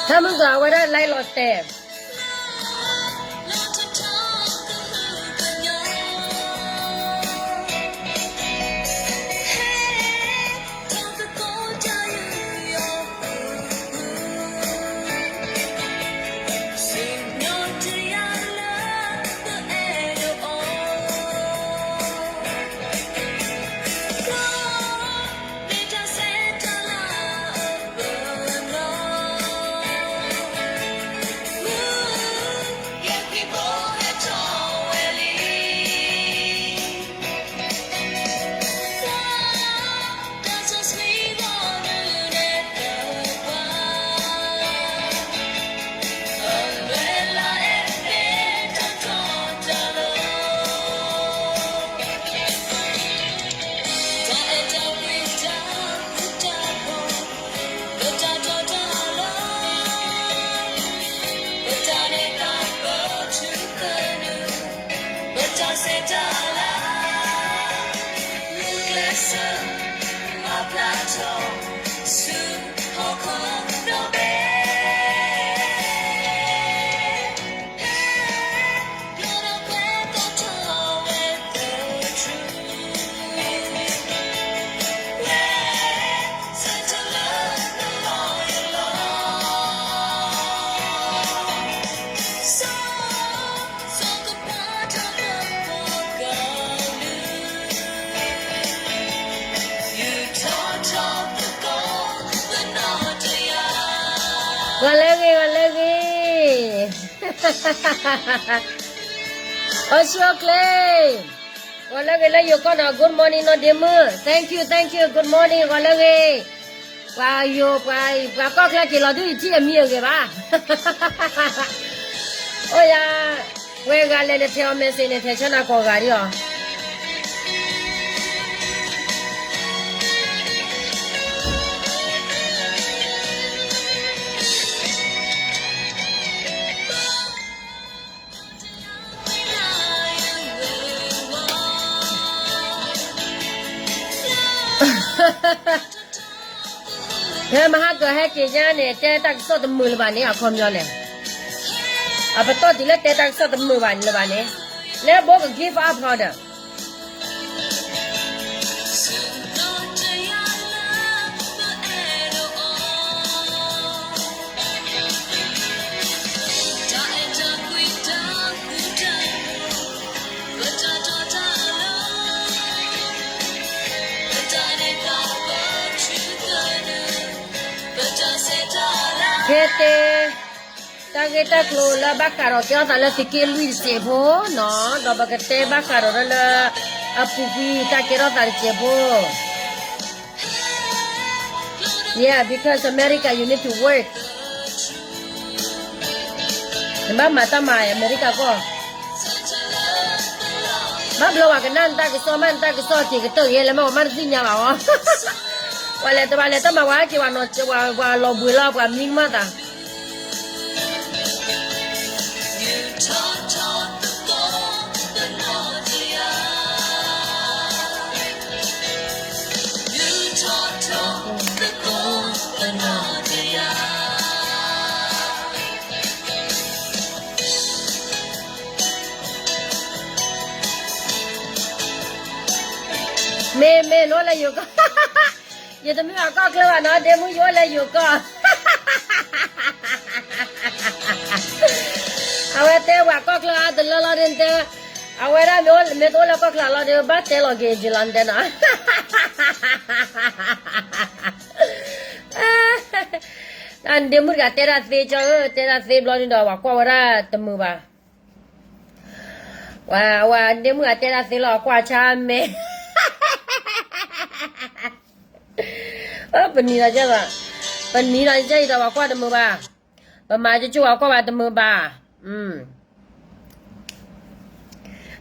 ဟဲမုၢ်ကီး အဝဲဒၣ် like လီၤတဲာ်. Got lucky, got lucky. Oh, sure, Clay. Got lucky, လၢယိၤကီၢ်နီၤ, good morning နီၤ ဒ့မုၣ်. Thank you, thank you, good morning, got lucky. ပှၤယိၤ, ပှၤ, ပှၤကီၢ်ချၢက့ၤလီၤဒုး ယထံၣ်အမံၤအဂ့ၤဘၣ်. အိၣ်ယၤ, ဝဲဂၤလဲၤနထဲအီၤ message န့ၣ် ထဲဆၢနၤကိးဂၤဒံးအီၤ. ဖဲမဟါကဟဲက့ၤညါန့ၣ် တဲတၢ်ကစီၣ်တမုာ်လၢၤဘၣ်န့ၣ် အခီပညီလဲၣ်. အပတီၢ်တုၤလၢတဲတၢ်ကစီၣ်တမုာ်ဘၣ်လၢၤဘၣ်န့ၣ်, လၢဘိက give up ဟီဒီး ကဲတဲ, တၢ်ဂ့ၢ်တၢ်ကျိၤလၢဘၣ်ဃးဒီးကဲထီၣ်သးလၢသုးက့လွံၢ်တစဲးဖိနီၤ, ဒီးပကတဲဘၣ်ဃးဒီးလၢ အပူၤကွံာ်တၢ်ကဲထီၣ်သးတစဲးဖိ. Yeah, because America, you need to work. နဘၣ်မၤတၢ်မၤ အမဲရကၤကီၢ်, ဘၣ်ဘျီဝဲကနၣ်နတၢ်ကစီၣ် မ့ၢ်နတၢ်ကစီၣ်က့ၤကတၢၢ်ဂ့ၤလဲၣ် မ့ၢ်ဝဲမ့ၢ်တသ့ၣ်ညါဘၣ်အီၤ, ပှၤလဲၤတဘၣ်လဲၤတၢ်မၤဝဲက့ၤဝဲနီၤ ပှၤလီၤဘှံးလီၤ ပှၤမံကမၣ်သး. Mê mê နအိၣ်လၢယိၤကီၢ်, ယတမ့ၢ်ပှၤကီၢ်ချၢဘၣ်နီၤ ဒ့မုၣ် ယအိၣ်လၢယိၤကီၢ်. အဝဲတဲပှၤကီၢ်ချၢအါတလၢလီၤဒ်တဲ, အဝဲဒၣ်မ့ၢ်တအိၣ်လၢကီၢ်ချၢလီၤဒီး ဘၣ်တဲလီၤက့ၤယလီၤတဲနီၤ. ဒ့မုၣ်တဂၤတဲတၢ်သ့ကၠီဧၢ, တဲတၢ်သ့ဘျီန့ၣ်ဒီး ပှၤကွၢ်ဝဲဒၣ်တမုာ်ဘၣ်. ဝဲဒ့မုၣ်အတဲတၢ်သ့လီၤ ကွၢ်ဆါမဲာ်. ပနံၤဒီးကဲ, ပနံၤဒီးကဲအံၤဒီး ပှၤကွၢ်တမုာ်ဘၣ်. ပမၤကၠိကၠိ ပှၤကွၢ်ဘၣ်တမုာ်ဘၣ်.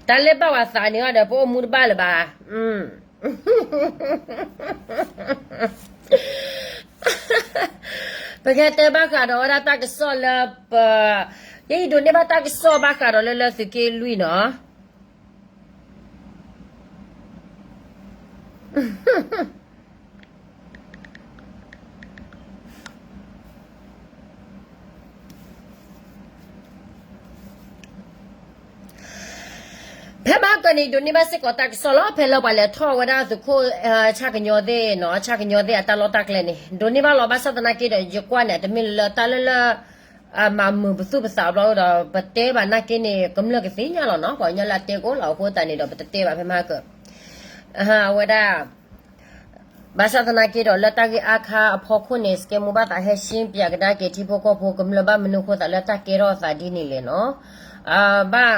တၢ်လၢဘၣ်ဝဲသးန့ၣ်ဒီး ပအိၣ်မူတဘၣ်လၢၤဘၣ်. ပကတဲဘၣ်ဃးဒီးဝဲဒၣ်တၢ်ကစီၣ်လၢပ, ယဲယဒိးန့ၢ်ဘၣ်တၢ်ကစီၣ်ဘၣ်ဃးဒီးလၢ လၢသုးက့လွံၢ်နီၤ. န့ၣ် ဒိးန့ၢ်ဘၣ်စ့ၢ်ကီးတၢ်ကစီၣ်လီၤ ဖဲလၢပှၤလဲၤထီၣ်ဝဲဒၣ်သုးခိၣ် ဆၣ်ကညီသ့ၣ်နီၤ ဆၣ်ကညီသ့ၣ်အတၢ်လီၢ်တၢ်ကျဲန့ၣ် ဒိးန့ၢ်ဘၣ်လီၤ ဘၣ်ဆၣ်သနာ်က့ဒီး ယကွၢ်န့ၣ် တမ့ၢ်လၢတၢ်လၢလၢ မၤမုာ်ပသူၣ်ပသးဘျီဒီး ပတဲဘၣ်နာ်က့န့ၣ် ကမျၢၢ်ကသ့ၣ်ညါလီၤနီၤ ပှၤကညီလၢအတဲကိၣ်လီၤ အဃိသတးန့ၣ်ဒီး ပတတဲဘၣ်ဖဲမဟါကၢ အဝဲဒၣ် ဘၣ်ဆၣ်သနာ်က့ဒီး လၢတၢ်ဂ့ၢ်အါခါအဖီခိၣ်န့ၣ် စကဲမူဘၣ်သးဟဲရှင်းပြကဒါက့ၤ ထံဖိကီၢ်ဖိကမျၢၢ် ဘၣ်မနုၤအဃိသးလၢတၢ်ကဲထီၣ်အသးဒ်န့ၣ်လဲၣ်နီၤ ဘၣ်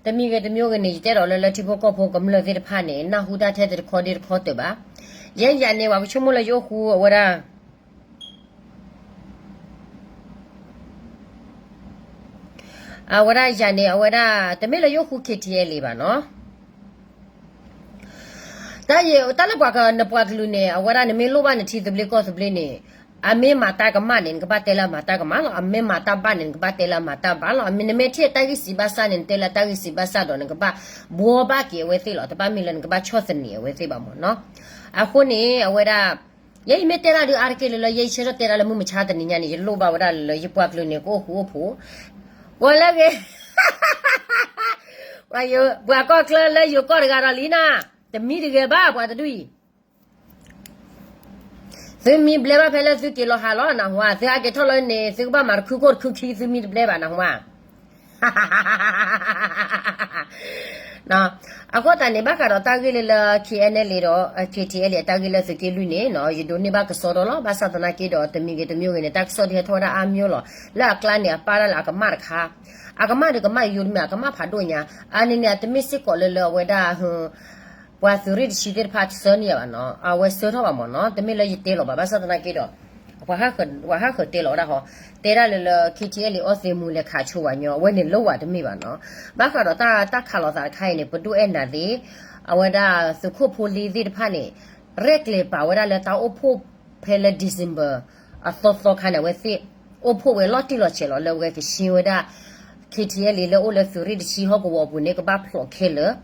တမံၤဂ့ၤတမံၤဂ့ၤန့ၣ် ယတဲဒီးလၢလၢထံဖိကီၢ်ဖိကမျၢၢ်သ့ၣ်တဖၣ်န့ၣ် နၢ်ဟူတၢ်ထဲတခီဒ်တခီတၢၢ်ဘၣ်. ယဲယၤန့ၣ် ပှၤကဆိကမိၣ်လၢယအိၣ်ဃူအဝဲဒၣ် အဝဲဒၣ်ယၤန့ၣ် အဝဲဒၣ် တမ့ၢ်လၢယအိၣ်ဃူ K T L A ဘၣ်နီၤ တၢ်ယ တၢ်လၢပှၤက နပှၤကလုာ်န့ၣ် အဝဲဒၣ်နမ့ၢ်လိၣ်ဘၣ်နထံသဘျ့ကီၢ်သဘျ့န့ၣ် အမ့ၢ်မၤတၢ်ကမၣ်န့ၣ် နကဘၣ်တဲလၢအမၤတၢ်ကမၣ်လီၤ. အမ့ၢ်မၤတၢ်ဘၣ်န့ၣ် နကဘၣ်တဲလၢအမၤတၢ်ဘၣ်လီၤ. အမ့ၢ်နမ့ၢ်ထံၣ်တၢ်ဂ့ၢ်စံးဘၣ်ဆၣ်န့ၣ် နတဲလၢတၢ်ဂ့ၢ်စံးဘၣ်ဆၣ်ဒီး နကဘၣ်ဘှီဘၣ်က့ၤအဝဲသ့ၣ်လီၤ. တဘၣ်မ့ၢ်လၢနကဘၣ်ဆီၣ်သနံးအဝဲသ့ၣ်ဘၣ်မ့ၢ်နီၤ. အဃိန့ၣ် အဝဲဒၣ် ယဲယမ့ၢ်တဲတၢ်ဒုးအါတက့ၢ်လၢလၢ ယဲယဆၢထၢၣ်တဲတၢ်လၢမုၢ်မဆါတနံၤညါန့ၣ် ယလိၣ်ဘၣ်ဝဲဒၣ်လၢလၢ ယပှၤကလုာ်န့ၣ် ကအိၣ်ဃူအိၣ်ဖိး ပှၤလၢဂ့ၤ ပှၤကီၢ်ချၢလၢယိၤကီၢ်တဂၤဒီးလံနၤ, တမံၤတဂဲၤဘၣ်ပှၤတဒူၣ်အံၤ, သုမံဘျဲဘၣ်ဖဲလၢသုက့ၤလီၤဟးလီၤနၢ်ဟူဧါ, သုဟးက့ၤထီၣ်လၢန့ၣ် သုကဘၣ်မၤတခုခိၣ်တခုခံ သုမံတဘျဲဘၣ်နၢ်ဟူဧါ. အဃိသတးန့ၣ် ဘၣ်ဃးဒီးတၢ်ဂ့ၢ်လၢလၢ K N L A ဒီး K T L A အတၢ်ဂ့ၢ်လၢသုးက့လွံၢ်န့ၣ်နီၤ ယဒိးန့ၢ်ဘၣ်ကစီဒီလီၤ. ဘၣ်ဆၣ်သနာ်က့ဒီး တမံၤဂ့ၤတမံၤဂ့ၤန့ၣ် တၢ်ကစီၣ်ဒ်ဟဲထီၣ်ဝဲဒၣ်အါမံၤလီၤ. လၢအကျါန့ၣ် အပၢ်ဒၣ်လၢအကမၣ်တခါ, အကမၣ်ဒီးကမၣ်ယိၤတမ့ၢ် အကမၣ်ဖးဒိၣ်ညါ, အါန့ၣ်န့ၣ် အတမ့ၢ်စ့ၢ်ကီးလၢလၢအဝဲဒၣ် ပှၤသုးရ့ၣ်တဆံသ့ၣ်တဖၣ်တဆၢန့ၢ်ယၤဘၣ်နီၤ, အဝဲဆၢထီၣ်ဘၣ်မ့ၢ်နီၤ, တမ့ၢ်လၢယတဲလီၤဘၣ်. ဘၣ်ဆၣ်သနာ်က့ဒီး ပှၤဟးဃၢၤတဲလီၤဝဲဒၣ်ဟီ, တဲဒၣ်လၢလၢ K T L A အီသံးမူၤလဲၤခးဆိဝဲညီ အဝဲန့ၣ်လၢဝဲတမ့ၢ်ဘၣ်နီၤ. ဘၣ်ဃးဒီးတၢ်ခးလိာ်သးတခါအံၤန့ၣ် ပဒိၣ်အဲၣ်နၤသ့ၣ်, အဝဲဒၣ်သုးခိၣ်ဖိလ့သ့ၣ်တဖၣ်န့ၣ် ရဲၣ်ကျဲၤပာ်ဝဲဒၣ်လၢတၢ်အိၣ်ဖှိၣ်ဖဲလၢ December အသီသီခါန့ၣ် အဝဲသ့ၣ် အိၣ်ဖှိၣ်ဝဲလီၤတံၢ်လီၤဆဲးလီၤလၢအဝဲကရှင်းဝဲဒၣ် K T L A လၢအိၣ်လၢသုးရ့ၣ်တဆံဟီၣ်ကဝီၤအပူၤန့ၣ် ကဘၣ်ဖျိးခဲလၢာ်.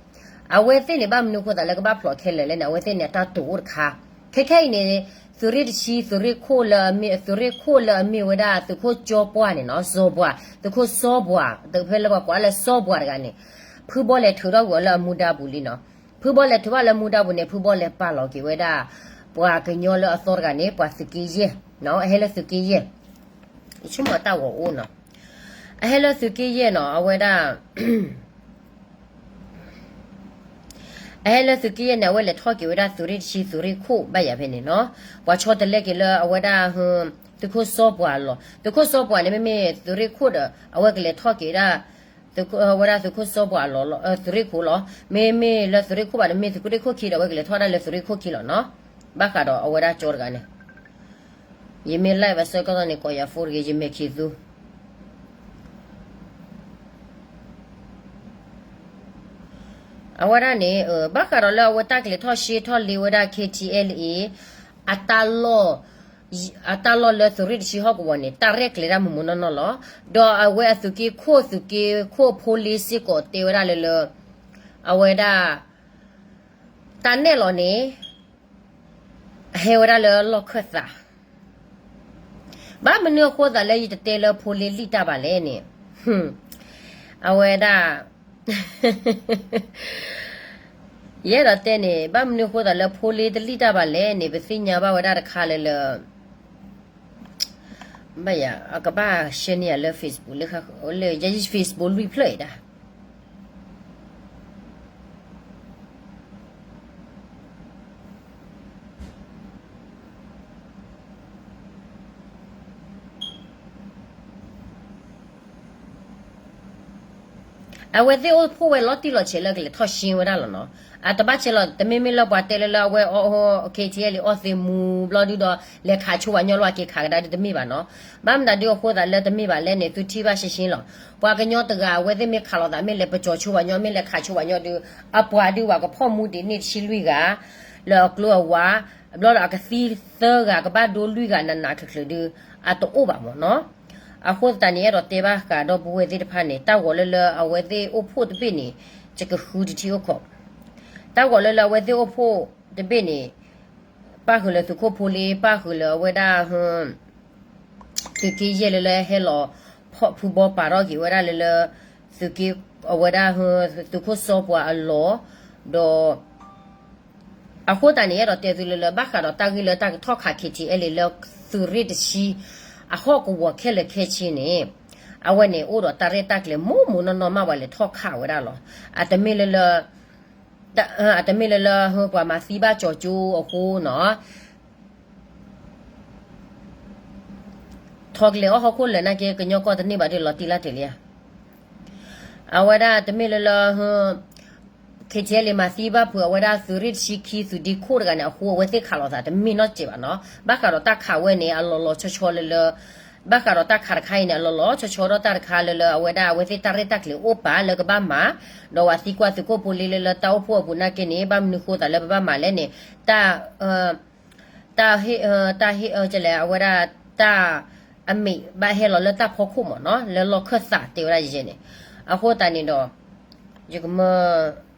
အဝဲသ့ၣ်န့ၣ် ဘၣ်မနုၤအဃိသးလၢကဘၣ်ဖျိးခဲလၢာ်လဲၣ်န့ၣ် အဝဲသ့ၣ်န့ၣ် အတၢ်တိာ်အိၣ်တခါ, ခဲခဲအံၤန့ၣ် သုးရ့ၣ်တဆံ သုးရ့ၣ်ခိၣ်လၢအမ့ၢ် သုးရ့ၣ်ခိၣ်လၢအမ့ၢ်ဝဲဒၣ်သုးခိၣ်ကၠီပှၢ်န့ၣ်နီၤ, စီၤပှၢ်, သုးခိၣ်စီၤပှၢ်, ဖဲလၢပှၤကိးလၢစီၤပှၢ်တဂၤန့ၣ် ဖုဘီလဲၤထုးထီၣ်ကွံာ်အီၤလၢအမူဒါပူၤလံနီၤ. ဖုဘီလဲၤထုးဘၣ်လၢမူဒါပူၤန့ၣ် ဖုဘီလဲၤပာ်လီၤက့ၤဝဲဒၣ် ပှၤကညီလၢအသီတဂၤန့ၣ် ပှၤသုးက့ယဲၢ်, အဟဲလၢသုးက့ယဲၢ်, ယဆိကမိၣ်တၢ်ဂီၤအိၣ်နီၤ, အဟဲလၢသုးက့ယဲၢ်နီၤ, အဝဲဒၣ် အဟဲလၢသုးက့ယဲၢ်န့ၣ် အဝဲလဲၤထီၣ်က့ၤဝဲဒၣ်သုးရ့ၣ်တဆံ သုးရ့ၣ်ခိၣ်ဘၣ်ယၤဖဲန့ၣ်နီၤ. ပှၤဆီတလဲက့ၤလၢအဝဲဒၣ် သုးခိၣ်စီၤပှၢ်အလီၢ်, သုးခိၣ်စီၤပှၢ်န့ၣ် မ့မ့ၢ်သုးရ့ၣ်ခိၣ်ဒီး အဝဲကလဲၤထီၣ်က့ၤဒၣ် ဝဲဒၣ်သုးခိၣ်စီၤပှၢ်အလီၢ် သုးရ့ၣ်ခိၣ်လီၤ. မ့မ့ၢ်လၢသုးရ့ၣ်ခိၣ်ဘၣ်ဒီး မ့ၢ်သုးရ့ၣ်ခိၣ်ခံဒီး အဝဲကလဲၤထီၣ်ဒၣ်လၢသုးရ့ၣ်ခိၣ်ခံလီၤနီၤ. ဘၣ်ဃးဒီးအဝဲဒၣ်ကၠီတဂၤန့ၣ် ယမ့ၢ် live ဘၣ်ဆၢကတီၢ်န့ၣ် ကိးယၤ phone တဂ့ၤ ယမဲာ်ခံးသူ အဝဲဒၣ်န့ၣ် ဘၣ်ဃးဒီးလၢအဝဲတၢ်ကလဲၤထီၣ်ရှဲထီၣ်လ့ဝဲဒၣ် K T L A အတၢ်လီၢ် အတၢ်လီၢ်လၢသုးရ့ၣ်တဆံဟီၣ်ကဝီၤန့ၣ် တၢ်ရဲၣ်ကျဲၤတၢ်မုာ်မုာ်နီၢ်နီၢ်လီၤ. ဒီးအဝဲအသုးက့ခိၣ် သုးက့ခိၣ်ဖိလ့စ့ၢ်ကီးတဲဝဲဒၣ်လၢလၢ အဝဲဒၣ် တၢ်နဲၣ်လီၤန့ၣ် အဟဲဝဲဒၣ်လၢလီၢ်ခၢၣ်သး ဘၣ်မနုၤအဃိသးလၢယတတဲလၢဖိလ့လံၣ်တၢ်ဘၣ်လဲၣ်န့ၣ်, အဝဲဒၣ် ယအဲၣ်ဒိးတဲန့ၣ် ဘၣ်မနုၤအဃိသးလၢဖိလ့တလံၣ်တၢ်ဘၣ်လဲၣ်န့ၣ် ပသ့ၣ်ညါဘၣ်ဝဲဒၣ်တခါလၢလၢ ဘၣ်ယၤ အကဘၣ် share န့ၢ်ယၤလၢ Facebook လၢ လၢယ Facebook လွံၢ်ဖျၢၣ်အံၤဒၣ် အဝဲသ့ၣ်အိၣ်ဖှိၣ်ဝဲလီၤတံၢ်လီၤဆဲးလၢကလဲၤထီၣ်ရှဲဝဲဒၣ်လီၤနီၤ. အတဘၣ်ဆဲးလီၤ တမ့မ့ၢ်လၢပှၤတဲလၢလၢအဝဲ K T L A အီသံးမူၤဘျီဒုဒီး လဲၤခးဆိပှၤကညီလၢအက့ၤခးကဒါဒုတမ့ၢ်ဘၣ်နီၤ. ဘၣ်မနုၤဒုအဃိသးလၢတမ့ၢ်ဘၣ်လဲၣ်န့ၣ် သုထံၣ်ဘၣ်ရှဲရှဲလီၤ. ပှၤကညီတဂၤအဝဲသ့ၣ်မ့ၢ်ခးလိာ်သး မ့ၢ်လဲၤပကၠီၤဆိပှၤကညီ မ့ၢ်လဲၤခးဆိပှၤကညီဒု အပှၤဒုပှၤကဖီၣ်မူဒံးန့ၢ်တဆံလွံၢ်ဂၤ လၢအကျိအဝါ ဘျီဒီးအကသံသၢဂၤ ကဘၣ်ဒိလွံၢ်ဂၤနးနးချုးချုးဒု အတအိၣ်ဘၣ်မ့ၢ်နီၤ. အဃိသတးန့ၣ် အဲၣ်ဒိးတဲဘၣ်ဃးဒီပုၢ်ဝဲၢ်သ့ၣ်တဖၣ်န့ၣ် တၢ်ဂီၤလၢလၢအဝဲသ့ၣ်အိၣ်ဖှိၣ်တဘ့ၣ်န့ၣ် ယကဃုတထံၣ်အိၣ်ခိး, တၢ်ဂီၤလၢလၢအဝဲသ့ၣ်အိၣ်ဖှိၣ်တဘ့ၣ်န့ၣ် ပၣ်ဃုာ်လၢသုးခိၣ်ဖိလ့ ပၣ်ဃုာ်လၢအဝဲဒၣ် သုးက့ယဲၢ်လၢလၢဟဲလီၤ ဖီၣ်ဖုဘီပာ်ထီၣ်က့ၤဝဲဒၣ်လၢလၢ သုးက့ အဝဲဒၣ် သုးခိၣ်စီပှၤအလီၢ်, ဒီး အဃိသတးန့ၣ် အဲၣ်ဒိးတဲသုလၢလၢ ဘၣ်ဃးဒီးတၢ်ဂ့ၢ်လၢတၢ်ကထီၣ်ခး KTLA လၢသုးရ့ၣ်တဆံ အဟီၣ်ကဝီၤခဲလၢာ်ခဲဆ့န့ၣ်, အဝဲန့ၣ်အိၣ်ဒီးတၢ်ရဲၣ်တၢ်ကျဲၤမိၢ်မိၢ်နီၢ်နီၢ်မး ပှၤလဲၤထီၣ်ခးဝဲဒၣ်လီၤ. အတမ့ၢ်လၢလၢ အတမ့ၢ်လၢလၢ ပှၤမၤသံဘၣ်ကၠီၤကၠိအဃိနီၤ, ထီကလဲၤအီၣ်ဟီၣ်ခိၣ်လၢာ်နာ်က့ ကညီကီၢ်တန့ၢ်ဘၣ်ဒီးလီၤတံၢ်လၢ်တ့ၢ်လံဧါ. အဝဲဒၣ်တမ့ၢ်လၢလၢ KTLA မၤသံဘၣ်ဖုးအဝဲဒၣ်သုးရ့ၣ်တဆံခံ သုးဒ့ခိၣ်တဂၤန့ၣ်အဃိ အဝဲသ့ၣ်ခးလိာ်သးတမ့ၢ်နီတစဲးဘၣ်နီၤ. ဘၣ်ဃးဒီးတၢ်ခးဝဲန့ၣ် အလီၤလီၤဆီဆီလၢလၢ ဘၣ်ဃးဒီးတၢ်ခးတခါအံၤန့ၣ် အလီၤလီၤဆီဆီဒီးတၢ်တခါလၢလၢ အဝဲဒၣ်အဝဲသ့ၣ်တၢ်ရဲၣ်တၢ်ကျဲၤအိၣ်ပာ်လၢကဘၣ်မၤ, ဒီးပှၤသံကွၢ်သုးခိၣ်ဖိလ့လၢလၢတၢ်အိၣ်ဖှိၣ်အပူၤနာ်က့န့ၣ် ဘၣ်မနုၤဃိသးလၢပဘၣ်မၤလဲၣ်န့ၣ်, တၢ် တၢ်ဟ့ၣ် တၢ်ဟ့ၣ် ကလဲၣ် အဝဲဒၣ် တၢ်အမ့ၢ်ဘၣ်ဟဲလီၤလၢတၢ်ဖီခိၣ်မ့ၢ်နီၤ လၢလီၢ်ခၢၣ်သးတဲဝဲဒၣ်ယဲန့ၣ်, အဃိသတးန့ၣ်ဒီး ယကမၢ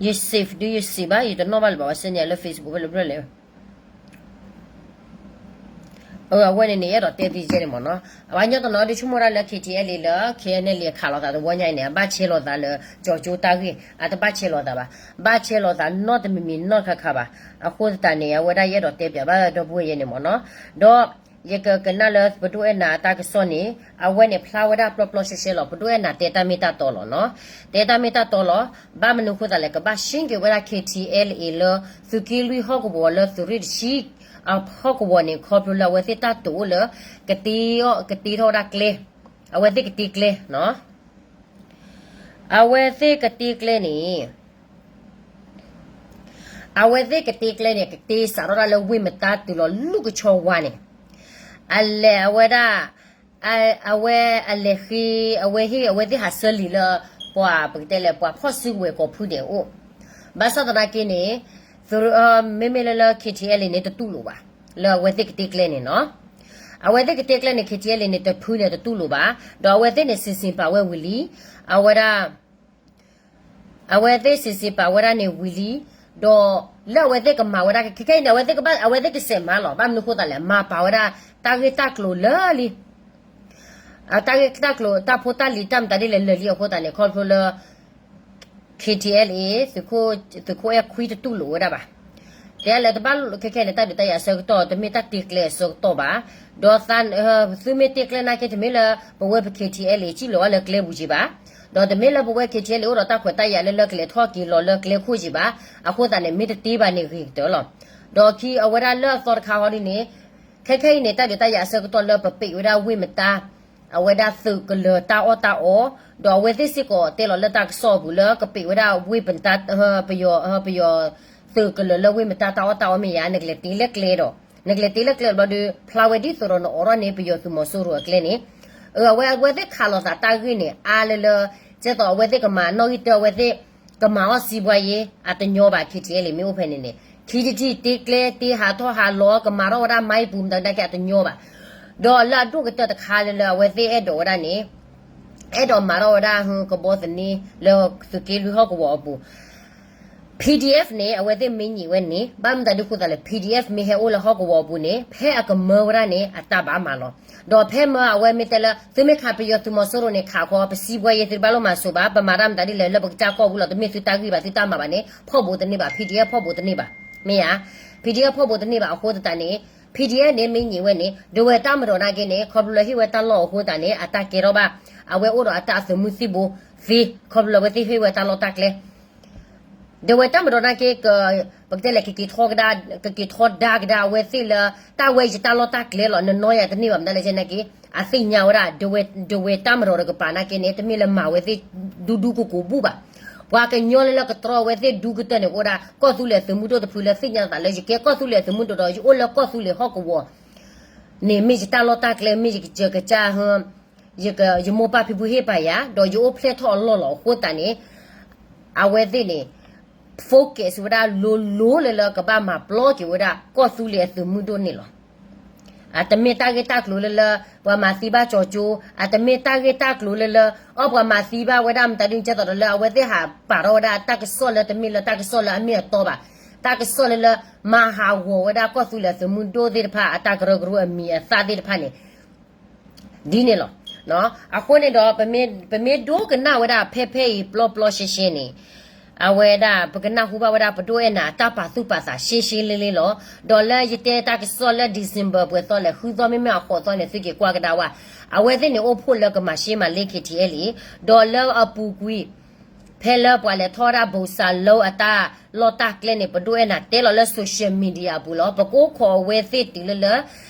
ယ save ဒုးယ save ဘၣ် ယတနီၣ်ဘၣ်လၢၤဘၣ် ပှၤစဲန့ၣ်လၢ Facebook ဖဲလဲၣ်ဖဲလဲၣ်. အဝဲန့ၣ်န့ၣ် ယအဲၣ်ဒိးတဲသ့ယဲန့ၣ်မ့ၢ်နီၤ, အဝဲညီတနီၤဒုးဆိကမိၣ်ဒၣ်လၢ KTLA လၢ KNLA အခးလိာ်သးတဝီညါအံၤန့ၣ် အဘၣ်ဆဲးလိာ်သးလၢ ကၠီၤကၠိတၢ်ဂ့ၢ် အတဘၣ်ဆဲးလိာ်သးဘၣ်, ဘၣ်ဆဲးလိာ်သးနီတမံၤမံၤနီတခါခါဘၣ်. အဃိသတးန့ၣ် အဝဲဒၣ်ယအဲၣ်ဒိးတဲပၠးဘၣ်ဒီပုၢ်ဝဲၢ်ယဲန့ၣ်မ့ၢ်နီၤ, ဒီး ယကကနၣ်လၢပဒိၣ်အဲၣ်နၤအတၢ်ကစီၣ်န့ၣ် အဝဲန့ၣ်ဖျါဝဲဒၣ်ပျီပျီရှဲရှဲလီၤ. ပဒိၣ်အဲၣ်နၤတဲတၢ်မ့ၢ်တၢ်တီလီၤနီၤ, တဲတၢ်မ့ၢ်တၢ်တီလီၤ. ဘၣ်မနုၤဃိသးလဲၣ် ကဘၣ်ရှ့က့ၤဝဲဒၣ် KTLA လၢ သုးက့လွံၢ်ဟီၣ်ကဝီၤလၢသုးရ့ၣ်တဆံ အဟီၣ်ကဝီၤန့ၣ် ခီဖျိလၢအဝဲသ့ၣ်တၢ်တိာ်အိၣ်လၢ ကတ့ ကတ့ထီၣ်ဝဲဒၣ်ကျဲ, အဝဲသ့ၣ်ကတ့ကျဲနီၤ, အဝဲသ့ၣ်ကတ့ကျဲန့ၣ် အဝဲသ့ၣ်ကတ့ကျဲန့ၣ် ကတ့စးထီၣ်ဒၣ်လၢဝ့ၢ်မတါ တုၤလီၤလူၢ်ကဆီဝါန့ၣ်, အလဲၤအဝဲဒၣ် အဝဲအလဲၤဃ့ အဝဲဟ့ၣ်အဝဲသ့ၣ်ဟးဆၢလံာ်လၢ ပှၤပကတဲလဲၣ် ပှၤဖီၣ်စုကဝဲၤကိးဖုဒဲးအိၣ်, ဘၣ်ဆၣ်သနာ်က့န့ၣ် မ့မ့ၢ်လၢလၢ KTLA န့ၣ် တတူၢ်လိာ်ဘၣ်, လၢအဝဲသ့ၣ်ကတ့ကျဲန့ၣ်နီၤ, အဝဲသ့ၣ်ကတ့ကျဲန့ၣ် KTLA န့ၣ် တဖုန့ၣ်တတူၢ်လိာ်ဘၣ်, ဒီးအဝဲသ့ၣ်န့ၣ် စံးစံးပာ်ဝဲဝံၤလံ, အဝဲဒၣ် အဝဲသ့ၣ်စံးစံးပာ်ဝဲဒၣ်န့ၣ်ဝံၤလံ, ဒီးလၢအဝဲသ့ၣ်ကမၤဝဲဒၣ် ခဲခဲအံၤန့ၣ် အဝဲသ့ၣ်ကဘၣ် အဝဲသ့ၣ်ကစဲးမၤလီၤ. ဘၣ်မနုၤဃိသးလဲၣ် မၤပာ်ဝဲဒၣ် တၢ်ဂ့ၢ်တၢ်ကျိၤလၢာ်လံ, တၢ်ဂ့ၢ်တၢ်ကျိၤ တၢ်ဖိတၢ်လံၤ တၢ်မတၤဒ်လဲၣ်လၢာ်လံအဃိသတးန့ၣ် ခီဖျိလၢ KTLA သုးခိၣ်အဲၣ်ခွံတတူၢ်လိာ်ဝဲဒၣ်ဘၣ်. တဲလၢတဘၣ်ခဲခဲန့ၣ် တၢ်ဒုးတၢ်ယၤအဆၢကတီၢ် တမ့ၢ်တၢ်တ့ကျဲအဆၢကတီၢ်ဘၣ်, ဒီး သုမ့ၢ်တ့ကျဲနာ်က့ တမ့ၢ်လၢပဝဲပ KTLA စံၣ်လီၤဝဲလၢကျဲပူၤက့ၤဘၣ်, ဒီးတမ့ၢ်လၢပဝဲ KTLA အိၣ်ဒီးတၢ်ခွဲးတၢ်ယာ်လၢလၢကလဲၤထီၣ်က့ၤလီၤလၢကျဲခိၣ်က့ၤဘၣ်, အဃိသတးန့ၣ် မ့ၢ်တတ့ဘၣ်န့ၣ်ဂ့ၤကတၢၢ်လီၤ. ဒီးခံအဝဲဒၣ်လၢအသီတခါဟီဒ်န့ၣ်, ခဲခဲအံၤန့ၣ် တၢ်ဒုးတၢ်ယၤအဆၢကတီၢ်လၢပပ့းဝဲဒၣ်ဝ့ၢ်မတါ အဝဲဒၣ်သုးကလၢၤတၢ်အီၣ်တၢ်အီ, ဒီးအဝဲသ့ၣ်စ့ၢ်ကီးတဲလီၤလၢတၢ်ကစီၣ်အပူၤလၢကပ့းဝဲဒၣ်ဝ့ၢ်ပတါ ပယီၤ ပယီၤသုးကလၢၤလၢဝ့ၢ်မတါတၢ်အီၣ်တၢ်အီမ့ၢ်ယါ နကလဲၤတ့လၢကျဲဒီး နကလဲၤတ့လၢကျဲဘျီဒီး ဖျါဝဲဒ်သိးဒီးနအိးထီၣ်န့ၣ် ပယီၤသုးမီၤစိရိၤအကျဲန့ၣ်, အဝဲသ့ၣ်ခးလိာ်သးတၢ်ဂ့ၢ်န့ၣ် အါလၢလၢ ကဲသိးအဝဲသ့ၣ်ကမၤနီၣ်ဂံၢ်တၢ အဝဲသ့ၣ် ကမၤအီၣ်စံးဘှါယ့ အတညီဘၣ် KTLA မ့ၢ်အိၣ်ဖဲန့ၣ်န့ၣ် ခံထံၣ်တံၢ်တ့ကျဲတ့ဟးထီၣ်ဟးလီၤ ကမၤထီၣ်ဝဲဒၣ်မါအံပူၤမတၤဒၣ်က့အတညီဘၣ်. ဒီးလၢအဒိၣ်ကတၢၢ်တခါလၢလၢအဝဲသ့ၣ်အဲၣ်ဒိးဝဲဒၣ်န့ၣ် အဲၣ်ဒိးမၤထီၣ်ဝဲဒၣ် ကဘီသန့လၢသုးက့လွံၢ်ဟီၣ်ကဝီၤအပူၤ PDF န့ၣ် အဝဲသ့ၣ်မ့ၢ်ညံးဝဲန့ၣ် ဘၣ်မတၤဒုးဃိသးလဲၣ် PDF မ့ၢ်ဟဲအိၣ်လၢဟီၣ်ကဝီၤအပူၤန့ၣ် ဖဲအကမၢဝဲဒၣ်န့ၣ် အတၢ်ဘၣ်မၤလီၤ. ဒီးဖဲမၢအဝဲမ့ၢ်တဲလၢ သုမ့ၢ်ခးပယီၤသုးမီၤစိရိၤန့ၣ် ခးခီ ပစံးဘှါယ့ သုတဘၣ်လိၣ်မၤစိးဘၣ် ပမၤတၢ်မတၤဒ်လဲၣ် လၢပကစၢ်ကီၢ်ပူၤလီၤ တမ့ၢ်သုတၢ်ဂံၢ်ဘၣ် သုတၢ်မၤဘၣ်န့ၣ် ဖီၣ်ဘူးတန့ၢ်ဘၣ် PDF ဖီၣ်ဘူးတန့ၢ်ဘၣ် မ့ၢ်ဧါ PDF ဖီၣ်ဘူးတန့ၢ်ဘၣ် အဃိသတးန့ၣ် PDF န့ၣ် မ့ၢ်ညံးဝဲန့ၣ် ဒဝဲၢ်တၢ်မၤဒီးနာ်က့န့ၣ် ခီဖျိလၢဟ့ၣ်ဝဲတၢ်လီၢ်အဃိသတးန့ၣ် အတၢ်ကဲထီၣ်ဘၣ် အဝဲအိၣ်ဒီးအတၢ်အသုးမုၢ်သံၣ်ဘိသ့ ခီဖျိလၢအဝဲသ့ၣ်ဟ့ၣ်ဝဲတၢ်လီၢ်တၢ်ကျဲ ဒဝဲၢ်တၢ်မၤဒီးနာ်က့ ပကတဲလဲၣ် ကက့ၤထီဒါကဒါ ကက့ၤထီဒါကဒါအဝဲသ့ၣ်လၢ တၢ်ဝဲယတၢ်လီၢ်တၢ်ကျဲလီၤ နနီၢ်ယၤတန့ၢ်ဘၣ်မတၤလဲၣ်ကဲနာ်က့ အသ့ၣ်ညါဝဲဒၣ် ဒဝဲၢ်တၢ်မၤဒီးတကပၤနာ်က့န့ၣ် တမ့ၢ်လၢမၤဝဲသ့ၣ်ဒူဒူကကိးဘူးဘၣ်. ပှၤကညီလၢလၢကတြီဝဲသ့ၣ်ဒူကတၢၢ်န့ၣ် အိၣ်ဒၣ်ကီၢ်သူလ့ၤအသုးမုၢ်ဒိၣ်တဖုလၢသ့ၣ်ညါသးလၢယကဲကီၢ်သူလ့ၤအသုးမုၢ်ဒိၣ်ဒီး ယအိၣ်လၢကီၢ်သူလ့ၤဟီၣ်ကဝီၤ န့ၣ်မ့ၢ်ယတၢ်လီၢ်တၢ်ကျဲ မ့ၢ်ယကစၢ်ကစၢ် ယမိၢ်ပၢ်ဖံဖုဟ့ၣ်ပာ်ယၤ ဒီးယအိၣ်ဖျဲၣ်ထီၣ်အလီၢ်လီၤ အဃိသတးန့ၣ် အဝဲသ့ၣ်န့ၣ် focus ဝဲဒၣ်လိၤလိၤလၢလၢကဘၣ်မၤပျီက့ၤဝဲဒၣ်ကီၢ်သူလ့ၤအသုးမုၢ်ဒိၣ်န့ၣ်လီၤ. အတမ့ၢ်တၢ်ဂ့ၢ်တၢ်ကျိၤလၢလၢ ပှၤမၤသံဘၣ်ကၠီၤကၠိ အတမ့ၢ်တၢ်ဂ့ၢ်တၢ်ကျိၤလၢလၢ အီၣ်ပှၤမၤသံဘၣ်ဝဲဒၣ်မတၤဒ်ကဲသိးဒီးလၢအဝဲသ့ၣ်ဟးပာ်ထီၣ်ဝဲဒၣ်တၢ်ကစီၣ်လၢတမ့ၢ်လၢတၢ်ကစီၣ်လၢအမ့ၢ်အတီဘၣ်. တၢ်ကစီၣ်လၢလၢ မၤဟးဂီၤဝဲဒၣ်ကီၢ်သူလ့ၤအသုးမုၢ်ဒိၣ်သ့ၣ်တဖၣ် အတၢ်ကရၢကရိအမံၤအသၣ်သ့ၣ်တဖၣ်န့ၣ် ဒ်န့ၣ်လီၤ. အဃိန့ၣ်ဒီး ပမ့ၢ်ဒိကနၣ်ဝဲဒၣ်ဖဲဖဲအံၤပျီပျီရှဲရှဲန့ၣ် အဝဲဒၣ် ပကနၢ်ဟူဘၣ်ဝဲဒၣ်ပဒိၣ်အဲၣ်နၤအတၢ်ပာ်သူၣ်ပာ်သးရှဲရှဲလ့လ့လီၤ. ဒီးလၢယတဲတၢ်ကစီၣ်လၢ December ပှဲၤသီလဲၣ် ဃုသီမ့မ့ၢ်အဃိးသီန့ၣ် သုက့ၤကွၢ်ကဒါဝဲ, အဝဲသ့ၣ်န့ၣ်အိၣ်ဖှိၣ်လၢကမၤရှဲမၤလ့ KTLA ဒီးလၢအပူၤကွံာ် ဖဲလၢပှၤလဲၤထီၣ်ဝဲဒၣ်ဘိးစၢ်လၢအတၢ်လီၢ်တၢ်ကျဲန့ၣ် ပဒိၣ်အဲၣ်နၤတဲလီၤလၢ social media အပူၤလီၤ. ပကအိၣ်ခိးအဝဲသ့ၣ်တုၤလၢလၢ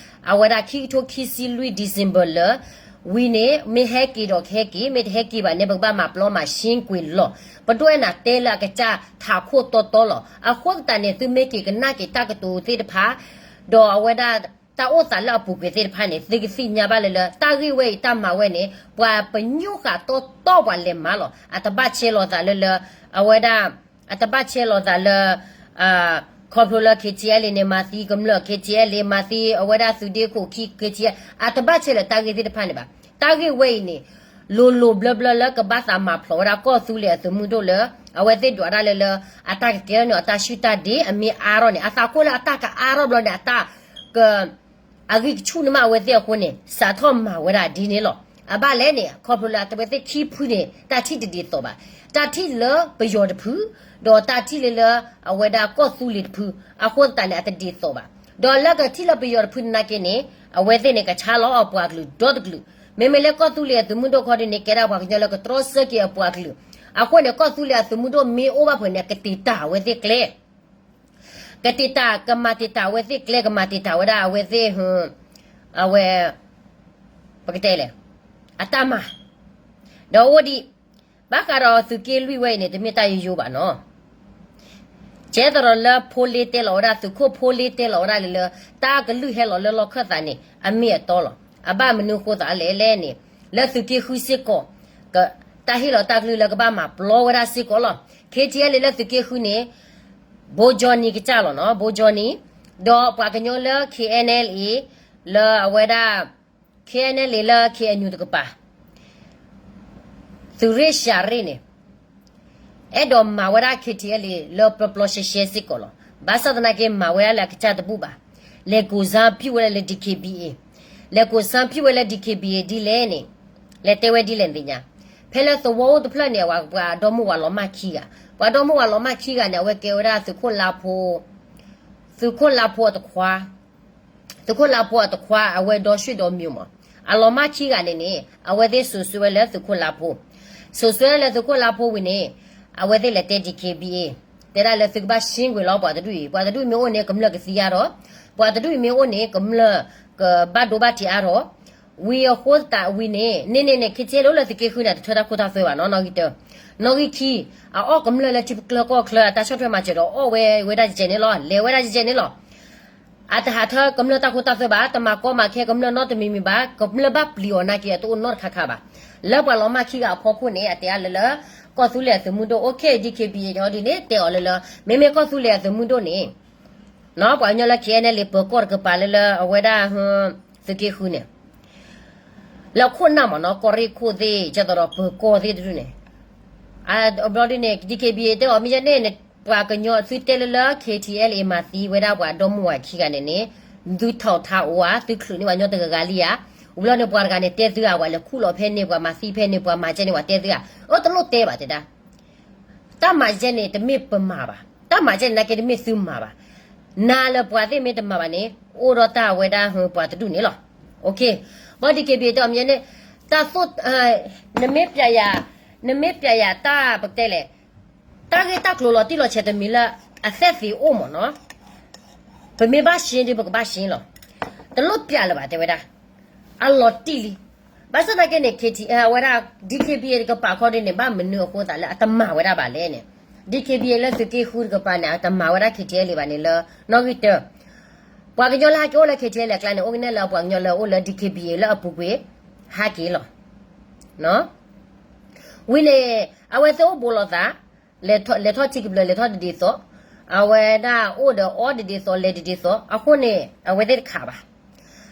အဝဲဒၣ်ခံကထိခံဆံလွံၢ် December လၢ ဝံၤန့ၣ် မ့ၢ်ဟဲက့ၤဒီးကဟဲက့ၤ, မ့ၢ်တဟဲက့ၤဘၣ်န့ၣ် ပကဘၣ်မၤပျီမၤရှဲကွံာ်လီၤ. ပဒိၣ်အဲၣ်နၤတဲလၢအကစၢ်ထးခိၣ်တီတီလီၤ. အဃိသတးန့ၣ် သုမ့ၢ်က့ၤကနၣ်က့ၤတၢ်ကတိၤသ့ၣ်တဖၣ် ဒီးအဝဲဒၣ်တၢ်အိၣ်သးလၢအပူၤကွံာ်သ့ၣ်တဖၣ်န့ၣ် သုကသ့ၣ်ညါဘၣ်လၢလၢ တၢ်ဂ့ၢ်ဝဲအံၤတၢ်မၤဝဲန့ၣ် ပှၤပညိၣ်ဃာ်တီတီပှၤလဲၤမၤလီၤ. အတဘၣ်ဆဲးလီၤသးလၢလၢ အဝဲဒၣ် အတဘၣ်ဆဲးလီၤသးလၢ ခီဖျိလၢ KTLA န့ၣ် မၤသံကမျၢၢ် KTLA မၤသံအဝဲဒၣ်သုးဒ့ခိၣ်ခံ KTLA အတဘၣ်ဆဲးလီၤတၢ်ဂ့ၢ်သ့ၣ်တဖၣ်န့ၣ်ဘၣ်. တၢ်ဂ့ၢ်ဝဲအံၤန့ၣ် လိၤလိၤဘျၢဘျၢလၢကဘၣ်သးမၤဖျိးဝဲဒၣ်ကီၢ်သူလ့ၤအသုးမုၢ်ဒိၣ်လၢ အဝဲသ့ၣ်ဒွးတၢ်လၢလၢ အတၢ်ကကဲထီၣ်န့ၣ် အတၢ်ဆူၣ်တၢ်ဒ့အမ့ၢ်အါထီၣ်န့ၣ် အသးခိၣ်လၢအတၢ်ကအါထီၣ်ဘျီန့ၣ် အတၢ်က အဂံၢ်ကဆူၣ်န့ၣ်မး အဝဲသ့ၣ်အဃိန့ၣ် စးထီၣ်မၤဝဲဒၣ်ဒ်န့ၣ်လီၤ. အဘၣ်လဲၣ်န့ၣ် ခီဖျိလၢအဝဲသ့ၣ်ခံဖုန့ၣ် တၢ်ထံၣ်တဒ်သိးဘၣ်. တၢ်ထံၣ်လၢပယီၤတဖု ဒီးတၢ်ထံၣ်လၢလၢ အဝဲဒၣ်ကီၢ်သူလ့ၤတဖု အဃိသတးန့ၣ် အတဒ်သိးဘၣ်. ဒီးလၢကထံၣ်လၢပယီၤတဖုသနာ်က့န့ၣ် အဝဲသ့ၣ်န့ၣ် ကဆါလီၤအပှၤကလုာ်ဒီတကလုာ်, မ့မ့ၢ်လၢကီၢ်သူလ့ၤအသုးမုၢ်ဒိၣ်ခီဒ်န့ၣ် ကဲဒၣ်ပှၤကညီလၢကတြီဆၢက့ၤအပှၤကလုာ်. အဃိန့ၣ် ကီၢ်သူလ့ၤအသုးမုၢ်ဒိၣ်မ့ၢ်အိၣ်ဘၣ်ဖဲန့ၣ် ကတ့ၢ်တၢ်အဝဲသ့ၣ်ကျဲ ကတ့ၢ်တၢ် ကမၤတ့ၢ်တၢ်အဝဲသ့ၣ်ကျဲ ကမၤတ့ၢ်တၢ်ဝဲဒၣ်အဝဲသ့ၣ် အဝဲ ပကတဲလဲၣ် အတၢ်မၤ ဒီးအိၣ်ဒံး ဘၣ်ဃးဒီးသုးက့လွံၢ်ဝဲအံၤန့ၣ် တမ့ၢ်တၢ်ယိယိဘၣ်နီၤ. ကဲသရီးလၢဖိလ့တဲလီၤဝဲဒၣ် သုးခိၣ်ဖိလ့တဲလီၤဝဲဒၣ်လၢလၢ တၢ်ကလုၢ်ဟဲလီၤလၢလီၢ်ခၢၣ်သးန့ၣ် အမ့ၢ်အတီလီၤ. အဘၣ်မနုၤဃိသးလဲၣ်လဲၣ်န့ၣ် လၢသုးက့ဃုစ့ၢ်ကီး တၢ်ဟ့ၣ်လီၤတၢ်ကလုၢ်လၢကဘၣ်မၤပျီဝဲဒၣ်စ့ၢ်ကီးလီၤ. ခ့ထံအဲလ့လၢသုးက့ဃုန့ၣ် ဘိကၠီနံၤကစၢ်လီၤနီၤ ဘိကၠီနံၤ ဒီးပှၤကညီလၢ ခ့အဲနလ့ လၢအဝဲဒၣ် ခ့အဲနလ့လၢ ခ့အညူတကပၤ သုးရ့ၣ်ၡၤရ့ၣ်န့ၣ် အဲၣ်ဒိးမၤဝဲဒၣ် ခ့ထံအဲလ့ လၢပျီပျီရှဲရှဲစ့ၢ်ကီးလီၤ. ဘၣ်ဆၣ်သနာ်က့ မၤဝဲဒၣ်လၢအကစၢ်တဘူၣ်ဘၣ်. လဲၤကိးစါဖံးဝဲဒၣ်လၢ DKBA, လဲၤကိးစါဖံးဝဲလၢ DKBA ဒ်လဲၣ်န့ၣ် လဲၤတဲဝဲဒ်လဲၣ်နသ့ၣ်ညါ, ဖဲလၢသဝီအိၣ်တဖျၢၣ်န့ၣ် ပှၤဒီမါဝၤလီၤမၢ်ခံဂၤ, ပှၤဒီမါဝၤလီၤမၢ်ခံဂၤန့ၣ် အဝဲကဲဝဲဒၣ်သုးခိၣ်လါဖိ သုးခိၣ်လါဖိအတခွါ သုးခိၣ်လါဖိအတခွါ အဝဲဒီရွှ့ၣ်ဒီမံၤမး, အလီၤမၢ်ခံဂၤန့ၣ်န့ၣ် အဝဲသ့ၣ်စိာ်ဆှၢဝဲလၢသုးခိၣ်လါဖိ, စိာ်ဆှၢလၢသုးခိၣ်လါဖိဝံၤန့ၣ် အဝဲသ့ၣ်လဲၤတဲ DKBA, တဲဒၣ်လၢသုကဘၣ်ရှ့ကွံာ်လီၤ ပှၤတဒူၣ်အံၤ, ပှၤတဒူၣ်အံၤမ့ၢ်အိၣ်န့ၣ် ကမျၢၢ်ကသံအါထီၣ်, ပှၤတဒူၣ်အံၤမ့ၢ်အိၣ်န့ၣ် ကမျၢၢ်ကဘၣ်ဒိဘၣ်ထံးအါထီၣ်, ဝံၤအဃိသတးဝံၤန့ၣ် န့ၣ်န့ၣ်န့ၣ် ခ့ထံအဲလ့လၢသုးက့ဃုန့ၣ် တထၢတၢ်ခိတၢ်သွဲဘၣ်နီၤ, နီၣ်ဂံၢ်တၢ, နီၣ်ဂံၢ်ခံ, အအီၣ်ကမျၢၢ်လၢထံချၢကီၢ်ချၢ အတၢ်ဆီၣ်ထွဲမၤစၢၤဒီးအီၣ်ဝဲဝဲဒၣ်ယဲၢ်န့ၣ်လီၤ, လဲၤဝဲဒၣ်ယဲၢ်န့ၣ်လီၤ. အတဟးထၢကမျၢၢ်တၢ်ခိတၢ်သွဲဘၣ်, တမၤကီမၤခဲကမျၢၢ်နီတမံၤမံၤဘၣ်, ကမျၢၢ်ဘၣ်ပျံၤအီၤနာ်က့ အတအိၣ်နီတခါခါဘၣ်. လၢပှၤလီၤမၢ်ခံဂၤအဖီခိၣ်န့ၣ် အတဲအါလၢလၢ ကီၢ်သူလ့ၤအသုးမုၢ်ဒိၣ် OK, DKBA အီၤဒ်န့ၣ် တဲအီၤလၢလၢ မ့မ့ၢ်ကီၢ်သူလ့ၤအသုးမုၢ်ဒိၣ်န့ၣ် ပှၤကညီလၢ ခ့အဲနလ့ ပၢၤကီၢ်တကပၤလၢလၢအဝဲဒၣ် သုးက့ဃုန့ၣ် လၢခိၣ်နၢ်မးနီၤ ကီၢ်ရ့ၣ်ခိၣ်သ့ၣ် ကဲသိးဒီးပၢၤကီၢ်သ့ၣ်တဒူၣ်န့ၣ်, အဘျီဒ်န့ၣ် DKBA တဲအီၤ မ့ၢ်ယဲန့ၣ် ပှၤကညီသုတဲလၢလၢ ခ့ထံအဲလ့ မၤသံဝဲဒၣ်ပှၤဒီမါဝၤခံဂၤန့ၣ်န့ၣ် သုထီၣ်ထါအိၣ်ဧါ, သုချုးန့ၢ်ပှၤကညီတဂၤဂၤလံဧါ, ဝံၤဘျီန့ၣ် ပှၤတဂၤန့ၣ်တဲသုဧါ, ပှၤလဲၤခူၣ်လီၤဖဲန့ၣ် ပှၤမၤသံဖဲန့ၣ် ပှၤမၤကဲန့ၣ် ပှၤတဲသုဧါ, အၢ တလိၣ်တဲဘၣ်တဲဒၣ် တၢ်မၤယဲန့ၣ် တမ့ၢ်ပမၤဘၣ်, တၢ်မၤယဲန့ၣ် နာ်က့တမ့ၢ်သုမၤဘၣ်, နၤလၢပှၤသ့ၣ်မ့ၢ်တမၤဘၣ်န့ၣ် အိၣ်ဒီးတၢ်ဝဲဒၣ်ပှၤတဒူၣ်န့ၣ်လီၤ. ဘၣ် DKBA တဲအီၤ မ့ၢ်ယဲန့ၣ် တၢ်သိၣ် နမ့ၢ်ပျဲယၤ, နမ့ၢ်ပျဲယၤတၢ်ပကတဲလဲၣ်, တၢ်ဂ့ၢ်တၢ်ကျိၤလီၤတံၢ်လီၤဆဲးတမံၤလၢ အသ့ၣ်သ့အိၣ်မးနီၤ, ပမ့ၢ်ဘၣ်ရှ့ဒီး ပကဘၣ်ရှ့လီၤ. တလိၣ်ပျဲလၢၤဘၣ် တဲဝဲဒၣ် အလီၤတံၢ်လံ. ဘၣ်ဆၣ်သနာ်က့န့ၣ် KT ဝဲဒၣ် DKBA တကပၤခီဒ်န့ၣ် ဘၣ်မနုၤအဃိသးလၢအတမၤဝဲဒၣ်ဘၣ်လဲၣ်န့ၣ်, DKBA လၢသုးက့ဃုတကပၤန့ၣ် အတမၤဝဲဒၣ် ခ့ထံအဲလ့ ဘၣ်န့ၣ်လၢ နီၣ်ဂံၢ်တၢ, ပှၤကညီလၢဟဲက့ၤအိၣ်လၢ ခ့ထံအဲလ့ အကျါန့ၣ် အိၣ်ကနဲလၢပှၤကညီလၢအိၣ်လၢ DKBA လၢအပူၤကွံာ် ဟဲက့ၤလီၤ. ဝံၤန့ၣ် အဝဲသ့ၣ်အိၣ်ဘူးလိာ်သး လဲၤထီၣ်ထံကဘျၢၤ လဲၤထီၣ်တဒ်သိး, အဝဲဒၣ်အိၣ်ဒီးအီၣ်တဒ်သိး လဲၤတဒ်သိး အဃိန့ၣ် အဝဲသ့ၣ်တခးဘၣ်,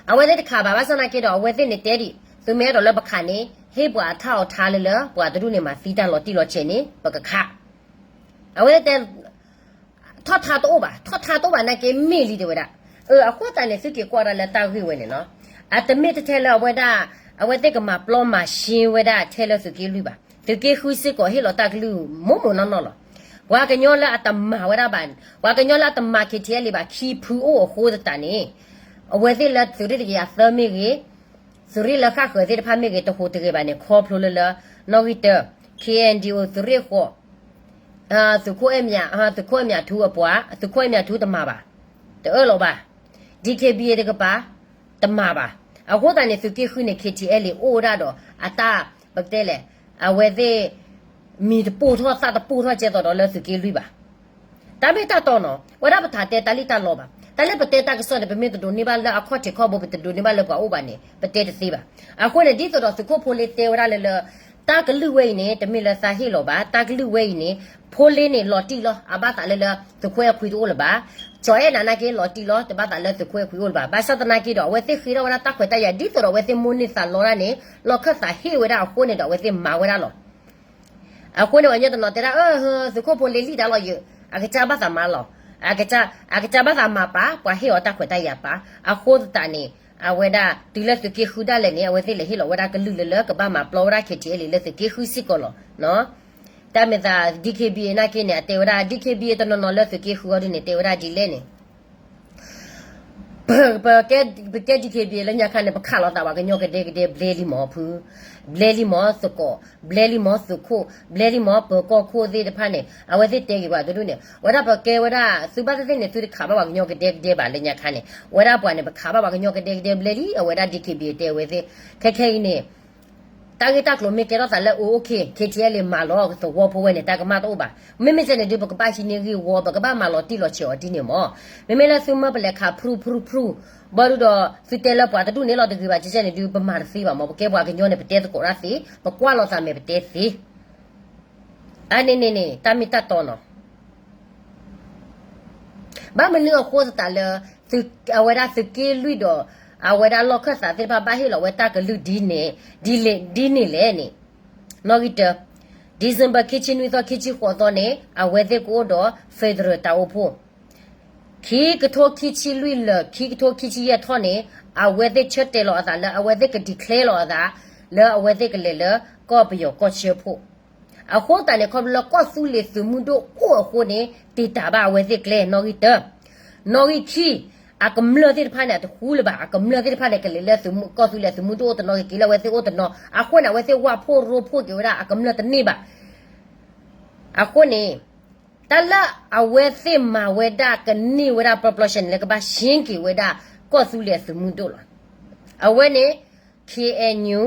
အဝဲသ့ၣ်တခးဘၣ် ဘၣ်ဆၣ်သနာ်က့ဒီး အဝဲသ့ၣ်န့ၣ်တဲဒံး သုမ့ၢ်အဲၣ်ဒိးလၢပခးန့ၣ် ဟ့ၣ်ပှၤအထါအီၤထါလၢလၢ ပှၤတဒူၣ်န့ၣ် မၤသံတၢ်လီၤတံၢ်လီၤဆဲးန့ၣ် ပကခး, အဝဲသ့ၣ်တဲ ထီၣ်ထါတအိၣ်ဘၣ်, ထီၣ်ထါတအိၣ်ဘၣ်နာ်က့မ့ၢ်လံတဲဝဲဒၣ်. အဃိသတးန့ၣ် သုက့ၤကွၢ်ဒၣ်လၢတၢ်ဂ့ၢ်ဝဲန့ၣ်နီၤ, အတမ့ၢ်တထဲလၢအဝဲဒၣ်, အဝဲသ့ၣ်ကမၤပျီမၤရှဲဝဲဒၣ်ထဲလၢသုးက့လွံၢ်ဘၣ်. သုးက့ဃုစ့ၢ်ကီးဟ့ၣ်လီၤတၢ်ကလုၢ်မိၢ်မိၢ်နီၢ်နီၢ်လီၤ. ပှၤကညီလၢအတမၤဝဲဒၣ်ဘၣ်, ပှၤကညီလၢအတမၤ K T L A ဘၣ် ခံဖုအိၣ်အဃိသတးန့ၣ်, အဝဲသ့ၣ်လၢသုးရ့ၣ်တကယၤသၢမ့ၢ်ဂ့ၤ, သုးရ့ၣ်လၢဃၣ်ဃၢၤသ့ၣ်တဖၣ်မ့ၢ်ဂ့ၤ တဟူးတဂ့ၤဘၣ်န့ၣ် ခီဖျိလၢလၢ နီၣ်ဂံၢ်တၢ, K N D O သုးရ့ၣ်ဃိး, သုးခိၣ်အဲၣ်မး, သုးခိၣ်အဲၣ်မးထူအပှၤ, သုးခိၣ်အဲၣ်မးထူတမၤဘၣ်, တအၢၣ်လီၤဘၣ်. D K B A တကပၤ, တမၤဘၣ်. အဃိသတးန့ၣ် သုးက့ဃုန့ၣ် K T L A အိၣ်ဝဲဒၣ်ဒီး အတၢ်, ပကတဲလဲၣ်, အဝဲသ့ၣ် မံၤတပိၢ်ထီၣ်သၣ်တပိၢ်ထီၣ်ကဲသိးဒီးလၢသုးက့လွံၢ်ဘၣ်. တၢ်မ့ၢ်တၢ်တီနီၤ, ဝဲဒၣ်ပတတဲတၢ်လံၣ်တၢ်လီဘၣ်. တၢ်လၢပတဲတၢ်ကစီၣ်န့ၣ် ပမ့ၢ်တဒိးန့ၢ်ဘၣ်လၢအခီၣ်ထံးခီၣ်ဘိ ပတဒိးန့ၢ်ဘၣ်လၢပှၤအိၣ်ဘၣ်န့ၣ် ပတဲတသ့ဘၣ်. အဃိန့ၣ် ဒ်သိးဒီးသုးခိၣ်ဖိလ့တဲဝဲဒၣ်လၢလၢ တၢ်ကလုၢ်ဝဲအံၤန့ၣ် တမ့ၢ်လၢသးဟ့ၣ်လီၤဘၣ်, တၢ်ကလုၢ်ဝဲအံၤန့ၣ် ဖိလ့န့ၣ်လီၤတံၢ်လီၤ အဘၣ်သးလၢလၢသုးခိၣ်အဲၣ်ခွံတအိၣ်လၢၤဘၣ်. ကၠီၤအဲၣ်နၤနာ်က့လီၤတံၢ်လီၤ တဘၣ်သးလၢသုးခိၣ်အဲၣ်ခွံအိၣ်လၢၤဘၣ်. ဘၣ်ဆၣ်သနာ်က့ဒီး အဝဲသ့ၣ်ဃ့ထီၣ်ဝဲဒၣ်တၢ်ခွဲးတၢ်ယာ် ဒ်သိးဒီးအဝဲသ့ၣ်မိၣ်န့ၢ်သးလီတၢ်န့ၣ် လီၢ်ခၢၣ်သးဟ့ၣ်ဝဲဒၣ်အဃိန့ၣ်ဒီး အဝဲသ့ၣ်မၤဝဲဒၣ်လီၤ. အဃိန့ၣ် ပှၤကညီတနီၤတဲဒၣ် အၢ သုးခိၣ်ဖိလ့လံၣ်တၢ်လီၤယၢၤ, အကစၢ်ဘၣ်သးမၤလီၤ, အကစၢ်ဘၣ်သးမၤပာ် ပှၤဟ့ၣ်အီၤတၢ်ခွဲးတၢ်ယာ်ပာ်. အဃိသတးန့ၣ် အဝဲဒၣ်တုၤလၢသုးက့ဃုဒၣ်လဲာ်န့ၣ် အဝဲသ့ၣ်လဲၤဟ့ၣ်လီၤဝဲဒၣ်ကလုၢ်လၢလၢကဘၣ်မၤပျီဝဲဒၣ် K T L A လၢသုးက့ဃုစ့ၢ်ကီးလီၤ. တၢ်မ့ၢ်သး D K B A နာ်က့န့ၣ် အတဲဝဲဒၣ် D K B A တနီၤနီၤလၢသုးက့ဃုအီၤဒ်န့ၣ် တဲဝဲဒၣ်ဒ်လဲၣ်န့ၣ် ပကဲ D K B A လၢညါခါန့ၣ် ပခးလိာ်သးပှၤကညီကဒဲကဒဲ ဘျဲလံမးဖု, ဘျဲလံမးသကိး, ဘျဲလံမးသုးခိၣ်, ဘျဲလံမးပၢၤကီၢ်ခိၣ်သ့ၣ်တဖၣ်န့ၣ် အဝဲသ့ၣ်တဲက့ၤပှၤတဒူၣ်န့ၣ် ဝဲဒၣ်ပကဲဝဲဒၣ် သုဘၣ်သ့ၣ်သ့ၣ်န့ၣ် သုတခးဘၣ်ပှၤကညီကဒဲကဒဲဘၣ်လၢညါခါန့ၣ် ဝဲဒၣ်ပှၤန့ၣ် ပခးဘၣ်ပှၤကညီကဒဲကဒဲဘျဲလံ အဝဲဒၣ် D K B A တဲဝဲသ့ၣ် ခဲခဲအံၤန့ၣ် တၢ်ဂ့ၢ်တၢ်ကျိၤမ့ၢ်ကဲထီၣ်သးလၢ အိၣ် အိၣ်ခ့ K T L A မၤလီၤသဝီဖိဝဲန့ၣ် တၢ်ကမၣ်တအိၣ်ဘၣ်. မ့မ့ၢ်စဲန့ၣ်ဒုး ပကဘၣ်ဟံးန့ၢ်ဂ့ၢ်ဝီ ပကဘၣ်မၤလီၤတံၢ်လီၤဆဲးအီၤဒ်န့ၣ်မး. မ့မ့ၢ်လၢသုမၢပလဲၤခးဖရူဖရူဖရူ ဘၣ်ဒုဒီး သုတဲလၢပှၤတဒူၣ်န့ၣ်လီၤတဂ့ၤဘၣ် ကဲကဲန့ၣ်ဒုး ပမၤတသ့ဘၣ်မး. ပကဲပှၤကညီန့ၣ် ပတဲသကိးတၢ်သ့, ပကွၢ်လိာ်သးမဲာ်ပတဲသ့ အန့ၣ်န့ၣ်န့ၣ် တၢ်မ့ၢ်တၢ်တီနီၤ. ဘၣ်မနုၤအဃိသတးလၢ အဝဲဒၣ်သုးက့လွံၢ်ဒီး အဝဲဒၣ်လီၢ်ခၢၣ်သးသ့ၣ်တဖၣ် ဘၣ်ဟ့ၣ်လီၤဝဲတၢ်ကလုၢ်ဒ်န့ၣ် ဒ်လဲၣ်န့ၣ်, နီၣ်ဂံၢ်တၢ, December ခံဆံနွံသီ ခံဆံဃိးသီန့ၣ် အဝဲသ့ၣ်ကအိၣ်ဒီး federal တၢ်အိၣ်ဖှိၣ် ခံကထိခံဆံလွံၢ်လၢာ် ခံကထိခံဆံယဲၢ်ထီၣ်န့ၣ် အဝဲသ့ၣ်ဆၢတဲာ်လီၤအသးလၢ အဝဲသ့ၣ်က declare လီၤအသး လၢအဝဲသ့ၣ်ကလဲၤလၢ ကီၢ်ပယီၤကီၢ်ဆၢဖှိၣ်. အဃိသတးန့ၣ် ခီဖျိလၢကီၢ်သူလ့ၤသုးမုၢ်ဒိၣ်အိၣ်အဃိန့ၣ် တ့ၢ်တၢ်ဘၣ်အဝဲသ့ၣ်ကျဲ နီၣ်ဂံၢ်တၢ, နီၣ်ဂံၢ်ခံ အကမျၢၢ်သ့ၣ်တဖၣ်န့ၣ် အတဃူလၢၤဘၣ်, အကမျၢၢ်သ့ၣ်တဖၣ်န့ၣ် ကလဲၤလၢသုးမုၢ် ကီၢ်သူလ့ၤသုးမုၢ်ဒိၣ်အိၣ်တနီၤ ကက့ၤလၢအဝဲသ့ၣ်အိၣ်တနီၤ, အဃိန့ၣ် အဝဲသ့ၣ်ဝၢ်ဖှိၣ်ရိဖှိၣ်က့ၤဝဲဒၣ် အကမျၢၢ်တန့ၢ်ဘၣ်. အဃိန့ၣ် တၢ်လၢအဝဲသ့ၣ်မၤဝဲဒၣ်ကန့ၢ်ဝဲဒၣ် ပျီပျီဆဲးန့ၣ် လၢကဘၣ်ရှင်းက့ၤဝဲဒၣ် ကီၢ်သူလ့ၤအသုးမုၢ်ဒိၣ်လီၤ. အဝဲန့ၣ် K N U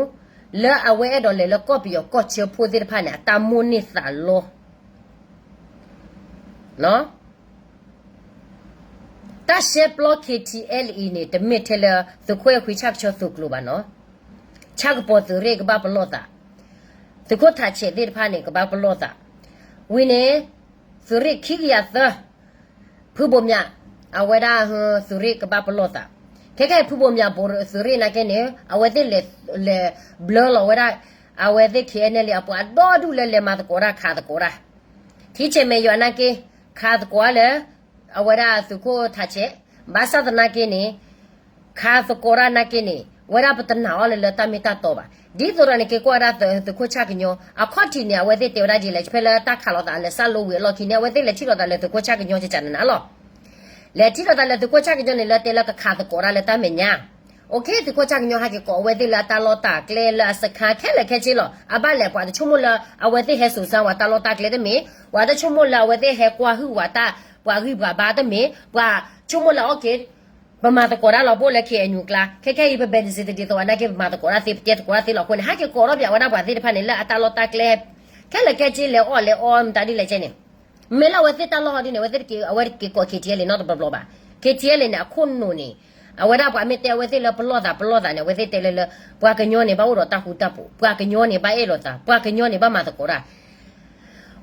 လၢအဝဲအဲၣ်ဒိးလဲၤလၢကီၢ်ပယီၤကီၢ်ဆၢဖှိၣ်သ့ၣ်တဖၣ်န့ၣ် အတၢ်မိၣ်န့ၢ်သးလီ တၢ်ရှဲပျီ K T L A န့ၣ် တမ့ၢ်ထဲလၢ သုးခိၣ်အဲၣ်ခွံဆၣ်ကဆှီသုးကျိၤဘၣ်နီၤ, ဆၣ်ကပီၤသုးရ့ၣ်ကဘၣ်ပလီၢ်သး, သုးခိၣ်ထးဆဲးသ့ၣ်တဖၣ်န့ၣ် ကဘၣ်ပလီၢ်သး, ဝံၤန့ၣ် သုးရ့ၣ်ခံကယၤသၢ ဖုဘိးမၠး အဝဲဒၣ်သုးရ့ၣ်ကဘၣ်ပလီၢ်သး, ခဲခဲအံၤဖုဘိးမၠးဘိးသုးရ့ၣ်နာ်က့န့ၣ် အဝဲသ့ၣ်လဲၤ လဲၤဘျၢလီၤဝဲဒၣ် အဝဲသ့ၣ် K N L A အပှၤဒီဒူၣ်လၢလဲၤမၤသကိးတၢ်ခးသကိးတၢ် ထံဆဲးမဲာ်ယွၤနာ်က့ ခးသကိးတၢ်လၢ အဝဲဒၣ်သုးခိၣ်ထးဆဲး, ဘၣ်ဆၣ်သနာ်က့န့ၣ် ခးသကိးတၢ်နာ်က့န့ၣ် ဝဲဒၣ်ပတနာ်အီၤလၢလၢတၢ်မ့ၢ်တၢ်တီဘၣ်. ဒ်သိးဒီးန့ၣ် က့ၤကွၢ်ဝဲဒၣ်သုးခိၣ်ဆၣ်ကညီ အခီၣ်ထံးန့ၣ် အဝဲသ့ၣ်တဲဝဲဒၣ်ဒ်လဲၣ်, ဖဲလၢတၢ်ခးလိာ်သးလၢစၢ်လိဝံၤအလီၢ်ခံန့ၣ် အဝဲသ့ၣ်လဲၤထံၣ်လိာ်သးလၢသုးခိၣ်ဆၣ်ကညီကကနၤလီၤ. လဲၤထံၣ်လိာ်သးလၢသုးခိၣ်ဆၣ်ကညီန့ၣ် လၢတဲလၢကခးသကိးတၢ်လၢတၢ်မဲာ်ညါ OK သုးခိၣ်ဆၣ်ကညီဟဲက့ၤကိးအဝဲသ့ၣ်လၢအတၢ်လီၢ်တၢ်ကျဲလၢအစခါခဲလၢာ်ခဲဆ့လီၤ. အဘၣ်လဲၣ်ပှၤတဆိကမိၣ်လၢအဝဲသ့ၣ်ဟဲစိာ်စၢ်ဝဲတၢ်လီၢ်တၢ်ကျဲတမ့ၢ်, ပှၤတဆိကမိၣ်လၢအဝဲသ့ၣ်ဟဲကွၢ်ဟုၣ်ဝဲတၢ် ပှၤဂံၢ်ပှၤဘါတမ့ၢ်, ပှၤဆိကမိၣ်လၢ OK ပမၤသကိးတၢ်လီၤဘိၣ်လၢ K N U ကျါ, ခဲခဲအံၤပ benefit တဒ်သိးဝဲနာ်က့ ပမၤသကိးတၢ်သ့ ပတဲသကိးတၢ်သ့လီၤ. အဃိန့ၣ် ဟဲက့ၤကိးထီၣ်ပၠးဝဲဒၣ်ပှၤသ့ၣ်တဖၣ်န့ၣ် လၢအတၢ်လီၢ်တၢ်ကျဲ ခဲလၢာ်ခဲဆ့လဲၤအီၣ်လဲၤအီမတၤဒ်လဲၣ်ကဲန့ၣ် မ့ၢ်လၢအဝဲသ့ၣ်တၢ်လီၢ်ဟီဒ်န့ၣ် အဝဲသ့ၣ်တက့ၤ အဝဲတက့ၤကိး K T L A နီတဘျီဘျီဘၣ်. K T L A န့ၣ် အခိၣ်နူာ်န့ၣ် အဝဲဒၣ်ပှၤမ့ၢ်တဲအဝဲသ့ၣ်လၢပလီၢ်သးပလီၢ်သးန့ၣ် အဝဲသ့ၣ်တဲလၢလၢ ပှၤကညီန့ၣ် ဘၣ်အိၣ်ဒီးတၢ်ဃူတၢ်ဖိး, ပှၤကညီန့ၣ် ဘၣ်အဲၣ်လိာ်သး, ပှၤကညီန့ၣ် ဘၣ်မၤသကိးတၢ်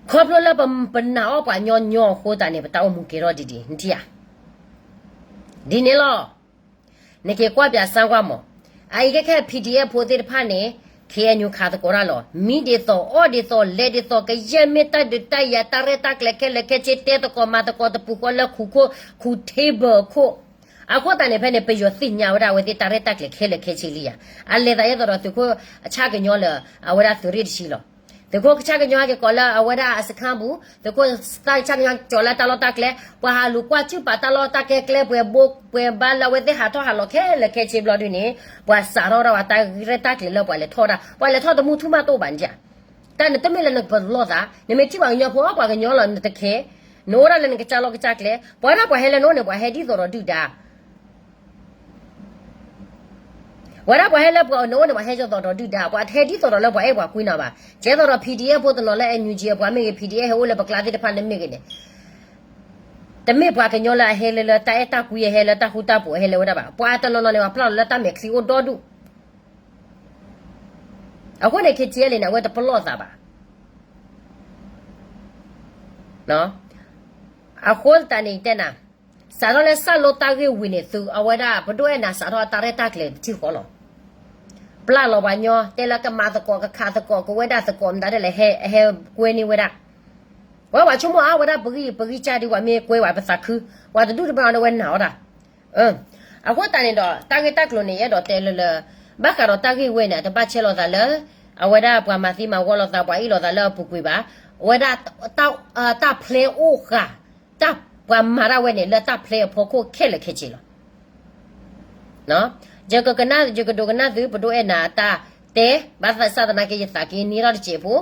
ခီဖျိလၢပနာ်အီၣ်ပှၤညီညီအဃိသတးန့ၣ် ပတၢ်အိၣ်မူကဲထီၣ်ဒ်ဒ် နထံၣ်ဧါ. ဒ်န့ၣ်လီၤ. နက့ၤကွၢ်ပၠးစၢ်ကွၢ်မး. အအံၤခဲခဲ P D F ဖိသ့ၣ်တဖၣ်န့ၣ် ခ့ၣ်အဲၣ်ယူၣ်ခးသကိးတၢ်လီၤ. မံဒ်သိး အီၣ်ဒ်သိး လဲၤဒ်သိး ကယဲၢ်မ့ၢ်တၢ်ဒုးတၢ်ယၤ တၢ်ရဲၣ်တၢ်ကျဲၤခဲလၢာ်ခဲဆ့ တဲသကိးမၤသကိး တပူၤဃီလၢခူၣ်ခိၣ် ခူၣ် table ခိၣ်. အဃိသတးန့ၣ် ဖဲန့ၣ် ပယီၤသ့ၣ်ညါဝဲဒၣ်အဝဲသ့ၣ်တၢ်ရဲၣ်တၢ်ကျဲၤခဲလၢာ်ခဲဆ့လံယၤ. အလဲၤသးဒ်သိးဒီးသုးခိၣ်ဆၣ်ကညီလၢ အဝဲဒၣ်သုးရ့ၣ်တဆံလီၤ. သုးခိၣ်ဆၣ်ကညီဟဲက့ၤကိးလၢအဝဲဒၣ်အစခန်းပူၤ, သုးခိၣ်သၣ်ဆၣ်ကညီကၠီၤလၢတၢ်လီၢ်တၢ်ကျဲ, ပှၤဟးလူၤကွၢ်စုၣ်ပာ်တၢ်လီၢ်တၢ်ကျဲကျဲ ပှဲၤဘိပှဲၤဘါလၢအဝဲသ့ၣ်ဟးထီၣ်ဟးလီၤခဲလၢာ်ခဲဆ့ဘျီဒုန့ၣ်, ပှၤစးထီၣ်ဒၣ်ဝဲတၢ်ရဲၣ်တၢ်ကျဲၤလၢပှၤလဲၤထီၣ်ဒၣ်, ပှၤလဲၤထီၣ်တမူထူၣ်မးတအိၣ်ဘၣ်န့ၣ်ဧါ. တၢ်နတမ့ၢ်လၢနကပလီၢ်သး, နမ့ၢ်ထံၣ်ပှၤကညီဖိ ပှၤကညီလီၤ နတခဲ, နအိၣ်ဒၣ်လၢနကစၢ်လီၢ်ကစၢ်ကျဲ, ပှၤဒၣ်ပှၤဟဲလၢနအိၣ်န့ၣ် ပှၤဟဲဒ်သိးဒီးဒုၣ်ဒါ ဝဲဒၣ်ပှၤဟဲလၢပှၤနအိၣ်န့ၣ် ပှၤဟဲဒ်သိးဒီးဒုၣ်ဒါ, ပှၤတဟဲဒ်သိးဒီးလၢပှၤအဲၣ်ပှၤကွံနီၤဘၣ်. ကဲသိးဒီး P D F ဖိတနီၤလၢ N U G အပှၤမ့ၢ်ဂ့ၤ P D F ဟဲအိၣ်လၢပကျါသ့ၣ်တဖၣ်န့ၣ်မ့ၢ်ဂ့ၤန့ၣ်, တမ့ၢ်ပှၤကညီလၢအဟဲလၢလၢတၢ်အဲၣ်တၢ်ကွံ အဟဲလၢတၢ်ဃူတၢ်ဖိး အဟဲလၢဝဲဒၣ်ဘၣ်. ပှၤတနီၤနီၤန့ၣ် ပှၤဖျါလီၤလၢတၢ်မဲာ်ချံအိၣ်ဒီဒူၣ် အဃိန့ၣ် K T L A န့ၣ် အဝဲတပလီၢ်သးဘၣ်. အဃိသတးန့ၣ် ယတဲနၤ, စးထီၣ်လၢစၢ်လိတၢ်ဂ့ၢ်ဝံၤန့ၣ် သုးအဝဲဒၣ်ပဒိၣ်အဲၣ်နၤ စးထီၣ်တၢ်ရဲၣ်တၢ်ကျဲၤတထံၣ်ဃီလီၤ. ပျၢ်လီၤပှၤညီ တဲလၢကမၤသကိး ကခးသကိး ကဝဲဒၣ်သကိး မတၤဒ်လဲၣ် ဟဲကွဲန့ၢ်ဝဲဒၣ်, ဝဲပှၤဆိကမိၣ်အါဝဲဒၣ် ပဂံၢ်ပဂံၢ်စၢ်ဒ် ပှၤမ့ၢ်ကွဲဝဲပသးခု, ပှၤတဒူၣ်တဘၣ်အီၤန့ၣ် ဝဲနာ်အီၤတၢ် အဃိသတးန့ၣ်ဒီး တၢ်ဂ့ၢ်တၢ်ကျိၤန့ၣ် ယအဲၣ်ဒိးတဲလၢလၢ ဘၣ်ဃးဒီးတၢ်ဂ့ၢ်ဝဲန့ၣ် အတဘၣ်ဆဲးလိာ်သးလၢ အဝဲဒၣ်ပှၤမၤသံမၤဝီလိာ်သး ပှၤအ့ၣ်လိာ်သးလၢအပူၤကွံာ်ဘၣ်. အဝဲဒၣ် တၢ်ဖျဲအိၣ်ဃာ်, တၢ်ပှၤမၤတၢ်ဝဲန့ၣ် လၢတၢ်ဖျဲအဖီခိၣ်ခဲလၢာ်ခဲဆ့လီၤ. ယကကနၣ် ယကဒိကနၣ်သု ပဒိၣ်အဲၣ်နၤအတၢ်တဲ, ဘၣ်ဆၣ်သနာ်က့ ယသးက့ၤန့ၢ်ထီၣ်တစဲးဖိ,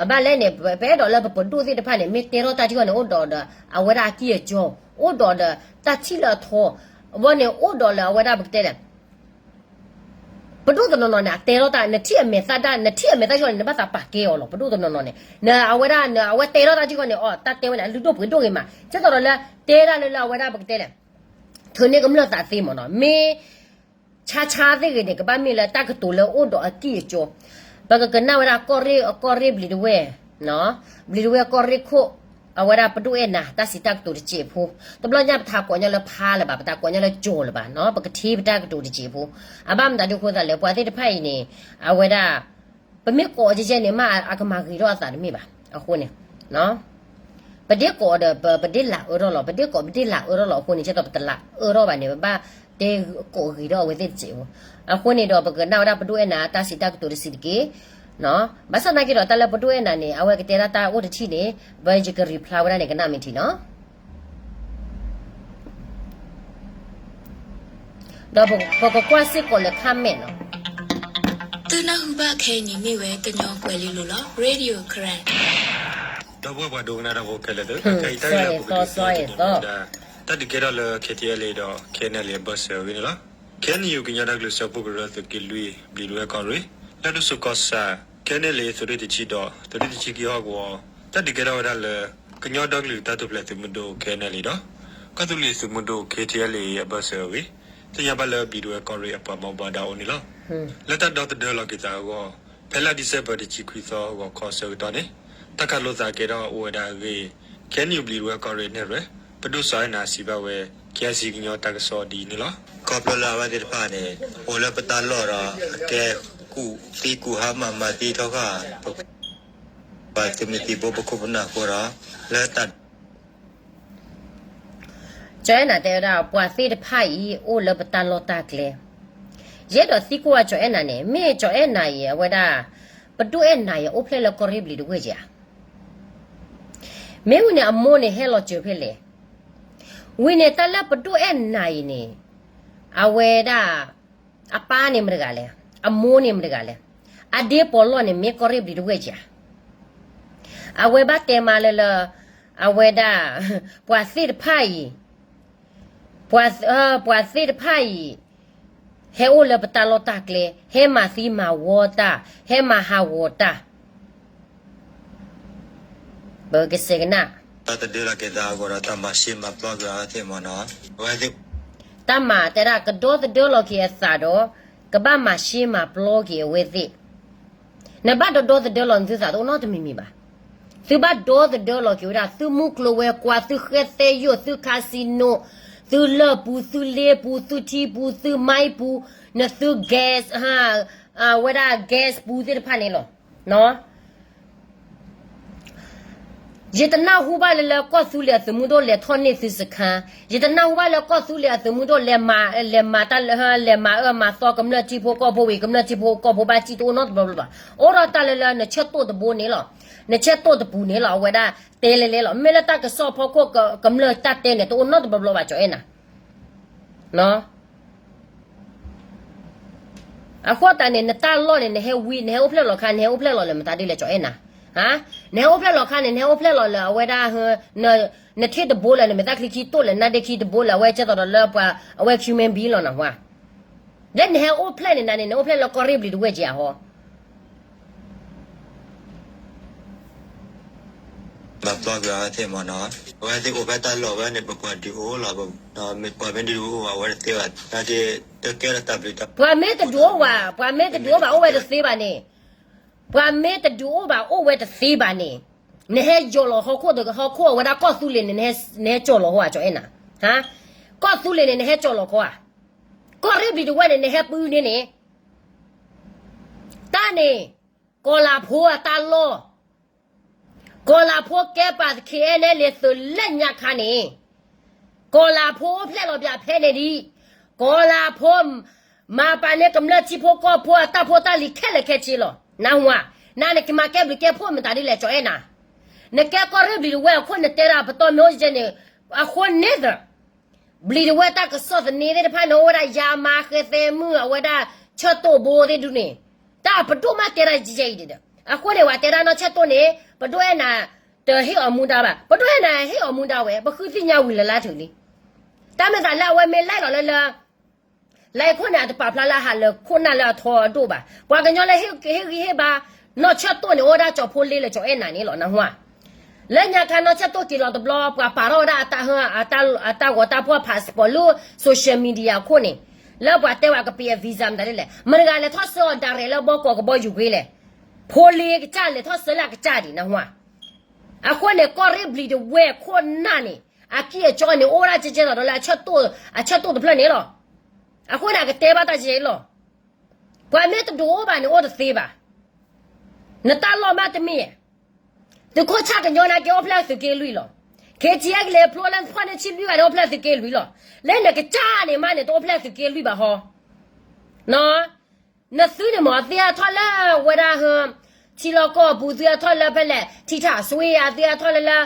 ဘၣ်လဲၣ်န့ၣ် ပအဲၣ်ဒိးလၢပပဒိၣ်သ့ၣ်တဖၣ်န့ၣ် မ့ၢ်တဲထီၣ်တၢ်ထံၣ်ဃီန့ၣ် အိၣ်ဒီးဒီး အဝဲဒၣ်အကံၢ်အစီ, အိၣ်ဒီးဒီးတၢ်ထံၣ်လၢအထီ, အဝဲန့ၣ် အိၣ်ဒီးလၢအဝဲဒၣ်ပကတဲလဲၣ် ပဒိၣ်တနီၤနီၤန့ၣ် အတဲထီၣ်တၢ် နထံၣ်အမဲာ်သၣ်ဒၣ် နထံၣ်အမဲာ်သၣ်ထံၣ်ဃီန့ၣ် နဘၣ်သးပာ်ကဲအီၤလီၤ. ပဒိၣ်တနီၤနီၤန့ၣ် နအဝဲဒၣ် နအဝဲတဲထီၣ်တၢ်ထံၣ်ဃီန့ၣ် အီ တၢ်တဲဝဲန့ၣ် အလုၢ်ဒိၣ်ပှ့ၤဒိၣ်ဂ့ၤမး, ဒ်သိးဒီးလၢ တဲဒၣ်လၢလၢအဝဲဒၣ်ပကတဲလဲၣ် ထုးန့ၢ်ကမျၢၢ်သးသ့မ့ၢ်နီၤ, မ့ၢ် ဆါဆါသ့ၣ်ဂ့ၤန့ၣ် ကဘၣ်မ့ၢ်လၢတၢ်ကတိၤလၢအိၣ်ဒီးအကံၢ်အစီ, ပကကနၣ်ဝဲဒၣ်ကီၢ်ရ့ၣ် ကီၢ်ရ့ၣ်ဘျံးဒဝဲၢ်, ဘျံးဒဝဲၢ်ကီၢ်ရ့ၣ်ခိၣ်, အဝဲဒၣ်ပဒိၣ်အဲၣ်နၤ တၢ်စံးတၢ်ကတိၤတစဲးဖိ, တဘျီညါပတကိးညီလၢဖါလၢၤဘၣ်, ပတကိးညီလၢကၠီၤလၢၤဘၣ်နီၤ, ပကထ့ပတၢ်ကတိၤတစဲးဖိ, အဘၣ်မတၤဒုးအဃိသတးလဲၣ် ပှၤသ့ၣ်တဖၣ်အံၤန့ၣ် အဝဲဒၣ် ပမ့ၢ်ကိးကဲကဲန့ၣ် မ့ၢ်အကမၤဂ့ၤထီၣ်အသးတမ့ၢ်ဘၣ်, အဃိန့ၣ် ပဒ့ကိးဒီး ပဒ့လၢအၢထီၣ်လီၤ, ပဒ့ကိးပဒ့လၢအၢထီၣ်လီၤအဃိန့ၣ် ကဲသိးပတလၢအၢထီၣ်ဘၣ်န့ၣ် ပဘၣ်တဲကိးဂ့ၤထီၣ်အဝဲသ့ၣ်တစဲးဖိ, အဃိန့ၣ်ဒီး ပကနၣ်ဝဲဒၣ်ပဒိၣ်အဲၣ်နၤ တၢ်စံးတၢ်ကတိၤတစဲးတက့ၢ်, ဘၣ်ဆၣ်သနာ်က့ဒီး တၢ်လၢပဒိၣ်အဲၣ်နၤန့ၣ် အဝဲကတဲဒၣ်တၢ်အိၣ်တထံၣ်န့ၣ် ပယက reply ဝဲဒၣ်န့ၣ် ကနၣ်မ့ၢ်ထံနီၤ ဒီးပကကွၢ်စ့ၢ်ကီးလၢ comment နီၤ. သုနၢ်ဟူဘၣ်ခဲအံၤန့ၣ်မ့ၢ်ဝဲကညီကွဲၤလ့လိၤလီၤ Radio Karen ဒီပုၢ်ဝဲၢ်ပှၤဒိကနၣ်တၢ်ဖိခဲလၢာ်သ့ၣ်, ခဲအံၤတၢ်ဂ့ၢ်လၢပကဒုးသ့ၣ်ညါဝဲဒၣ် တၢ်ဒုးကဲထီၣ်လၢ K T L A ဒီး K N L A အဘၢၣ်စၢၤအဂ့ၢ်န့ၣ်လီၤ. K N U ကညီတၢ်ကလုၢ်စၢဖှိၣ်ကရၢသုးက့လွံၢ် ဘျံးဒဝဲၢ်ကီၢ်ရ့ၣ် လၢဒိၣ်စိကီၢ်ဆၣ် K N L A သုးရ့ၣ်တဆံဒီး သုးရ့ၣ်တဆံခံဟီၣ်ကဝီၤ တၢ်ဒုးကဲထီၣ်ဝဲဒၣ်လၢ ကညီဒီကလုာ်တၢ်ထူၣ်ဖျဲးသုးမုၢ်ဒိၣ် K N L A ဒီး ကီၢ်သူလ့ၤသုးမုၢ်ဒိၣ် K T L A အဘၢၣ်စၢၤအဂ့ၢ် သ့ၣ်ညါဘၣ်လၢဘျံးဒဝဲၢ်ကီၢ်ရ့ၣ်အပှၤဘၣ်မူဘၣ်ဒါအအိၣ်န့ၣ်လီၤ. လၢတၢ်ဒီသဒၢလီၤက့ၤသးအဂီၢ် ဖဲလါဒံၣ်စ့ဘၢၣ်တဆံခွံသီ ဂီၤခီအဆၢကတီၢ်န့ၣ် တၢ်ခးလိာ်သးကဲထီၣ်အိၣ်ဝဲဒၣ်အဂ့ၢ် K N U ဘျံးဒဝဲၢ်ကီၢ်ရ့ၣ်နဲၣ်ရွဲၣ် ပဒိၣ်စီၤအဲၣ်နၤစံးဘၣ်ဝဲ K I C ကညီတၢ်ကစီၣ်ဒ်အံၤန့ၣ်လီၤ. ခီဖျိလၢအဝဲသ့ၣ်တဖၣ်န့ၣ် အိၣ်လၢပတၢ်လီၢ်ဒီး အကဲကူၣ်သံကူၣ်ဟါမၢ်မၤသံထီဃာ် ပပှၤသုးမုၢ်သံၣ်ဘိပခိၣ်ပနၢ်အဃိဒီး လၢတၢ် ကၠီၤအဲၣ်နၤတဲဝဲဒၣ် ပှၤသ့ၣ်တဖၣ်အံၤ အိၣ်လၢပတၢ်လီၢ်တၢ်ကျဲ, ယအဲၣ်ဒိးသံကွၢ်ကၠီၤအဲၣ်နၤန့ၣ် မ့ၢ်ကၠီၤအဲၣ်နၤအံၤ အဝဲဒၣ် ပဒိၣ်အဲၣ်နၤအံၤ အိၣ်ဖျဲၣ်လၢကီၢ်ရ့ၣ်ဘျံးဒဝဲၢ်ဧါ. မ့ၢ်ဝံၤန့ၣ် အမိၢ်န့ၣ်ဟဲလီၤစၢၤဖဲလဲၣ်. ဝံၤန့ၣ် တၢ်လၢပဒိၣ်အဲၣ်နၤအံၤန့ၣ် အဝဲဒၣ် အပၢ်န့ၣ်မတဂၤလဲၣ်, အမိၢ်န့ၣ်မတဂၤလဲၣ်, အဒ့ပီးလီၢ်န့ၣ် မ့ၢ်ကီၢ်ရ့ၣ်ဘျံးဒဝဲၢ်ဧါ. အဝဲဘၣ်တဲမးလၢလၢ အဝဲဒၣ် ပှၤသ့ၣ်တဖၣ်အံၤ ပှၤသ့ၣ်တဖၣ်အံၤ ဟဲအိၣ်လၢပတၢ်လီၢ်တၢ်ကျဲ, ဟဲမၤသံမၤဝီတၢ်, ဟဲမၤဟးဂီၤတၢ် ပကစဲးကနၣ် တၢ်တဒၢလီၤက့ၤသးအဂီၢ်ဒီး တၢ်မၤရှဲမၤပျီက့ၤအဝဲသ့ၣ်မ့ၢ်နီၤ, အဝဲသ့ၣ် တၢ်မၤတဲဒၣ်ကဒီသဒၢလီၤက့ၤအသးဒီး ကဘၣ်မၤရှဲမၤပျီက့ၤအဝဲသ့ၣ်. နဘၣ်ဒီဒီသဒၢလီၤနသုသးတအိၣ်နီတမံၤမံၤဘၣ်. သုဘၣ်ဒီသဒၢလီၤက့ၤဝဲဒၣ် သုမုၢ်ကျိၤဝဲၤကွာ် သုဃဲသဲယိာ် သု casino, သုလၢၢ်ပူၤ သုလ့ပူၤ သုထံပူၤ သုမါပူၤ, နသု gas ဟါ အဝဲဒၣ် gas ပူသ့ၣ်တဖၣ်န့ၣ်လီၤ. ယတနၢ်ဟူဘၣ်လၢလၢကီၢ်သူလ့ၤအသုးမုၢ်ဒိၣ်လဲၤထီၣ်န့ၢ်သုစခါ, ယတနၢ်ဟူဘၣ်လၢကီၢ်သူလ့ၤအသုးမုၢ်ဒိၣ်လဲၤမၤ လဲၤမၤတၢ်လၢ လဲၤမၤအၢမၤသီကမျၢၢ်ထံဖိကီၢ်ဖိဝံၤ ကမျၢၢ်ထံဖိကီၢ်ဖိဘၣ်စံၣ်တအိၣ်နီတဘျီဘျီဘၣ်. အိၣ်ဒီးတၢ်လၢလၢနဆၢၣ်တိၣ်တဘိန့ၣ်လီၤ. နဆၢၣ်တိၣ်တပူၤန့ၣ်လီၤ. အဝဲဒၣ်တဲလဲၤလဲၤလီၤ. မ့ၢ်လၢတၢ်ကစီၣ်ဖီခိၣ်ကမျၢၢ်တၢ်တဲန့ၣ် တအိၣ်နီတဘျီဘျီဘၣ် ကၠီအဲၣ်နၤ. အဃိသတးန့ၣ် နတၢ်လီၢ်န့ၣ် နဟဲဝံ နဟဲအိၣ်ဖျဲၣ်လီၤခါ နဟဲအိၣ်ဖျဲၣ်လီၤလၢမတၤဒ်လဲၣ် ကၠီအဲၣ်နၤ. နဟဲအိၣ်ဖျဲၣ်လီၤခါန့ၣ် နဟဲအိၣ်ဖျဲၣ်လီၤလၢအဝဲဒၣ် နထံၣ်တဘိလၢနမဲာ်သၣ်ချံခံတိၣ်လၢ နၢ်ဒ့ခံတဘိလၢအဝဲကဲသိးဒီးလၢပှၤအဝဲ human being လီၤနဟါ. လၢနဟဲအိၣ်ဖျဲၣ်န့ၣ်နၤန့ၣ် နအိၣ်ဖျဲၣ်လၢကီၢ်ရ့ၣ်ဘျံးတဝဲၢ်က့ၤအဟီ ဘၣ်ပျီကွံာ်အဝဲသ့ၣ်မ့ၢ်နီၤ, အဝဲသ့ၣ်အိၣ်ဖဲတၢ်လီၢ်ဝဲန့ၣ် ပပှၤဒုးအိၣ်လီၤ, ပှၤမ့ၢ်ဒုးအိၣ်အဝဲတသ့ဘၣ်, တၢ်တကဲလၢတၢ်ဘျုးတၢ် ပှၤမ့ၢ်တဒုးအိၣ်ဘၣ်, ပှၤမ့ၢ်တဒုးအိၣ်ဘၣ်အိၣ်ဝဲတသ့ဘၣ်န့ၣ်, ပှၤမ့ၢ်တဒုးအိၣ်ဘၣ်အိၣ်ဝဲတသ့ဘၣ်န့ၣ်, နဟဲယီၤလီၤဟီၣ်ခိၣ် ဟီၣ်ခိၣ်အဝဲဒၣ်ကီၢ်သူလ့ၤန့ၣ် နဟဲကၠီၤလီၤဟီၣ်ဧါ ကၠီအဲၣ်နၤ, ကီၢ်သူလ့ၤန့ၣ် နဟဲကၠီၤလီၤခီဧါ, ကီၢ်ရ့ၣ်ဘျံးတဝဲၢ်န့ၣ် နဟဲပုၢ်န့ၢ်န့ၣ်, တၢ်န့ၣ် ကီၤလၤဖိအတၢ်လီၢ် ကီၤလၤဖိကဲပာ် KNLA သုးလၢညါခါန့ၣ်, ကီၤလၤဖိအိၣ်ဖျဲၣ်လီၤပၠးဖဲန့ၣ်ဒံး, ကီၤလၤဖိ မၤပာ်န့ၢ်ကမျၢၢ်ထံဖိကီၢ်ဖိအတၢ်ဖိတၢ်လံၤခဲလၢာ်ခဲဆ့လီၤ. နၢ်ဟူဧါ, နၤန့ၣ်ကမၤကဲဘျုးကဲဖှိၣ်မတၤဒ်လဲၣ် ကၠီအဲၣ်နၤ, နကဲကီၢ်ရ့ၣ်ဘျံးတဝဲၢ်အခိၣ်နတဲဒၣ်ပတီၢ်မ့ၢ်အိၣ်ကဲန့ၣ်, အဃိန့ၣ်သ ဘျံးတဝဲၢ်တၢ်ကစီၣ်သန့သ့ၣ်တဖၣ်န့ၣ် အိၣ်ဝဲဒၣ်ယါမါဃဲသဲမုၣ် အဝဲဒၣ်ဆၢၣ်တိၣ်ဘိသ့ၣ်ဒုန့ၣ်, တၢ်ပဒိၣ်မးတဲဒၣ်ယဲအံၤဒီး, အဃိန့ၣ် ပှၤတဲဒၣ်နီၢ်ဆၢၣ်တိၣ်န့ၣ် ပဒိၣ်အဲၣ်နၤ တဟ့ၣ်အီၤမူဒါဘၣ်, ပဒိၣ်အဲၣ်နၤဟ့ၣ်အီၤမူဒါဝဲ ပဃုသ့ၣ်ညါဝံၤလၢ်လၢ်ထုးလံ. တၢ်မ့ၢ်သးလၢအဝဲမ့ၢ်လဲၣ်လီၤလၢလၢ လၢခိၣ်န့ၣ် အတပာ်ဖျါလၢအဟးလၢခိၣ်နၢ်လၢအထီအဒိၣ်ဘၣ်. ပှၤကညီလၢဟ့ၣ်ဂံၢ်ဟ့ၣ်ဘါ နီၢ်ဆၢၣ်တိၣ်န့ၣ် အိၣ်ဝဲဒၣ်ကၠီၤဖိလ့လၢကၠီၤအဲၣ်နၤန့ၣ်လီၤ နၢ်ဟူဧါ. လၢညါခါနီၢ်ဆၢၣ်တိၣ်က့ၤလီၤတဘျီ ပှၤပာ်ထီၣ်ဝဲဒၣ်အတၢ်ဂီၤတၢ်ဖှီၣ် passport လၢ social media အခိၣ်န့ၣ်, လၢပှၤတဲဝဲကပ့ၤအ visa မတၤဒ်လဲၣ်, မတၤတဂၤလဲၤထီၣ်ဆှၢအီၤ direct လၢဘီကီးကဘီယူၤကွ့လဲၣ်, ဖိလ့ကစၢ်လဲၤထီၣ်ဆှၢလၢအကစၢ်ဒံး နၢ်ဟူဧါ. အဃိန့ၣ် ကီၢ်ရ့ၣ်ဘျံးတဝဲၢ်ခိၣ်နၢ်န့ၣ် အကံၢ်အကီန့ၣ် အိၣ်ဝဲဒၣ်ကဲကဲသိးဒီးလၢ အဆၢၣ်တိၣ်တဖျၢၣ်န့ၣ်လီၤ. အဃိန့ၣ် အကတဲဘၣ်တၢ်ကဲလီၤ. ပှၤမ့ၢ်တဒုးအိၣ်ဘၣ်န့ၣ် အိၣ်တသ့ဘၣ်. နတၢ်လီၢ်မးတမ့ၢ်, သုးခိၣ်ဆၣ်ကညီန့ၣ် က့ၤအိၣ်ဖျဲၣ်သုးက့လွံၢ်လီၤ. ခ့ၣ်ထံၣ်အဲၣ်ကလဲၤဖျိလၢဖီၣ်န့ၢ်ဆံလွံၢ်ဂၤန့ၣ် အိၣ်ဖျဲၣ်သုးက့လွံၢ်လီၤ. လၢနကစၢ်န့ၣ်မးန့ၣ် တအိၣ်ဖျဲၣ်သုးက့လွံၢ်ဘၣ်ဟီ နသုန့ၣ်မ့ၢ် သုဟဲထီၣ်လၢဝဲဒၣ် ထံလီၢ်ကီၢ်ပူၤ သုဟဲထီၣ်လၢဖဲလဲၣ် ထံထၣ်စွံဧါ သုဟဲထီၣ်လၢလၢ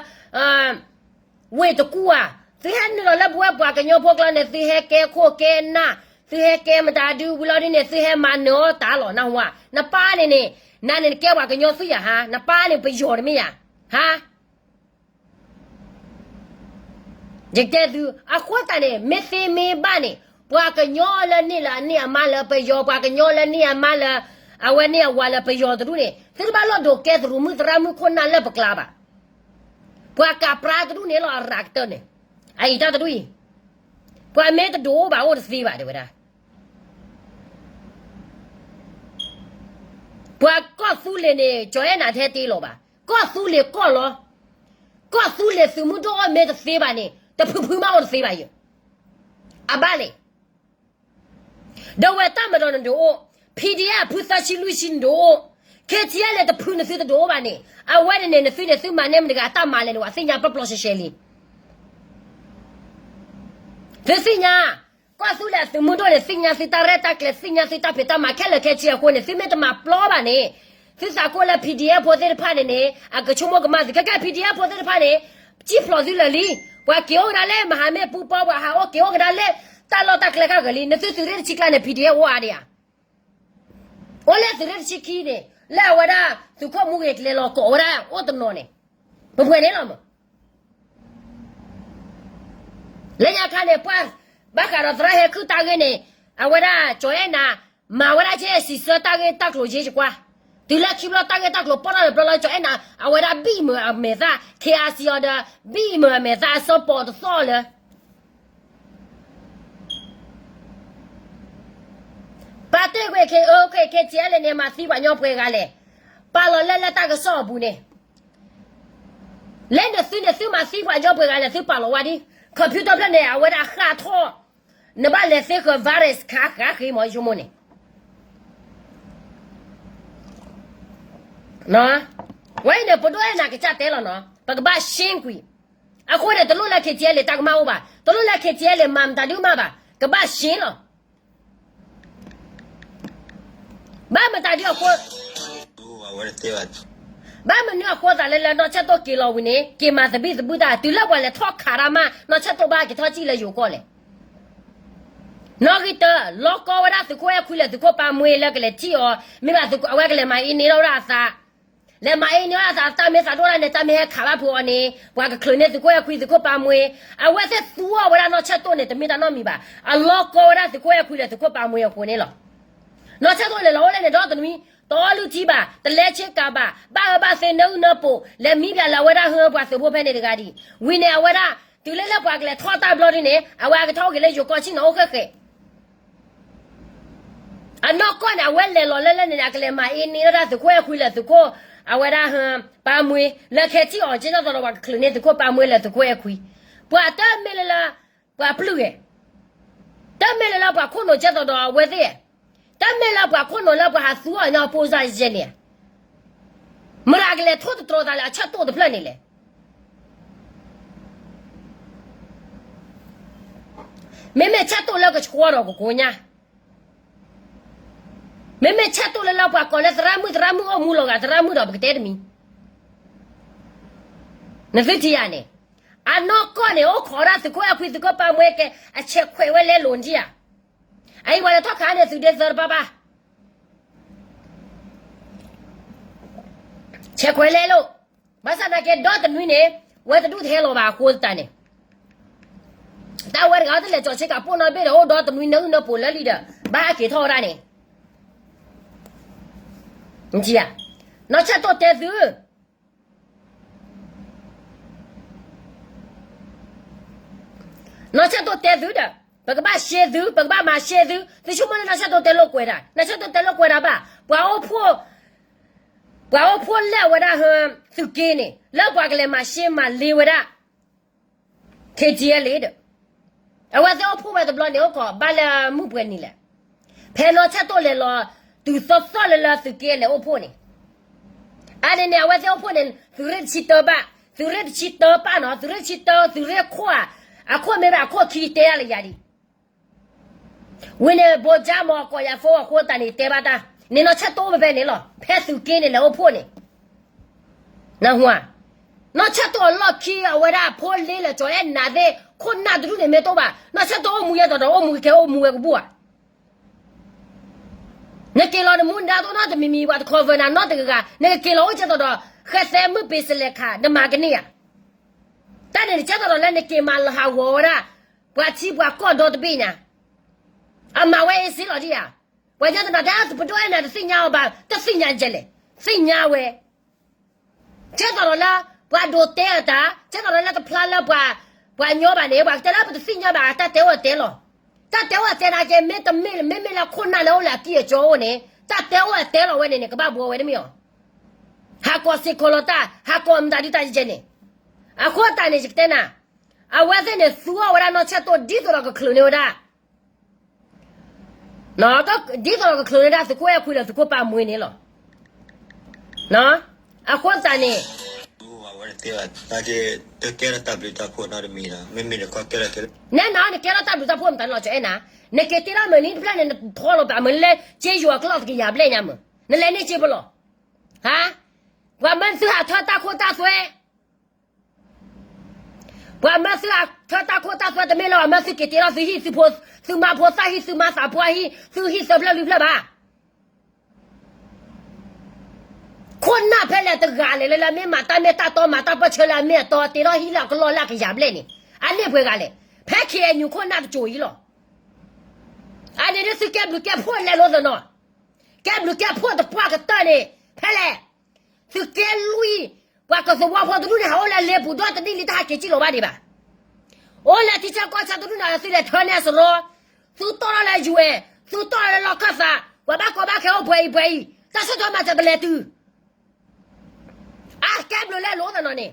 ဝ့ၢ်တကူၣ်ဧါ, သုဟဲနုာ်လီၤလၢပဝဲပှၤကညီဖိကျါန့ၣ် သုဟဲကဲခိၣ်ကဲနၢ်, သုဟဲကဲမတၤဒုဝံၤလီၤဒ်န့ၣ် သုဟဲမၤနၢၤအီၣ်တၢ်လီၤ နၢ်ဟူဧါ. နပၢ်န့ၣ်န့ၣ်, နၤန့ၣ်နကဲပှၤကညီသုယၤဟါ, နပၢ်န့ၣ်ပယီၤတမ့ၢ်ယၤ, ဟါ ယတဲသု, အဃိသတးန့ၣ် မ့ၢ်သ့မ့ၢ်ဘၣ်န့ၣ် ပှၤကညီလၢန့ၢ်လၢအန့ၢ်အမါလၢပယီၤ, ပှၤကညီလၢန့ၢ်အမါလၢ အဝဲန့ၢ်အဝၤလၢပယီၤတဒူၣ်န့ၣ် သုတဘၣ်လီၢ်ဒိးကဲသရူးမုၣ်သရၣ်မုၣ်ခိၣ်နၢ်လၢပကျါဘၣ်. ပှၤကးပြါတဒူၣ်န့ၣ်လီၤ အရၤကတၢၢ်န့ၣ်, အအံၤတၢ်တဒူၣ်အံၤ, ပှၤမ့ၢ်တဒုးအိၣ်ဘၣ်အိၣ်တသ့ဘၣ် တဲဝဲဒၣ် ပှၤကီၢ်သူလ့ၤန့ၣ် ကၠီၤအဲၣ်နၤထဲတ့လီၤဘၣ်. ကီၢ်သူလ့ၤကီၢ်လီၤ. ကီၢ်သူလ့ၤသုးမုၢ်ဒိၣ်အိၣ်မ့ၢ်တသ့ဘၣ်န့ၣ် တဖုဖုမးအိၣ်တသ့ဘၣ်ယၤ. အဘၣ်လဲၣ်. ဒီးဝဲတၢ်မၤဒီးနဒုးအိၣ်, PDF ဖုသၢဆံလွံၢ်ဆံနဒုးအိၣ်, ခ့ၣ်ထံၣ်အဲၣ်လဲၤတဖုနသုတဒုးအိၣ်ဘၣ်န့ၣ် အဝဲန့ၣ်န့ၣ် နသုန့ၣ် သုမၤန့ၢ်မတၤတဂၤအတၢ်မၤလဲၣ်န့ၣ် ဝဲသ့ၣ်ညါပျီပျီရှဲရှဲလံ. သုသ့ၣ်ညါ, ကီၢ်သူလ့ၤအသုးမုၢ်ဒိၣ်န့ၣ် သ့ၣ်ညါသုတၢ်ရဲၣ်တၢ်ကျဲၤ သ့ၣ်ညါသုတၢ်ဖံးတၢ်မၤခဲလၢာ်ခဲဆ့အဃိန့ၣ် သုမ့ၢ်တမၤပျီဘၣ်န့ၣ် သုသးကိၢ်လၢ PDF ဖိသ့ၣ်တဖၣ်န့ၣ်န့ၣ် အကဆိကမိၣ်ကမၣ်သု ခဲကဲ PDF ဖိသ့ၣ်တဖၣ်န့ၣ် စံၣ်ဖျိးသုလၢာ်လံ. ပှၤက့ၤအိၣ်ကဒါလၢမဟာမိတ်ပူၤပီ ပှၤဟးအိၣ်က့ၤအိၣ်ကဒါလၢ တၢ်လီၢ်တၢ်ကျဲခါဂၤလံ. နသုသုးရ့ၣ်တဆံကျါန့ၣ် PDF အိၣ်အါဒံးဧါ. အိၣ်လၢသုးရ့ၣ်တဆံခံန့ၣ် လၢအဝဲဒၣ် သုးခိၣ်မူဂ့ၤကလဲၤလီၤကိးဝဲဒၣ်အိၣ်တနီၤန့ၣ် ပပှဲၤန့ၣ်လီၤမး. လၢညါခါန့ၣ် ပှၤဘၣ်ဃးဒီးသရၣ်ဟဲခုၣ်တၢ်ဂ့ၢ်န့ၣ် အဝဲဒၣ်ကၠီၤအဲၣ်နၤ မၤဝဲဒၣ်ကဲစံးဆၢတၢ်ဂ့ၢ်တၢ်ကျိၤယ့ၢ်ကွၢ်. တုၤလၢခံဘျီတၢ်ဂ့ၢ်တၢ်ကျိၤပီၣ်ထီၣ်တဘျီလီၤ ကၠီၤအဲၣ်နၤ အဝဲဒၣ်ဘံၣ်မုာ်အမဲာ်သၣ် KRC အီၤဒီး ဘံၣ်မုာ်အမဲာ်သၣ်အစီၤပီၤတသီၣ်လၢ ပာ်တ့ၢ်ကွံာ် ခ့ၣ်ထံၣ်အဲၣ်လဲၣ်န့ၣ် မၤသံပှၤကညီပှဲၤဂၤလဲၣ်. ပာ်လီၤလၢလၢတၢ်ကစီၣ်အပူၤန့ၣ် လၢနသုန့ၣ် သုမၤသံပှၤကညီပှဲၤဂၤလဲၣ် သုပာ်လီၤဝဲဒ် computer ဖျၢၣ်န့ၣ် အဝဲဒၣ်ဃၣ်ထီၣ် နဘၣ်လဲၤသ့ဃၢၤ virus ခါဃါဃ့မး ယဆိကမိၣ်န့ၣ် ဝဲအံၤန့ၣ် ပဒိၣ်အဲၣ်နၤကစၢ်တဲလီၤနီၤ, ပကဘၣ်ရှ့ကွံာ်. အဃိန့ၣ် တလိၣ်လၢ K T L တၢ်ကမၣ်အိၣ်ဘၣ်, တလိၣ်လၢ K T L မၤမတၤဒုမၣ်ဘၣ်, ကဘၣ်ရှ့လီၤ. ဘၣ်မတၤဒုအဃိ, ဘၣ်မနုၤအဃိသးလၢ လၢနီၢ်ဆဲၣ်တိၣ်က့ၤလီၤဝံၤန့ၣ် က့ၤမၤသဘံၣ်သဘုၣ်တၢ် တုၤလၢပှၤလဲၤထီၣ်ခးတၢ်မး နီၢ်ဆဲၣ်တိၣ်ဘၣ်က့ၤထီၣ်စံၣ်လၢယိၤကီၢ်လဲၣ်. နီၣ်ဂံၢ်တၢ, လီကီဝဲဒၣ်သုးခိၣ်အဲၣ်ခွံလၢသုးခိၣ်ပၢ်မှ့လၢကလဲၤထံၣ်အီၤ, မ့ၢ်ဘၣ်အဝဲကလဲၤမၤအ့န့ၢ်ထီၣ်ဝဲဒၣ်အသး, လဲၤမၤအ့န့ၢ်ထီၣ်ဝဲဒၣ်အသး တၢ်မ့ၢ်ဟဲခးဘၣ်ဖုးအီၤန့ၣ် ပှၤကချုးန့ၢ်သုးခိၣ်အဲၣ်ခွံသုးခိၣ်ပၢ်မှ့, အဝဲသ့ၣ်သူအီၤဝဲဒၣ်နီၢ်ဆဲၣ်တိၣ်န့ၣ် တမ့ၢ်တၢ်နီတမံၤဘၣ်, အလီကီဝဲဒၣ်သုးခိၣ်အဲၣ်ခွံလၢသုးခိၣ်ပၢ်မှ့အဃိန့ၣ်လီၤ. နီၢ်ဆဲၣ်တိၣ်လဲၤလီၤအိၣ်လဲၣ်န့ၣ် ဒီတနွံ, တအီလုၢ်ထံဘၣ်, တလဲဆ့ကၤဘၣ်, ဘၣ်အၢဘၣ်သီနၢအုၣ်နၢပူၤ, လဲၤမံပၠးလၢအဝဲဒၣ်ဟၢပှၤသုးဖိဖဲန့ၣ်တဂၤဒံး, ဝံၤန့ၣ်အဝဲဒၣ်, တုၤလၢလၢပှၤကလဲၤထီၣ်တၢ်ဘျီဒ်န့ၣ် အဝဲအကထီၣ်အိၣ်က့ၤလၢယိၤကီၢ်ဆံၣ်နီၤအိၣ်ဃဲဃဲ အနီၢ်ကီၢ်န့ၣ် အဝဲလဲၤလီၤလၢလၢန့ၣ်န့ၣ် အကလဲၤမၤအ့န့ၢ်ဝဲဒၣ်သုးခိၣ်အဲၣ်ခွံလၢသုးခိၣ်, အဝဲဒၣ်ဟၢ, ပၢ်မှ့, လၢခဲထံၣ်အီၤကဲသိးဒီးပှၤကချုးန့ၢ်သုးခိၣ်ပၢ်မှ့လၢသုးခိၣ်အဲၣ်ခွံ, ပှၤတမ့ၢ်လၢလၢ, ပှၤပျုၢ်ဂဲၤ, တမ့ၢ်လၢလၢပှၤခိၣ်နူာ်ကဲသိးဒီးအဝဲသ့ၣ်, တမ့ၢ်လၢပှၤခိၣ်နူာ်လၢပှၤဟးသူအီၤန့ၣ်အပိစၢ်ယဲန့ၣ် မတၤကလဲၤထိၣ်သတြီၤသးလၢအဆၢၣ်တိၣ်တဖျၢၣ်န့ၣ်လဲၣ်. မ့မ့ၢ်ဆၢၣ်တိၣ်လၢကဆှီဒီးကကိးညါ, မ့မ့ၢ်ဆၢၣ်တိၣ်လၢလၢပှၤကိးလၢသရၣ်မုၣ်သရၣ်မုၣ်အိၣ်မူလီၤဂာ်သရၣ်မုၣ်ဒီးပကတဲတမံၤ, နသုထံၣ်ယၤန့ၣ်, အနီၢ်ကီၢ်န့ၣ် အိၣ်ခိးဒၣ်သုးခိၣ်အဲၣ်ခွံသုးခိၣ်ပၢ်မှ့ကဲ, အဆဲးခွဲးဝဲလဲလိာ်နထံၣ်ဧါ, အအံၤပှၤလဲၤထီၣ်ခးန့ၣ်သုးဒ့သၢတပၢ်ပၢ် ဆဲးခွဲးလဲလိာ်, ဘၣ်ဆၣ်သနာ်က့ဒီတနွံန့ၣ်, ဝဲတဒူၣ်တဟဲလီၤဘၣ်အဃိသတးန့ၣ်, တၢ်ဝဲတဂၤတလဲၤကၠီၤဆ့ကၤပိၢ်နီတဘ့ၣ်ဒီး အိၣ်ဒီတနွံနၢအုၣ်နၢပူၤလၢလံဒီး ဘၣ်ဟဲက့ၤထီၣ်ဝဲဒၣ်န့ၣ်, နီၢ်ဆၢၣ်တိၣ်တဲသု နီၢ်ဆၢၣ်တိၣ်တဲသုဒီး, ပကဘၣ်ရှ့သု, ပကဘၣ်မၤရှ့သု, သုဆိကမိၣ်လၢနီၢ်ဆၢၣ်တိၣ်တဲလိာ်ကွဲးတၢ်, နီၢ်ဆၢၣ်တိၣ်တဲလိာ်ကွဲးတၢ်ဘၣ်, ပှၤအိၣ်ဖှိၣ်, ပှၤအိၣ်ဖှိၣ်လၢအဝဲဒၣ်ဟၢ, သုးက့န့ၣ် လၢပှၤကလဲၤမၤရှ့မၤလ့ဝဲဒၣ်, ခဲကဲလဲၣ်ဒီး, အဝဲသ့ၣ်အိၣ်ဖှိၣ်ဝဲတဘျီန့ၣ် အိၣ်ခိးဘၣ်လၢမုၢ်ပှဲၤနံၤလဲၣ်, ဖဲနီၢ်ဆၢၣ်တိၣ်လဲၤလီၤ, တုၤသီသီလၢလၢသုးက့လဲၤအိၣ်ဖှိၣ်န့ၣ် အန့ၣ်န့ၣ် အဝဲသ့ၣ်အိၣ်ဖှိၣ်န့ၣ် သုးရ့ၣ်တဆံတၢဘၣ်, သုးရ့ၣ်တဆံတၢပၣ်နီၤ, သုးရ့ၣ်တဆံတၢ, သုးရ့ၣ်ခိၣ်ဧါ, အခိၣ်မ့ၢ်ဘၣ်အခိၣ်ခံတဲဒၣ်လၢယၤဒံး, ဝံၤန့ၣ် ဘိးကၠၢ်မီၤကိးယၤဖိအဃိသတးန့ၣ် တဲဘၣ်တၢ်, န့ၣ်နီၢ်ဆၢၣ်တိၣ်အိၣ်ဖဲဖဲန့ၣ်လီၤ, ဖဲသုးက့န့ၣ်လဲၤအိၣ်ဖှိၣ်န့ၣ်, နၢ်ဟူဧါ, နီၢ်ဆၢၣ်တိၣ်အလီၢ်ခံအဝဲဒၣ်ဖိလ့လၢကၠီၤအဲၣ်နၤသ့ၣ် ခိၣ်နၢ်တဒူၣ်န့ၣ်မ့ၢ်တအိၣ်ဘၣ်, နီၢ်ဆၢၣ်တိၣ်အိၣ်မူယဲသိးဒီးအိၣ်မူကဲအိၣ်မူဝဲကဘူၣ်ဧါ နက့ၤလီၤနမူနဒါတအိၣ်နီတမံၤမံၤ ပှၤတ cover နၤနီတဂၤဂၤ, နကက့ၤလီၤအိၣ်ကဲသိးဒီး ဃဲသဲမုၣ်ပ့ၤစလဲၤခး နမၤကန့ၢ်ဧါ, တၢ်န့ၣ်ကဲသိးဒီးလၢနက့ၤမၤလီၤဟးဂီၤဝဲဒၣ် ပှၤထံပှၤကီၢ်ဒီတဘ့ၣ်ညါ, အမၤဝဲအ့စ့လီၤဒံးဧါ, ပှၤညါတနာ်တဲ ပဒိၣ်အဲၣ်နၤတသ့ၣ်ညါအီၤဘၣ်, တသ့ၣ်ညါကလဲၣ်, သ့ၣ်ညါဝဲ ကဲသိးဒီးလၢ ပှၤဒိးတဲအတၢ်, ကဲသိးဒီးလၢတဖျါလၢပှၤ, ပှၤညီဘၣ်န့ၣ် ပှၤကတဲလၢပတသ့ၣ်ညါဘၣ် တၢ်တဲအိၣ်အတဲလီၤ. တၢ်တဲအိၣ်အတဲနာ်က့ မ့တမ့ၢ်လၢ မ့မ့ၢ်လၢခိၣ်နၢ်လၢအိၣ်လၢအကံၢ်အကီအိၣ်န့ၣ် တၢ်တဲအိၣ်အတဲလီၤဝဲန့ၣ်န့ၣ် ကဘၣ်ဘှီဝဲတမ့ၢ်အီၤ. ဟးကိးစ့ၢ်ကီးလီၤတၢ်, ဟးကိးမတၤဒုးတၢ်ယဲၢ်န့ၣ်. အဃိသတးန့ၣ် ယကတဲနၤ, အဝဲသ့ၣ်န့ၣ် သူအီၣ်ဝဲဒၣ်နီၢ်ဆၢၣ်တိၣ်ဒ်သိးဒီးကချုးန့ၢ်ဝဲဒၣ် ဒ်သိးဒီးကချုးန့ၢ်ဒၣ်သုးခိၣ်အဲၣ်ခွံလၢသုးခိၣ်ပၢ်မှ့န့ၣ်လီၤ. အဃိသတးန့ၣ် နဲနၤ နကဲထီၣ်တၢ်ဘျုးတၢ်ဖှိၣ်မတၤလီၤ ကၠီအဲၣ်နၤ, နက့ၤတ့ထီၣ်မုၢ်နံၤတဖျၢၣ်န့ၣ် နထီလီၤပာ်မုၢ်လၢ က့ယွၤအကျီၢ်တကယၤဘျဲၣ်ညါမုၢ်, နလဲၤန့ၢ်က့ပလီၢ်, ဟါ, ပှၤမၢသုဟးထၢတၢ်ခိတၢ်သွဲ ပှၤမၢသုဟးထၢတၢ်ခိတၢ်သွဲ တမ့ၢ်လၢပှၤမၢသုက့ၤတ့ထီၣ်သုဟံၣ်သုဖိ, သုမါဖိသၣ်ဟံၣ် သုမါသးပှၢ်ဟံၣ် သုဟံၣ်သၢဖျၢၣ်လွံၢ်ဖျၢၣ်ဘၣ်. ခိၣ်နၢ်ဖဲလဲၣ်တဂၤလဲၣ်လၢ လၢအမ့ၢ်မၤတၢ်မ့ၢ်တၢ်တီ မၤတၢ်ပၢၢ်ဆၢလၢအမ့ၢ်အတီ တ့ထီၣ်ဟံၣ်လၢအကလီၢ်လၢအကယၤဘျဲၣ်န့ၣ် အန့ၢ်ပှဲၤဂၤလဲၣ်. ဖဲ ခ့ၣ်အဲၣ်ယူၣ် ခိၣ်နၢ်တစိၤအံၤလီၤ. အန့ၣ်ဒ်သုကဲဘျုးကဲဖှိၣ်လဲၤလိသနီၤ, ကဲဘျုးကဲဖှိၣ်တပှၢ်ကတၢၢ်န့ၣ် ဖဲလဲၣ် သုကဲလွံၢ်, ပှၤကသဝီဖိတဒူၣ်န့ၣ် ဟးအိၣ်လၢလ့ပူၤဒီတနံၣ်လံ တဟးက့ၤစံၣ်လီၤဘၣ်ဒံးဘၣ်. အိၣ်လၢထံဆၢကီၢ်ဆၢတဒူၣ်န့ၣ် သုလဲၤထၢန့ၢ်အစရီ, သုတီၣ်ထီၣ်လၢ ယူၣ်အဲၣ်, သုတီၣ်ထီၣ်လၢလီၢ်ခၢၣ်သး, ပှၤဘၣ်ကီဘၣ်ခဲအိၣ်ပှဲၤအံၤပှဲၤအံၤ, တၢ်ဆၢထၢၣ်မၤစၢၤကလဲၤတုၤ, အကဲဘျုးလဲၤလိသနီၤန့ၣ်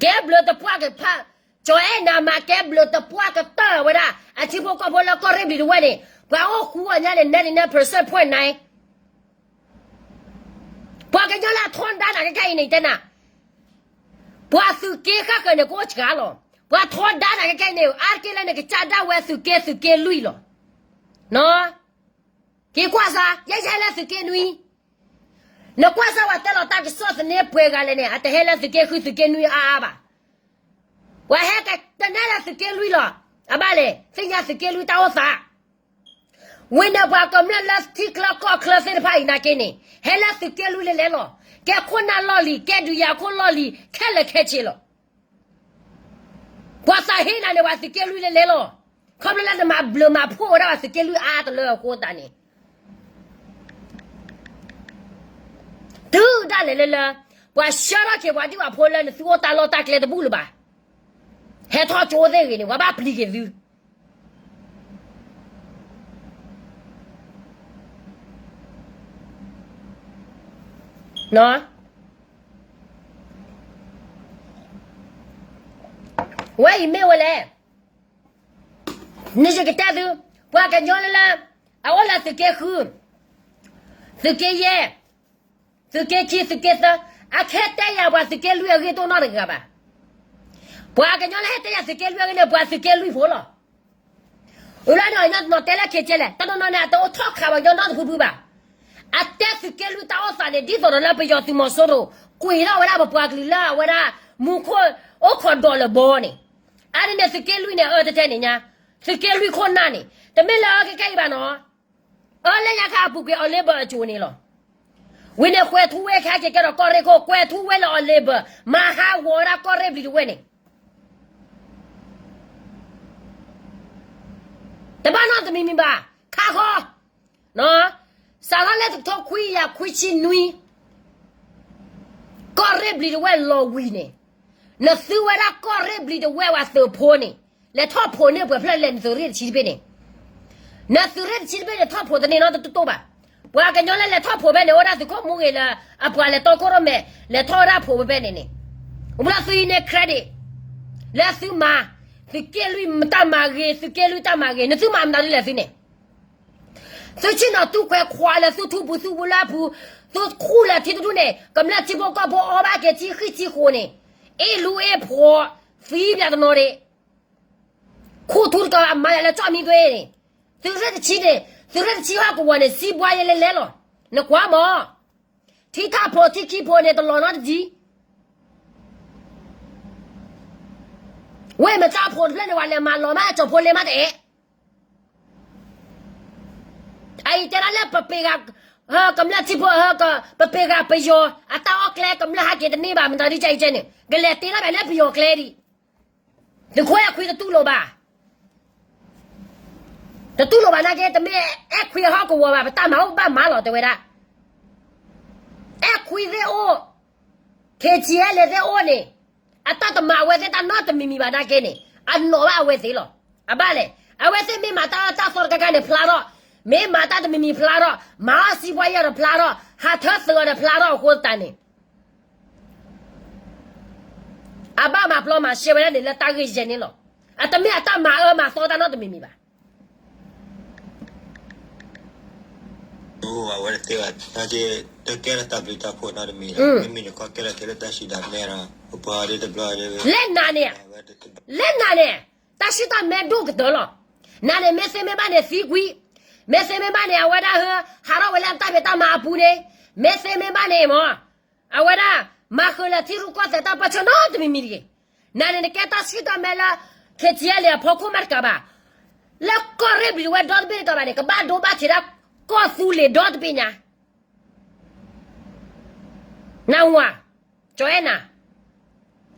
ကဲဘျုးတပှၢ်ကဖး ကၠီၤအဲၣ်နၤမၤကဲဘျုးတပှၢ်ကတၢၢ်ဝဲဒၣ် အထံဖိကီၢ်ဖိလၢကီၢ်ရ့ၣ်ဘျံၤတဝဲၢ်န့ၣ် ပှၤအိၣ်ဃူအီၤညါန့ၣ် ninety nine percent point nine ပှၤကညီလၢအထီဒါနၤခဲခဲအံၤန့ၣ် တဲနၤ, ပှၤသုးက့ဃၣ်ဃၢၤန့ၣ် ကအိၣ်စှၤလီၤ. ပှၤထီဒါနၤခဲခဲအံၤန့ၣ် အါတက့ၢ်လၢနကစၢ်ဒၣ်ဝဲသုးက့ သုးက့လွံၢ်လီၤ. က့ၤကွၢ်စၢ် ယဲယဟဲလၢသုးက့နွံ, နကွၢ်စၢ်ဝဲတဲလီၤတၢ်ကစီၣ်သန့ပှဲၤဂၤလဲၣ်န့ၣ် အတဟဲလၢသုးက့ဃုသုးက့နွံအါအါဘၣ်. ပှၤဟဲကတနဲလၢသုးက့လွံၢ်လီၤ. အဘၣ်လဲၣ် သ့ၣ်ညါသုးက့လွံၢ်တၢ်အိၣ်သး ဝံၤန့ၣ်ပှၤကမျၢၢ်လၢထံချၢကီၢ်ချၢသ့ၣ်တဖၣ်အံၤနာ်က့န့ၣ် ဟဲလၢသုးက့လွံၢ်လဲၤလဲၤလီၤ. ကဲခိၣ်နၢ်လီၢ်လံၤ ကဲဒုးယၤခိၣ်လီၢ်လံၤ ခဲလၢာ်ခဲဆ့လီၤ. ပှၤသးဟ့နၤန့ၣ် ပှၤသုးက့လွံၢ်လဲၤလဲၤလီၤ. ခီဖျိလၢနမၤဘျုးမၤဖှိၣ်ဝဲဒၣ်ပှၤသုးက့လွံၢ်အါတလၢအဃိသတးန့ၣ် တုၤဒၣ်လဲာ်လၢလၢ ပှၤဆှၢထီၣ်က့ၤပှၤဒံၣ်ပှၤဖိလၢနသုအိၣ်တၢ်လီၢ်တၢ်ကျဲတဘူၣ်လၢၤဘၣ်. ဟဲထီၣ်ကၠိသ့ၣ်ဂ့ၤန့ၣ် ပှၤဘၣ်ပျံၤက့ၤသု ဝဲအံၤမ့ၢ်ဝဲလဲၣ်, နယကတဲသု, ပှၤကညီလၢလၢ အအိၣ်လၢသုးက့ဃု, သုးက့ယဲၢ်, သုးက့ခံ သုးက့သၢ, အခဲတဲယၤပှၤသုးက့လွံၢ်အဂ့ၢ်တအိၣ်နီတဂၤဘၣ်. ပှၤကညီလၢဟဲတဲယၤသုးက့လွံၢ်အဂ့ၢ်န့ၣ် ပှၤသုးက့လွံၢ်ဖိလီၤ. အလၢန့ၣ် အနီၢ်နီၢ်တဲလၢခံကဲလဲၣ် တနီၤနီၤန့ၣ် အတအိၣ်ထီၣ်ခးပှၤကညီနီတဖုဖုဘၣ်. အတဲသုးက့လွံၢ်တၢ်အိၣ်သးန့ၣ် ဒ်သိးဒီးလၢပယီၤသုးမီၤစိရိၤ ကွံာ်ထီၣ်ဝဲဒၣ်ပပှၤကလုာ်လၢအဝဲဒၣ် မူခိၣ်အိၣ်ခိးဒီးလၢဘီန့ၣ်, အါန့ၣ်န့ၣ် သုးက့လွံၢ်န့ၣ် အၢတတဲန့ၣ်ညါ, သုးက့လွံၢ်ခိၣ်နၢ်န့ၣ် တမ့ၢ်လၢအၢကဲကဲအံၤဘၣ်နီၤ, အၢလၢညါခါအပူၤကွံာ်အီၤလ့ဘၢၣ်အစိၤန့ၣ်လီၤ. ဝံၤန့ၣ်ကွဲၤထူဝ့ခဲက့ၤကဲဒီးကီၢ်ရ့ၣ်ခိၣ် ကွဲၤထူဝ့လၢအီၤလ့ဘၢၣ် မၤဟးဂီၤဝဲဒၣ်ကီၢ်ရ့ၣ်ဘျံၤတဝဲၢ်န့ၣ် တဘၣ်နီတမံၤမံၤဘၣ်, ခါဃီ, စးထီၣ်လၢတကထိခွံကယၤခွံဆံနွံ, ကီၢ်ရ့ၣ်ဘျံၤတဝဲၢ်လီၤဝံၤန့ၣ်, နသုဝဲဒၣ်ကီၢ်ရ့ၣ်ဘျံၤတဝဲၢ်ဝဲသုးဖိန့ၣ်, လဲၤထီၣ်ဖိးန့ၢ်ပှဲၤဖျၢၣ်လဲၣ် နသုးရ့ၣ်တဆံတဘ့ၣ်န့ၣ်, နသုးရ့ၣ်တဆံတဘ့ၣ်န့ၣ် ထီၣ်ဖိးတန့ၢ်နီတတိၢ်ဘၣ်. ပှၤကညီလၢလဲၤထီၣ်ဖိးဖဲန့ၣ် အိၣ်ဒၣ်သုးခိၣ်မူဂ့ၤလၢ အပှၤလဲၤတီခိၣ်ရိၣ်မဲာ် လဲၤထီၣ်ဝဲဒၣ်ဖိးဖဲဖဲန့ၣ်န့ၣ်, အိၣ်ဘျီသုဟံးန့ၢ် credit လၢသုမၤ, သုးက့လွံၢ်တၢ်မၤဂ့ၤ သုးက့လွံၢ်တၢ်မၤဂ့ၤ နသုမၤမနုၤဒ်လဲၣ်သုန့ၣ် သုဆ့ၣ်နီၤသူခွဲးခွးလၢသုထူပူၤသုဝူလၢအပူၤ, သုခူၣ်လၢထံတဒူၣ်န့ၣ် ကမျၢၢ်ထံဖိကီၢ်ဖိအီၣ်ဘၣ်က့ၤထံဃံထံဃိးန့ၣ်, အ့ၣ်လူအ့ၣ်ဖိး, သံပၠးတနီၤဒံး, ခူၣ်ထူတကးဘၣ်မၤယၤလၢကၠီၣ်မံသွ့န့ၣ်, သုးရ့ၣ်တဆံန့ၣ်, သုးရ့ၣ်တဆံဟီၣ်ကဝီၤန့ၣ် စံးဘှါယဲလဲၤလဲၤလီၤ, နကွၢ်မး, ထံထၣ်ဖိးထံခံဖိးန့ၣ် တလီၤနီတဒံ ဝဲမတၤဖိးတဖျၢၣ်န့ၣ် ပှၤလဲၤမၤလီၤမး ကၠီၤဖိလဲမးတအဲၣ်, အအံၤတဲဒၣ်လၢပပ့ၤဂၤ, ဟၢကမျၢၢ်ထံဖိ, ပပ့ၤဂၤပယီၤအတၢ်အီၣ်ကျဲ ကမျၢၢ်ဟးက့ၤတန့ၢ်ဘၣ် မတၤဒ်ကဲအံၤကဲန့ၣ် ကလဲၤတ့ထီၣ်ဘၣ်လၢပယီၤကျဲဒံး, သုးခိၣ်အဲၣ်ခွံတတူၢ်လိာ်ဘၣ် တတူၢ်လိာ်ဘၣ်နာ်က့ တမ့ၢ်အဲၣ်ခွံအဟီၣ်ကဝီၤဘၣ် ပတၢ်မၤအိၣ်ဘၣ်မၤလီၤတဲဝဲဒၣ်, အဲၣ်ခွံသ့ၣ်အိၣ်, ခ့ၣ်ထံၣ်အဲၣ်လ့ၣ်သ့ၣ်အိၣ်န့ၣ်, အတၢ်တမၤအဝဲသ့ၣ်တၢ်နီတမံၤမံၤဘၣ်နာ်က့န့ၣ် အနီၣ်ဘၣ်အဝဲသ့ၣ်လီၤ. အဘၣ်လဲၣ်, အဝဲသ့ၣ်မ့ၢ်မၤတၢ်အၢတၢ်သီတခါခါန့ၣ်ဖျါထီၣ်, မ့ၢ်မၤတၢ်တမံၤမံၤဖျါထီၣ်, မၤအီၣ်စံးပှၤယဲၢ်ဒီးဖျါထီၣ်, ဟးထၢသုးအီၤဒီးဖျါထီၣ်အဃိသတးန့ၣ် အဘၣ်မၤပျီမၤရှဲဝဲဒၣ်န့ၣ်လၢတၢ်ဂ့ၢ်ယဲၢ်န့ၣ်လီၤ. အတမ့ၢ်အတၢ်မၤအၢမၤသီတၢ်နီတမံၤမံၤဘၣ်. ဝဲတသ့ဘၣ်, တကဲလၢတၢ်ဘျုးတၢ်ဖှိၣ်နီတမံၤလီၤ. မ့မ့ၢ်နကီၢ်ကဲလၢာ်ကဲလၢတၢ်ဆံးတၢ်မဲဒီး ပပှၤဒ်တဘျီဒ် လၢနၤန့ၣ်, လၢနၤန့ၣ်, တၢ်ဆံးတၢ်မဲဒိၣ်ကတၢၢ်လီၤ. နၤန့ၣ် မ့ၢ်သ့မ့ၢ်ဘၣ်န့ၣ်သံကွံာ်, မ့ၢ်သ့မ့ၢ်ဘၣ်န့ၣ် အဝဲဒၣ်ဟဲ ဟးထီၣ်ဝဲလၢတၢ်ဖံးတၢ်မၤအပူၤန့ၣ်, မ့ၢ်သ့မ့ၢ်ဘၣ်န့ၣ်မ့ၢ် အဝဲဒၣ် မၤဃုာ်လၢထံရူၢ်ကီၢ်သဲးတၢ်ပၢဆှၢနီတမံၤမံၤတဂ့ၤ. နၤန့ၣ် နကဲတၢ်ဆံးတၢ်မဲလၢ ခ့ၣ်ထံၣ်အဲၣ်လ့ၣ်အဖီခိၣ်မးတကးဘၣ်. လၢကီၢ်ရ့ၣ်ဘျံၤတဝဲၢ်ဒီတဘ့ၣ်တကးဘၣ်န့ၣ် ကဘၣ်ဒိဘၣ်ထံးဒၣ်ကီၢ်သူလ့ၤဒီတဘ့ၣ်ညါ နၢ်ဟူဧါ, ကၠီၤအဲၣ်နၤ,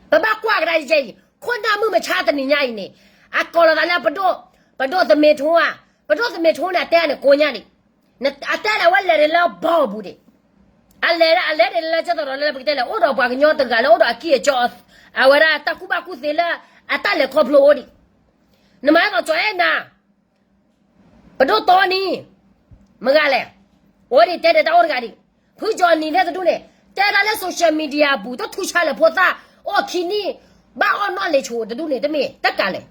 ပဘၣ်ကွၢ်ကဒါယဲအံၤ, ခိၣ်နၢ်မုၢ်မဆါတနံၤညါအံၤန့ၣ်, အကိးလီၤသးလၢပဒိၣ်, ပဒိၣ်သမ့ၢ်ထိဧါ, ပဒိၣ်သမ့ၢ်ထိန့ၣ် အတဲန့ၣ်ကိးညါဒံး, အတဲန့ၣ် အဝဲလဲၤဒၣ်လၢဘီအပူၤဒံး, အလဲၤ, အလဲၤဒၣ်လၢကၠီသရီးလၢပကတဲလဲၣ် အိၣ်ဒီးပှၤကညီတဂၤလၢအိၣ်ဒီးအကံၢ်အကီ, အဝဲဒၣ်တၢ်ကူၣ်ဘၣ်ကူၣ်သ့လၢ အတၢ်လဲၤခီဖျိအိၣ်ဒံး, နမၤသးကၠီၤအဲၣ်နၤ ပဒိၣ်တီနံၤ, မဂၤလဲၣ်, အိၣ်ဒံးတဲဒၣ်တၢ်အိၣ်တဂၤဒံး, ဖုကၠီၤနံၤသ့ၣ်တဒူၣ်န့ၣ် တဲဒၣ်လၢ social media ပူၤ တထူၣ်ဆါလၢဖိသၣ်, အိၣ်ခံနံၣ်, ဘၣ်အီၣ်နီၣ်လ့ၤဆိတဒူၣ်န့ၣ် တမ့ၢ်တကးလဲၣ်.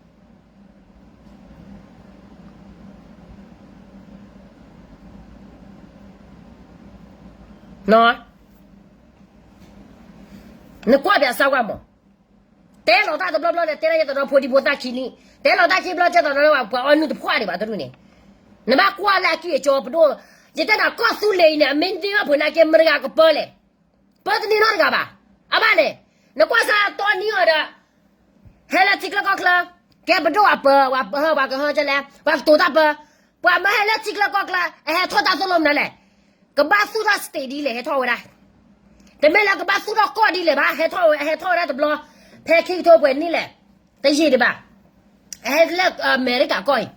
နကွၢ်ပၠးစၢ်ကွၢ်မး, တဲလီၤတၢ်တဘျီဘျီဒီး တဲလၢယဲသိးဒီးဖိဒံဖိသၣ်ခံနံၣ်, တဲလီၤတၢ်ခံဘျီကဲသိးဒီးလၢပှၤအီၣ်နုၢ်တဖှီၣ်ဒံးဘၣ်တဒူၣ်န့ၣ်, နဘၣ်ကွၢ်လၢအကံၢ်အကီပဒိၣ်, ယတဲနၤကီၢ်သူလ့ၤအံၤန့ၣ် အမ့ၢ်ဒ့ဘၣ်ဖုးနာ်က့ မတၤတဂၤကပၢလဲၣ်. ပၢတန့ၢ်နီတဂၤဘၣ်. အဘၣ်န့ၣ်, နကွၢ်စၢ်တီနံအီၤဒီး ဟဲလၢထံချၢကီၢ်ချၢ, ကဲပဒိၣ်အပၢ, ပှၤကဟၢကဲလဲၣ်, ပှၤကတိၤတၢ်ပၢ, ပှၤမၢဟဲလၢထံချၢကီၢ်ချၢ အဟဲထီၣ်တၢ်သိၣ်လိမနုၤလဲၣ်. ကဘၣ်သူၣ်ထီၣ် state ဒ်လဲၣ် ဟဲထီၣ်ဝဲဒၣ်. တမ့ၢ်လၢကဘၣ်သူၣ်ထီၣ်ကီၢ်ဒ်လဲၣ်ဘၣ်, ဟဲထီၣ်ဝဲ, ဟဲထီၣ်ဝဲဒၣ်တဘျီ, ဖဲခံကထိပှဲၤနံၣ်လဲၣ်, တယံာ်ဒံးဘၣ်, အဟဲလၢအမဲရကၤကီၢ်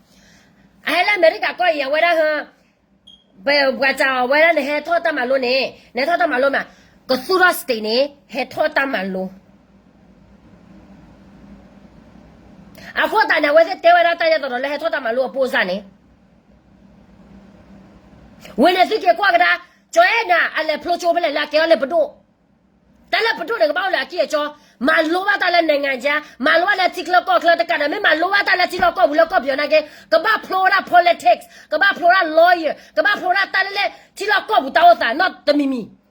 အံၤ, အဟဲလၢအမဲရကၤကီၢ်အံၤ အဝဲဒၣ်ဟၢ ပှၤစံးအီၤဝဲဒၣ် နဟဲထီၣ်တၢ်မၤလိန့ၣ်, နဟဲထီၣ်တၢ်မၤလိမး, ကသူၣ်ထီၣ် state န့ၣ် ဟဲထီၣ်တၢ်မၤလိ. အဃိသတးန့ၣ် အဝဲသ့ၣ်တဲဝဲဒၣ်တၢ်ယဲသိးဒီးလၢဟဲထီၣ်တၢ်မၤလိအပိၢ်စၢ်န့ၣ်, ဝဲန့ၣ်သုက့ၤကွၢ်ကဒါ, ကၠီအဲၣ်နၤ အလဲၤဖျိကၠိဖဲလဲၣ်လၢအကဲထီၣ်လၢပဒိၣ်, တၢ်လၢပဒိၣ်န့ၣ် ကဘၣ်အိၣ်လၢအကံၢ်အကီ, မၤလိဘၣ်တၢ်လၢ နိုင်ငံခြား, မၤလိဘၣ်လၢထံချၢကီၢ်ချၢတကးဒီး မ့ၢ်မၤလိဘၣ်တၢ်လၢထံလီၢ်ကီၢ်ပူၤလၢကီၢ်ပယီၤနာ်က့, ကဘၣ်ဖျိဝဲဒၣ် politics, ကဘၣ်ဖျိဝဲဒၣ် lawyer, ကဘၣ်ဖျိဝဲဒၣ်တၢ်လၢလၢထံလီၢ်ကီၢ်ပူၤတၢ်အိၣ်သးနီတမံၤမံၤ.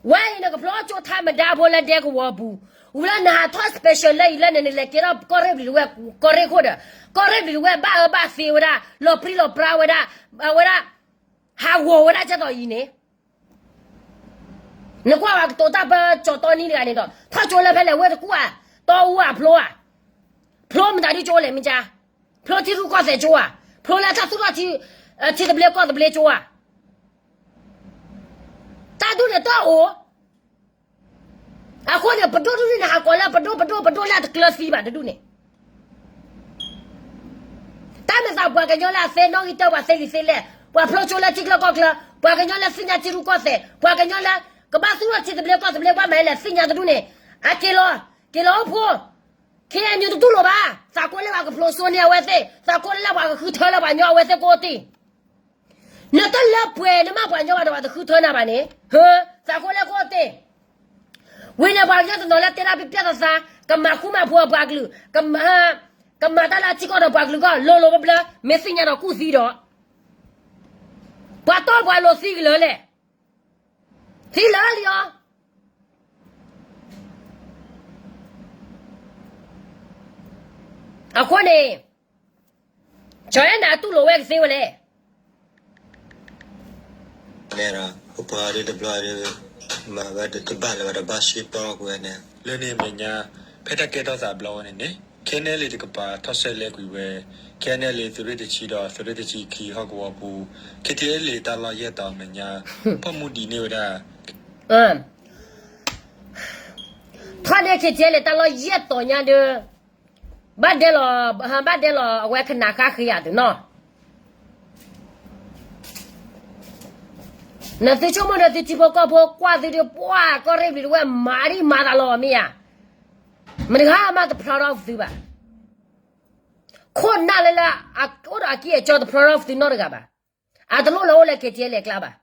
ဝဲအံၤန့ၣ် ကဖျိကၠိထါမဒါဖိလၢဒဲကဝီၤပူၤ, ဝံၤလၢနဟးထီၣ် special လၢအံၤလၢန့ၣ် နလဲၤကဲထီၣ်ကီၢ်ရ့ၣ်ဘျံၤတဝဲၢ်, ကီၢ်ရ့ၣ်ခိၣ်ဒီး, ကီၢ်ရ့ၣ်ဘျံၤတဝဲၢ် ဘၣ်အၢဘၣ်သီဝဲဒၣ်, လီၤပြံလီၤပြါဝဲဒၣ်, အဝဲဒၣ်, ဟးဂီၤဝဲဒၣ်ကဲသိးအံၤန့ၣ် နကွၢ်ဝဲကတိၤတၢ်ပၢကၠီတီနံတဂၤန့ၣ်ဒီး ထီၣ်ကၠိလၢဖဲလဲၣ်ဝဲတကူၣ်ဧါ, တီအူဧါဖျိဧါ, ဖျိမတၤဒုကၠိလဲၣ်မ့ၢ်ကါ, ဖျိထံရူၢ်ကီၢ်သဲးကၠိဧါ, ဖျိလၢတၢ်သူၣ်ထီၣ်ထံ, ထံသဘျ့ကီၢ်သဘျ့ကၠိဧါ, တၢ်ဒ်န့ၣ်တအိၣ်. အဃိန့ၣ် ပဒိၣ်တဒူၣ်န့ၣ် ဟးကိးလၢပဒိၣ်ပဒိၣ်ပဒိၣ်လၢအတကျၢၤသံဘၣ်တဒူၣ်န့ၣ် တၢ်မ့ၢ်သးပှၤကညီလၢအသ့နီၣ်ဂံၢ်တၢ ပှၤသ့လံာ်သ့လဲၢ်, ပှၤဖျိကၠိလၢထံချၢကီၢ်ချၢ, ပှၤကညီလၢသ့ၣ်ညါထံရူၢ်ကီၢ်သဲး, ပှၤကညီလၢ ကဘၣ်သူၣ်ထီၣ်ထံသဘျ့ကီၢ်သဘျ့ ကွၢ်မးလဲၣ် သ့ၣ်ညါတဒူၣ်န့ၣ်, အက့ၤလီၤ, က့ၤလီၤအိၣ်ဖိ, ခဲအံၤနတတူၢ်လိာ်ဘၣ်, သးကိးလၢပှၤကဖျိစိန့ၢ်အဝဲသ့ၣ်, သးကိးလၢပှၤကဃုထၢလၢပှၤကညီအဝဲသ့ၣ်ကအိၣ်တ့ၢ် နတလၢပှဲၤနမ့ၢ်ပှၤကညီဘၣ်ဒီး ပှၤတဃုထၢနၤဘၣ်န့ၣ်, ဟၢ, သးကိးလၢကအိၣ်တ့ၢ်. ဝံၤန့ၣ်ပှၤကညီတနီၤလၢတဲဒၣ်ပျၢ်ပျၢ်သးသး, ကမၤဃူမၤဖိးအပှၤကလုာ်, ကမၤတၢ်လၢအထံကီၢ်ဒီးပှၤကလုာ်ကီၢ် လိၤလိၤဘျၢဘျၢ, မ့ၢ်သ့ၣ်ညါဒီးကူၣ်သံဒီး, ပှၤတီပှၤလိၤသံကလၢာ်လဲၣ်, သံလၢာ်လံအီၤ. အဃိန့ၣ် ကၠီအဲၣ်နၤတူၢ်လိာ်ဝဲကသ့ဝဲလဲၣ်. န့ၣ်ဒီး ပပှၤဒ်တဘျီဒီး မၤဝဲတဘၣ်လၢၤဘၣ်ဒီးဘၣ်စ့ၢ်ကီးကွံာ်ဝဲန့ၣ် လၢန့ၣ်အမဲာ်ညါ ဖဲတၢ်ကဲထီၣ်သးဘျီဝဲန့ၣ်န့ၣ် ခဲနဲလံတကပၤထီၣ်ဆဲးလဲၤကွံာ်ဝဲ, ခဲနဲလံသုးရ့ၣ်တဆံဒီးသုးရ့ၣ်တဆံခံဟီၣ်ကဝီၤပူၤ, ခဲထံအဲလ့းတၢ်လီၢ်ယဲၢ်တီၤအမဲာ်ညါ ဖီၣ်မူဒံးန့ၢ်ဝဲဒၣ် ထီၣ်န့ၢ် ခဲထံအဲလ့း တၢ်လီၢ်ယဲၢ်တီၤညါဒီး ဘၣ်ဒဲလီၤ, ဘၣ်ဒဲလီၤအဝဲကနၣ်ဃါဃ့ယၤသုနီၤ. နသုဆိကမိၣ်ဒီးသုထံဖိကီၢ်ဖိကွၢ်သုဒီး ပှၢ်ကီၢ်ရ့ၣ်ဘျံၤတဝဲၢ်မၤဒံးမၤသးလီၤမ့ၢ်ဧါ. မတဂၤမးတ proud of သုဘၣ်. ခိၣ်နၢ်လၢလၢ အိၣ်ဒီးအကံၢ်အကီတ proud of သုနီတဂၤဘၣ်. အတလိၣ်လၢအိၣ်လၢ ခဲထံအဲလ့း အကျါဘၣ်.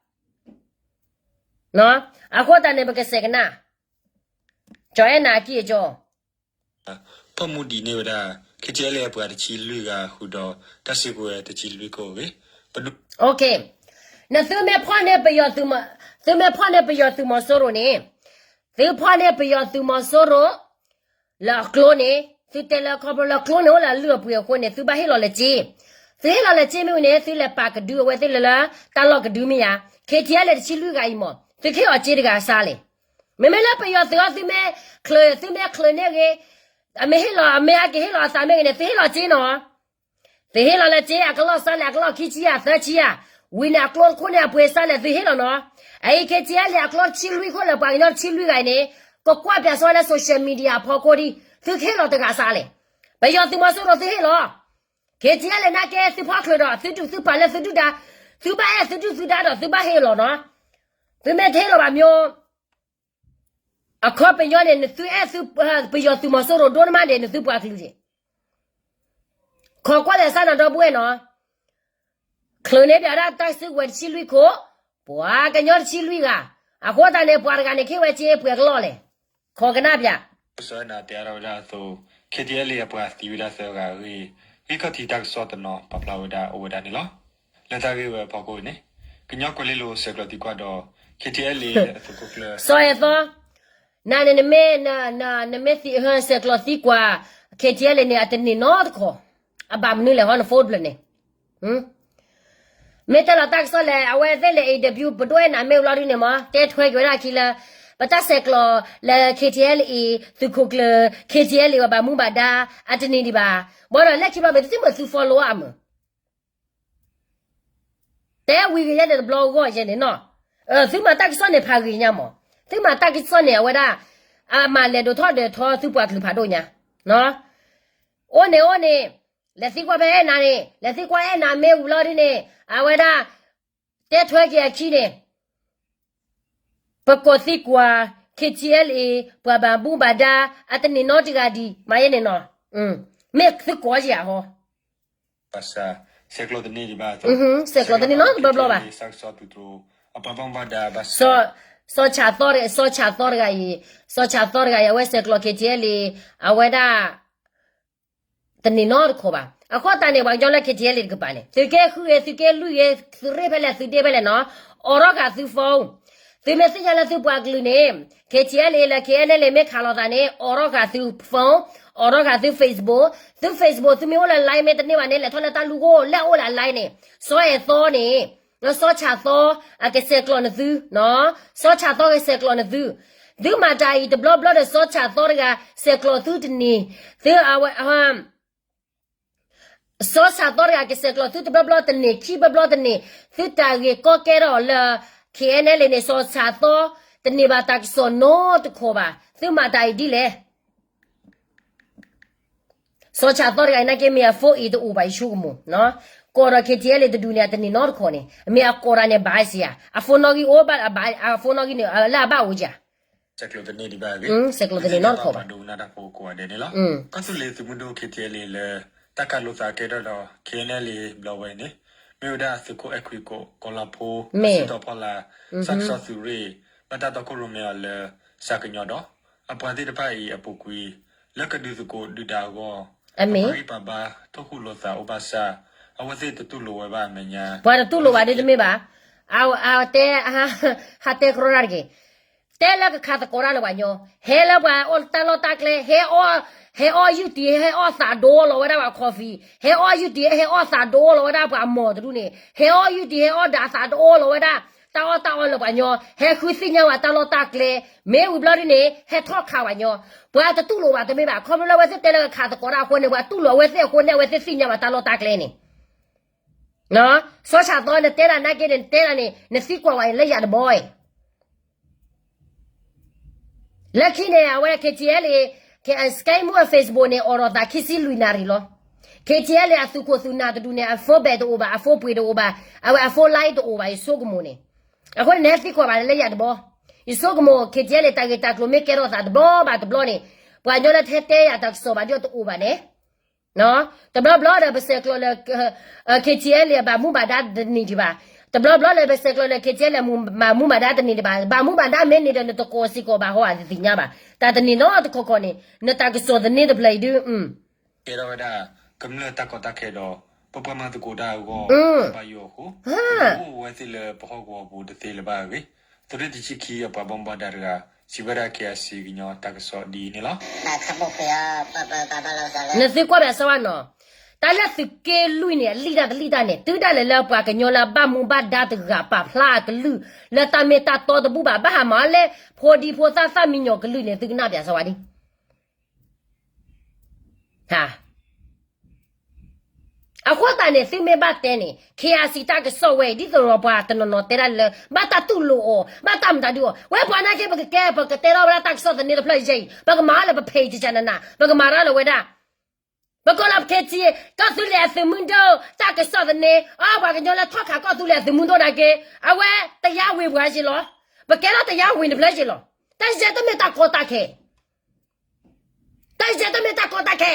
အဃိသတးန့ၣ် ပကစဲးကနၣ် ကၠီအဲၣ်နၤအကံၢ်အကီ ဖီၣ်မူဒံးန့ၢ်ဝဲဒၣ် ခဲထံအဲလ့း အပှၤတဆံလွံၢ်ဂၤဃုာ်ဒီး တၢ်စုကဝဲၤတဆံလွံၢ်ခိၣ်အဂ့ၢ်, နသုမ့ၢ်ဖီၣ်န့ၢ်ပယီၤသုးမီၤ, သုမ့ၢ်ဖီၣ်န့ၢ်ပယီၤသုးမီၤစိရိၤန့ၣ်, သုဖီၣ်န့ၢ်ပယီၤသုးမီၤစိရိၤ လၢအကျိန့ၣ် သုတဲလၢခီဖျိလၢကျိန့ၣ်အိၣ်လၢအလုၢ်အပှ့ၤအဃိန့ၣ် သုဘၣ်ဟ့ၣ်လီၤလၢစ့, သုဟ့ၣ်လီၤလၢစ့မ့ၢ်ဝံၤန့ၣ် သုလဲၤပာ်ကဒုအဝဲသ့ၣ်လၢလၢ တၢ်လီၢ်ကဒုမ့ၢ်ဧါ. ခဲထံအဲလ့း တဆံလွံၢ်ဂၤအံၤမး သုကဟ့ၣ်လီၤစ့တဂၤစါလဲၣ်. မ့မ့ၢ်လၢပယီၤသုးအီၤ သုမ့ၢ်ချုး, သုမ့ၢ်ချုးန့ၢ်ဂ့ၤ, အမ့ၢ်ဟ့ၣ်လီၤ, အမ့ၢ်ဟဲက့ၤဟ့ၣ်လီၤအသးမ့ၢ်ဂ့ၤန့ၣ် သုဟ့ၣ်လီၤစ့နီၤ. သုဟ့ၣ်လီၤလၢစ့ အကလီၢ်စါလဲၣ်, အကလီၢ်ခံဆံဧါ သၢဆံဧါ, ဝံၤန့ၣ် အကျိတခိၣ်န့ၣ် အပှ့ၤစါလဲၣ် သုဟ့ၣ်လီၤနီၤ. အအံၤ ခဲထံအဲလ့း အကျိတဆံလွံၢ်ခိၣ်လၢပှၤကညီတဆံလွံၢ်ဂၤအံၤန့ၣ် ကကွၢ်ပၠးစီလၢ social media အဖီခိၣ်ဒံး သုကဟ့ၣ်လီၤတဂၤစါလဲၣ်. ပယီၤသုးမီၤစိရိၤသုဟ့ၣ်လီၤ. ခဲထံအဲလ့း နာ်က့ သုဖီၣ်ချုးဒီး သုဒုၣ်သုပှၢ်လၢသုဒုၣ်ဒါ, သုဘၣ်အဲၣ်သုဒုၣ်သုဒါဒီး သုဘၣ်ဟ့ၣ်လီၤနီၤ. သုမ့ၢ်တဟ့ၣ်လီၤဘၣ်မ့ၢ် အခီပညီန့ၣ် နသုအဲၣ်သု, ပယီၤသုးမီၤစိရိၤဒိၣ်နမးန့ၣ် နသုပှၤကလုာ်န့ၣ် ခိးကွၢ်လဲၤစၢ်နီၤ ဒီပုၢ်ဝဲၢ်နီၤ. ချုးန့ၢ်ပၠးဒၣ်တၢ်စုကဝဲၤတဆံလွံၢ်ခိၣ်, ပှၤကညီတဆံလွံၢ်ဂၤ, အဃိသတးန့ၣ် ပှၤတဂၤန့ၣ် ကဟ့ၣ်ဝဲစ့ပှဲၤကလီၢ်လဲၣ်. ခိးကနၣ်ပၠး စီၤအဲၣ်နၤတဲအါထီၣ်ဝဲဒၣ်အသိး K T L A အပှၤသံဝဲဒၣ်သၢဂၤအဂ့ၢ် ဂံၢ်ခီၣ်ထံးတၢ်ကစီၣ်တနီၤပာ်ဖျါဝဲဒၣ်အိၣ်ဝဲဒၣ်န့ၣ်လီၤ. လၢတၢ်ဂ့ၢ်ဝဲအဖီခိၣ်န့ၣ် ကညီကွဲၤလ့လိၤဆဲးကျိးသံကွၢ်ဒီး K T L A အသုးခိၣ်ကျၢၢ် စီၤအဲၣ်သီ နၤန့ၣ်နမ့ၢ် နမ့ၢ်သံဆဲးကျိးသံကွၢ် K T L A န့ၣ် အတန့ၢ်နီတခီၣ်, အဘၣ်မနုၤလဲၣ်ဟီ နဖိတဖျၢၣ်န့ၣ် မ့ၢ်တဲလီၤတၢ်ကစီၣ်လဲၣ် အဝဲသ့ၣ်လဲၤ interview ပဒိၣ်အဲၣ်နၤမ့ၢ်ဝံၤလီၤဒုန့ၣ်မ့ၢ် တဲထွဲက့ၤဝဲဒၣ်အခံလၢ ပတၢ်ဆဲးကျိးလၢ K T L A သုးခိၣ်ကျၢၢ် K T L A ဝဲဘၣ်မူဘၣ်ဒါ အတန့ၢ်ဒံးဘၣ်. ဘၣ်ဒီးလၢခံဘျီမ့ၢ်သုမ့ၢ်သု follow အမုာ် တဲဝံၤဂ့ၤယဲန့ၣ်တဘျီဂီၢ်ယဲန့ၣ်နီၤ. သုမၤတၢ်ကစီၣ်န့ၣ်ဖးဂ့ၤညါမး, သုမၤတၢ်ကစီၣ်န့ၣ် အဝဲဒၣ် အမၤလဲၤဒိးထီၣ်ဒၢးထီသုပှၤကလုာ်ဖးဒိၣ်ညါ အိၣ်န့ၣ်အိၣ်န့ၣ် လဲၤသံကွၢ်ဖဲအဲၣ်နၤန့ၣ် လဲၤသံကွၢ်အဲၣ်နၤမ့ၢ်ဝံၤလီၤဒုန့ၣ် အဝဲဒၣ် တဲထွဲက့ၤအခံန့ၣ် ပကိးသံကွၢ် K T L A ပှၤဘၣ်မူဘၣ်ဒါ အတန့ၢ်နီတဂၤဒံး မၤယဲန့ၣ်နီၤ. မ့ၢ်သုကိးယၤဟီ ဘၣ်ဆၣ် ဆဲးကျိးတန့ၢ်ဒံးဘၣ်အသိး ဆဲးကျိးတန့ၢ်နီတဘျီဘျီဘၣ်. စီၤဆၣ်သီတဂၤအံၤ စီၤဆၣ်သီတဂၤအံၤ အဝဲဆဲးကျိး K T L A အဝဲဒၣ် တန့ၢ်နီတခီၣ်ဘၣ်. အဃိသတးန့ၣ် ပှၤကညီလၢ K T L A တကပၤန့ၣ် သုးက့ဃုဂ့ၤ သုးက့လွံၢ်ဂ့ၤ သုးရ့ၣ်ဖဲလဲၣ် သုးဒ့ဖဲလဲၣ်နီၤ အိးထီၣ်ဃာ်သု phone. သုမ့ၢ်သ့ၣ်ညါလၢသုပှၤကလုာ်န့ၣ် K T L A လၢ K N L A မ့ၢ်ခးလိာ်သးန့ၣ် အိးထီၣ်ဃာ်သု phone, အိးထီၣ်ဃာ်သု Facebook, သု Facebook သုမ့ၢ်အိၣ်လၢ line မ့ၢ်တန့ၢ်ဘၣ်န့ၣ် လဲၤထီၣ်လၢတၢ်လူၤကိၢ် လဲၤအိၣ်လၢ line န့ၣ် စီၤအဲၣ်သီန့ၣ် စီၤဆၣ်သီ အကဆဲးကျိးနသု, စီၤဆၣ်သီကဆဲးကျိးနသု, သုမၤတၢ်အံၤတဘျီဘျီဒီး စီၤဆၣ်သီတဂၤ ဆဲးကျိးသုတန့ၢ်, သုအဝဲ စီၤဆၣ်သီတဂၤကဆဲးကျိးသုတဘျီဘျီတန့ၢ် ခံဘျီဘျီတန့ၢ်, သုတၢ်ဂ့ၢ်ကီကဲထီၣ်လၢ K N L A န့ၣ် စီၤဆၣ်သီ တန့ၢ်ဘၣ်တၢ်ကစီၣ်နီတခီၣ်ဘၣ်, သုမၤတၢ်အံၤဒ်လဲၣ်. စီၤဆၣ်သီတဂၤအံၤနာ်က့ မ့ၢ်အ phone အံၤတအိၣ်ဘၣ် ယဆိကမိၣ်, ကိးဒီး K T L A တဒူၣ်န့ၣ် အတန့ၢ်နီတခီၣ်န့ၣ် မ့ၢ်အကိးတၢ်န့ၣ်ဘၣ်စ့ၢ်ဧါ, အ phone နီၣ်ဂံၢ်အိၣ်ဘၣ်, အ phone နီၣ်ဂံၢ်န့ၣ် လၢအဘၣ်အိၣ်ဧါ, ဆဲးကျိးတန့ၢ်နီတခီၣ်ဘၣ်. ကီၢ်သူလ့ၤသုးမုၢ်ဒိၣ် K T L A လၢ တၢ်ကးလိာ်သးကဲထီၣ်ဒီး K N L A ဘျီဝဲန့ၣ် မ့ၢ်ဝဲဒၣ်သုးခိၣ်အဲၣ်ခွံကိး ကီၤလၤဖိ, စံးထီၣ်ဖီလာ်, စးကစီၣ်သုးရ့ၣ်, ဘၣ်တၢ်တီခိၣ်ရိၣ်မဲအီၤလၢ စှၤကညီဒီး အပှၤသ့ၣ်တဖၣ်အံၤအပူၤကွံာ် လၢကဒုးသကိးဒုးဒၣ်အဂီၢ် အပှၤဂံၢ်ပှၤဘါ ထိၣ်ဃူလိာ်သးအိၣ်ဘၣ်ဆၣ် အဝဲသ့ၣ်တတူၢ်လိာ်ဝဲဘၣ်အမဲာ်ညါ, ပှၤတတူၢ်လိာ်ဘၣ်ဒ်တမ့ၢ်ဘၣ်, အတဲ ဟးတဲကရီတၢ်တက့ၢ်, တဲလၢကခးသကိးတၢ်လၢပှၤကညီ, ဟဲလၢပှၤအီၣ်တၢ်လီၢ်တၢ်ကျဲ, ဟဲအီၣ်ယုၢ်တံၢ် ဟဲအီၣ်သးဒိလီၤဝဲဒၣ်ပှၤ coffee, ဟဲအီၣ်ယုၢ်တံၢ် ဟဲအီၣ်သးဒိလီၤဝဲဒၣ်ပှၤအမီၢ်တဒူၣ်န့ၣ်, ဟဲအီၣ်ယုၢ်တံၢ် ဟဲအီၣ်ဒၣ်သးဒိလီၤဝဲဒၣ် တၢ်အီၣ်တၢ်အီလၢပှၤကညီ, ဟဲဃုသ့ၣ်ညါဝဲတၢ်လီၢ်တၢ်ကျဲ, မ့ၢ်ဝံၤဘျီဒ်န့ၣ် ဟဲထီၣ်ခးပှၤကညီ, ပှၤတတူၢ်လိာ်ဘၣ်တမ့ၢ်ဘၣ်, ခီဖျိလၢအဝဲသ့ၣ်တဲလၢကခးသကိးတၢ်အဃိန့ၣ် ပှၤတူၢ်လိာ်အဝဲသ့ၣ်အဃိန့ၣ် အဝဲသ့ၣ်သ့ၣ်ညါဝဲတၢ်လီၢ်တၢ်ကျဲန့ၣ် စီၤဆၣ်သီ နတဲဒၣ်နာ်က့န့ၣ် နတဲဒၣ်န့ၣ် နသံကွၢ်ဝဲလၢယၤတဘီအံၤ, လၢခံန့ၣ် အဝဲ K T L A, Sky Moo အ Facebook န့ၣ် အိးထီၣ်သးခံဆံလွံၢ်နၣ်ရံၣ်လီၤ. K T L A အသုးခိၣ်သုးနၢ်တဒူၣ်န့ၣ် အ phone ဘဲၣ်တအိၣ်ဘၣ်, အ phone ပှ့ၤတအိၣ်ဘၣ်, အဝဲအ phone line တအိၣ်ဘၣ် ယဆိကမိၣ်န့ၣ်, အဃိန့ၣ် နဟဲသံကွၢ်ဘၣ်လၢယၤတဘီ, ယဆိကမိၣ် K T L A တၢ်ဂ့ၢ်တၢ်ကျိၤမ့ၢ်ကဲထီၣ်သးတဘျီဘၣ်တဘျီန့ၣ်, ပှၤကညီလၢထဲတဲယၤတၢ်ကစီၣ်ဘၣ်ဒီးတအိၣ်ဘၣ်န့ၣ် တဘျီဘျီဒီးပဆဲးကျိးလၢ K T L A အဘၣ်မူဘၣ်ဒါတန့ၢ်ဒံးဘၣ်, တဘျီဘျီလၢပဆဲးကျိးလၢ K T L A ဘၣ်မူဘၣ်ဒါတန့ၢ်ဒံးဘၣ်, ဘၣ်မူဘၣ်ဒါမ့ၢ်န့ၢ်ဒီး နတကိးစ့ၢ်ကီးဘၣ်ဟီ အတသ့ၣ်ညါဘၣ်, တၢ်တန့ၢ်နီတခီၣ်ခီၣ်န့ၣ် နတၢ်ကစီၣ်သန့တဖျၢၣ်အံၤဒု ကဲထီၣ်ဝဲဒၣ် ကမျၢၢ်တၢ်ကီတၢ်ခဲဒီး ပပှၤမၤသကိးတၢ်အဂီၢ် ဘၣ်ယိၣ်အဃိ အိၣ်ဝဲသ့ၣ်လၢပဟီၣ်ကဝီၤပူၤတသ့လၢၤဘၣ်အဂ့ၢ် သုးရ့ၣ်တဆံခံအပှၤဘၣ်မူဘၣ်ဒါတဂၤ စံးဝဲဒၣ် K I C ကညီတၢ်ကစီၣ်ဒ်အံၤန့ၣ်လီၤ. နသံကွၢ်ဘၣ်စၢၤဝဲနီၤ, တၢ်လၢသုးက့လွံၢ်န့ၣ် အလံၣ်တၢ်တလံၣ်တၢ်န့ၣ် တုၤဒၣ်လဲာ်လၢပှၤကညီလၢအဘၣ်မူဘၣ်ဒါတဂၤပာ်ဖျါအကလုၢ် လၢတၢ်မ့ၢ်တၢ်တီတဘူၣ်ဘၣ် ဘၣ်ဟးမၤလၢဖိဒံဖိသၣ်သၣ်မံညီၤကလုၢ်န့ၣ် သုကနၣ်ဘၣ်စၢၤဝဲဒ် အဃိသတးန့ၣ် သုမ့ၢ်ဘၣ်တဲန့ၣ် K I C တၢ်ကစီၣ်ဝဲအံၤ ဒ်သိးဒီးပှၤတနီၤနီၤတဲဒၣ်လၢ ဘၣ်တၢ်တူၢ်လိာ်အီၤ ဘၣ်တၢ်မတၤဒုးအီၤ ဝဲပှၤနာ်က့ ပကကဲ ပကတဲထီၣ်ဝဲဒၣ်တၢ်ကစီၣ်သန့တဖျၢၣ်ယဲအံၤ ပကမၤအီၤလၢပ page ကနန ပကမၤရၢလီၤဝဲဒၣ် ပကိးလီၤ K T ကီၢ်သူလ့ၤအသုးမုၢ်ဒိၣ် တၢ်ကစီၣ်သန့ အပှၤကညီလၢထီၣ်ခးကီၢ်သူလ့ၤအသုးမုၢ်ဒိၣ်နာ်က့ အဝဲတရားဝင်ပှၤက့လီၤ ပကဲထီၣ်တရားဝင်တဖျၢၣ်က့လီၤ တၢ်ယဲတမ့ၢ်တၢ်ကီတၢ်ခဲ တၢ်ယဲတမ့ၢ်တၢ်ကီတၢ်ခဲ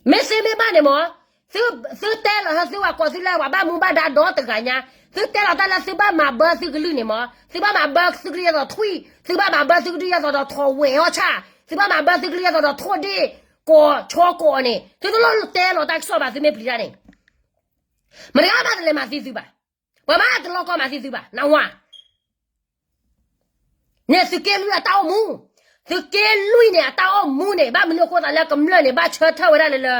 မ့ၢ်သုမ့ၢ်ဘၣ်န့ၣ်မ့ၢ် သုတဲလီၤ သုဝဲကိးသုလၢပှၤဘၣ်မူဘၣ်ဒါဒီတဂၤညါ သုတဲလီၤတၢ်လၢသုဘၣ်မၤဘၢသုကလုၢ်န့ၣ်မး, သုဘၣ်မၤဘၢသုကလုၢ်ယဲသိးထွံၣ်, သုဘၣ်မၤဘၢသုကလုၢ်ယဲသိးဒီးထိးဝဲၤအီၣ်ဆၣ်, သုဘၣ်မၤဘၢသုကလုၢ်ယဲသိးဒီးထိးဒ့ၣ်, ကိးဆီကိးအီၤန့ၣ် သုတလိၣ်တဲလီၤတၢ်ကစီၣ်ဘၣ် သုမ့ၢ်ပျံၤတၢ်န့ၣ်, မတၤဂၤမးတလဲၤမၤသံသုဘၣ်, ပှၤမးတလီကီမၤသံသုဘၣ် နဝၤ န့ၣ်သုးက့လွံၢ်အတၢ်အိၣ်မူ, သုးက့လွံၢ်န့ၣ် အတၢ်အိၣ်မူန့ၣ် ဘၣ်မနုၤအဃိသးလၢကမျၢၢ်န့ၣ် ဘၣ်ဆၢထၢၣ်ဝဲဒၣ်လၢလၢ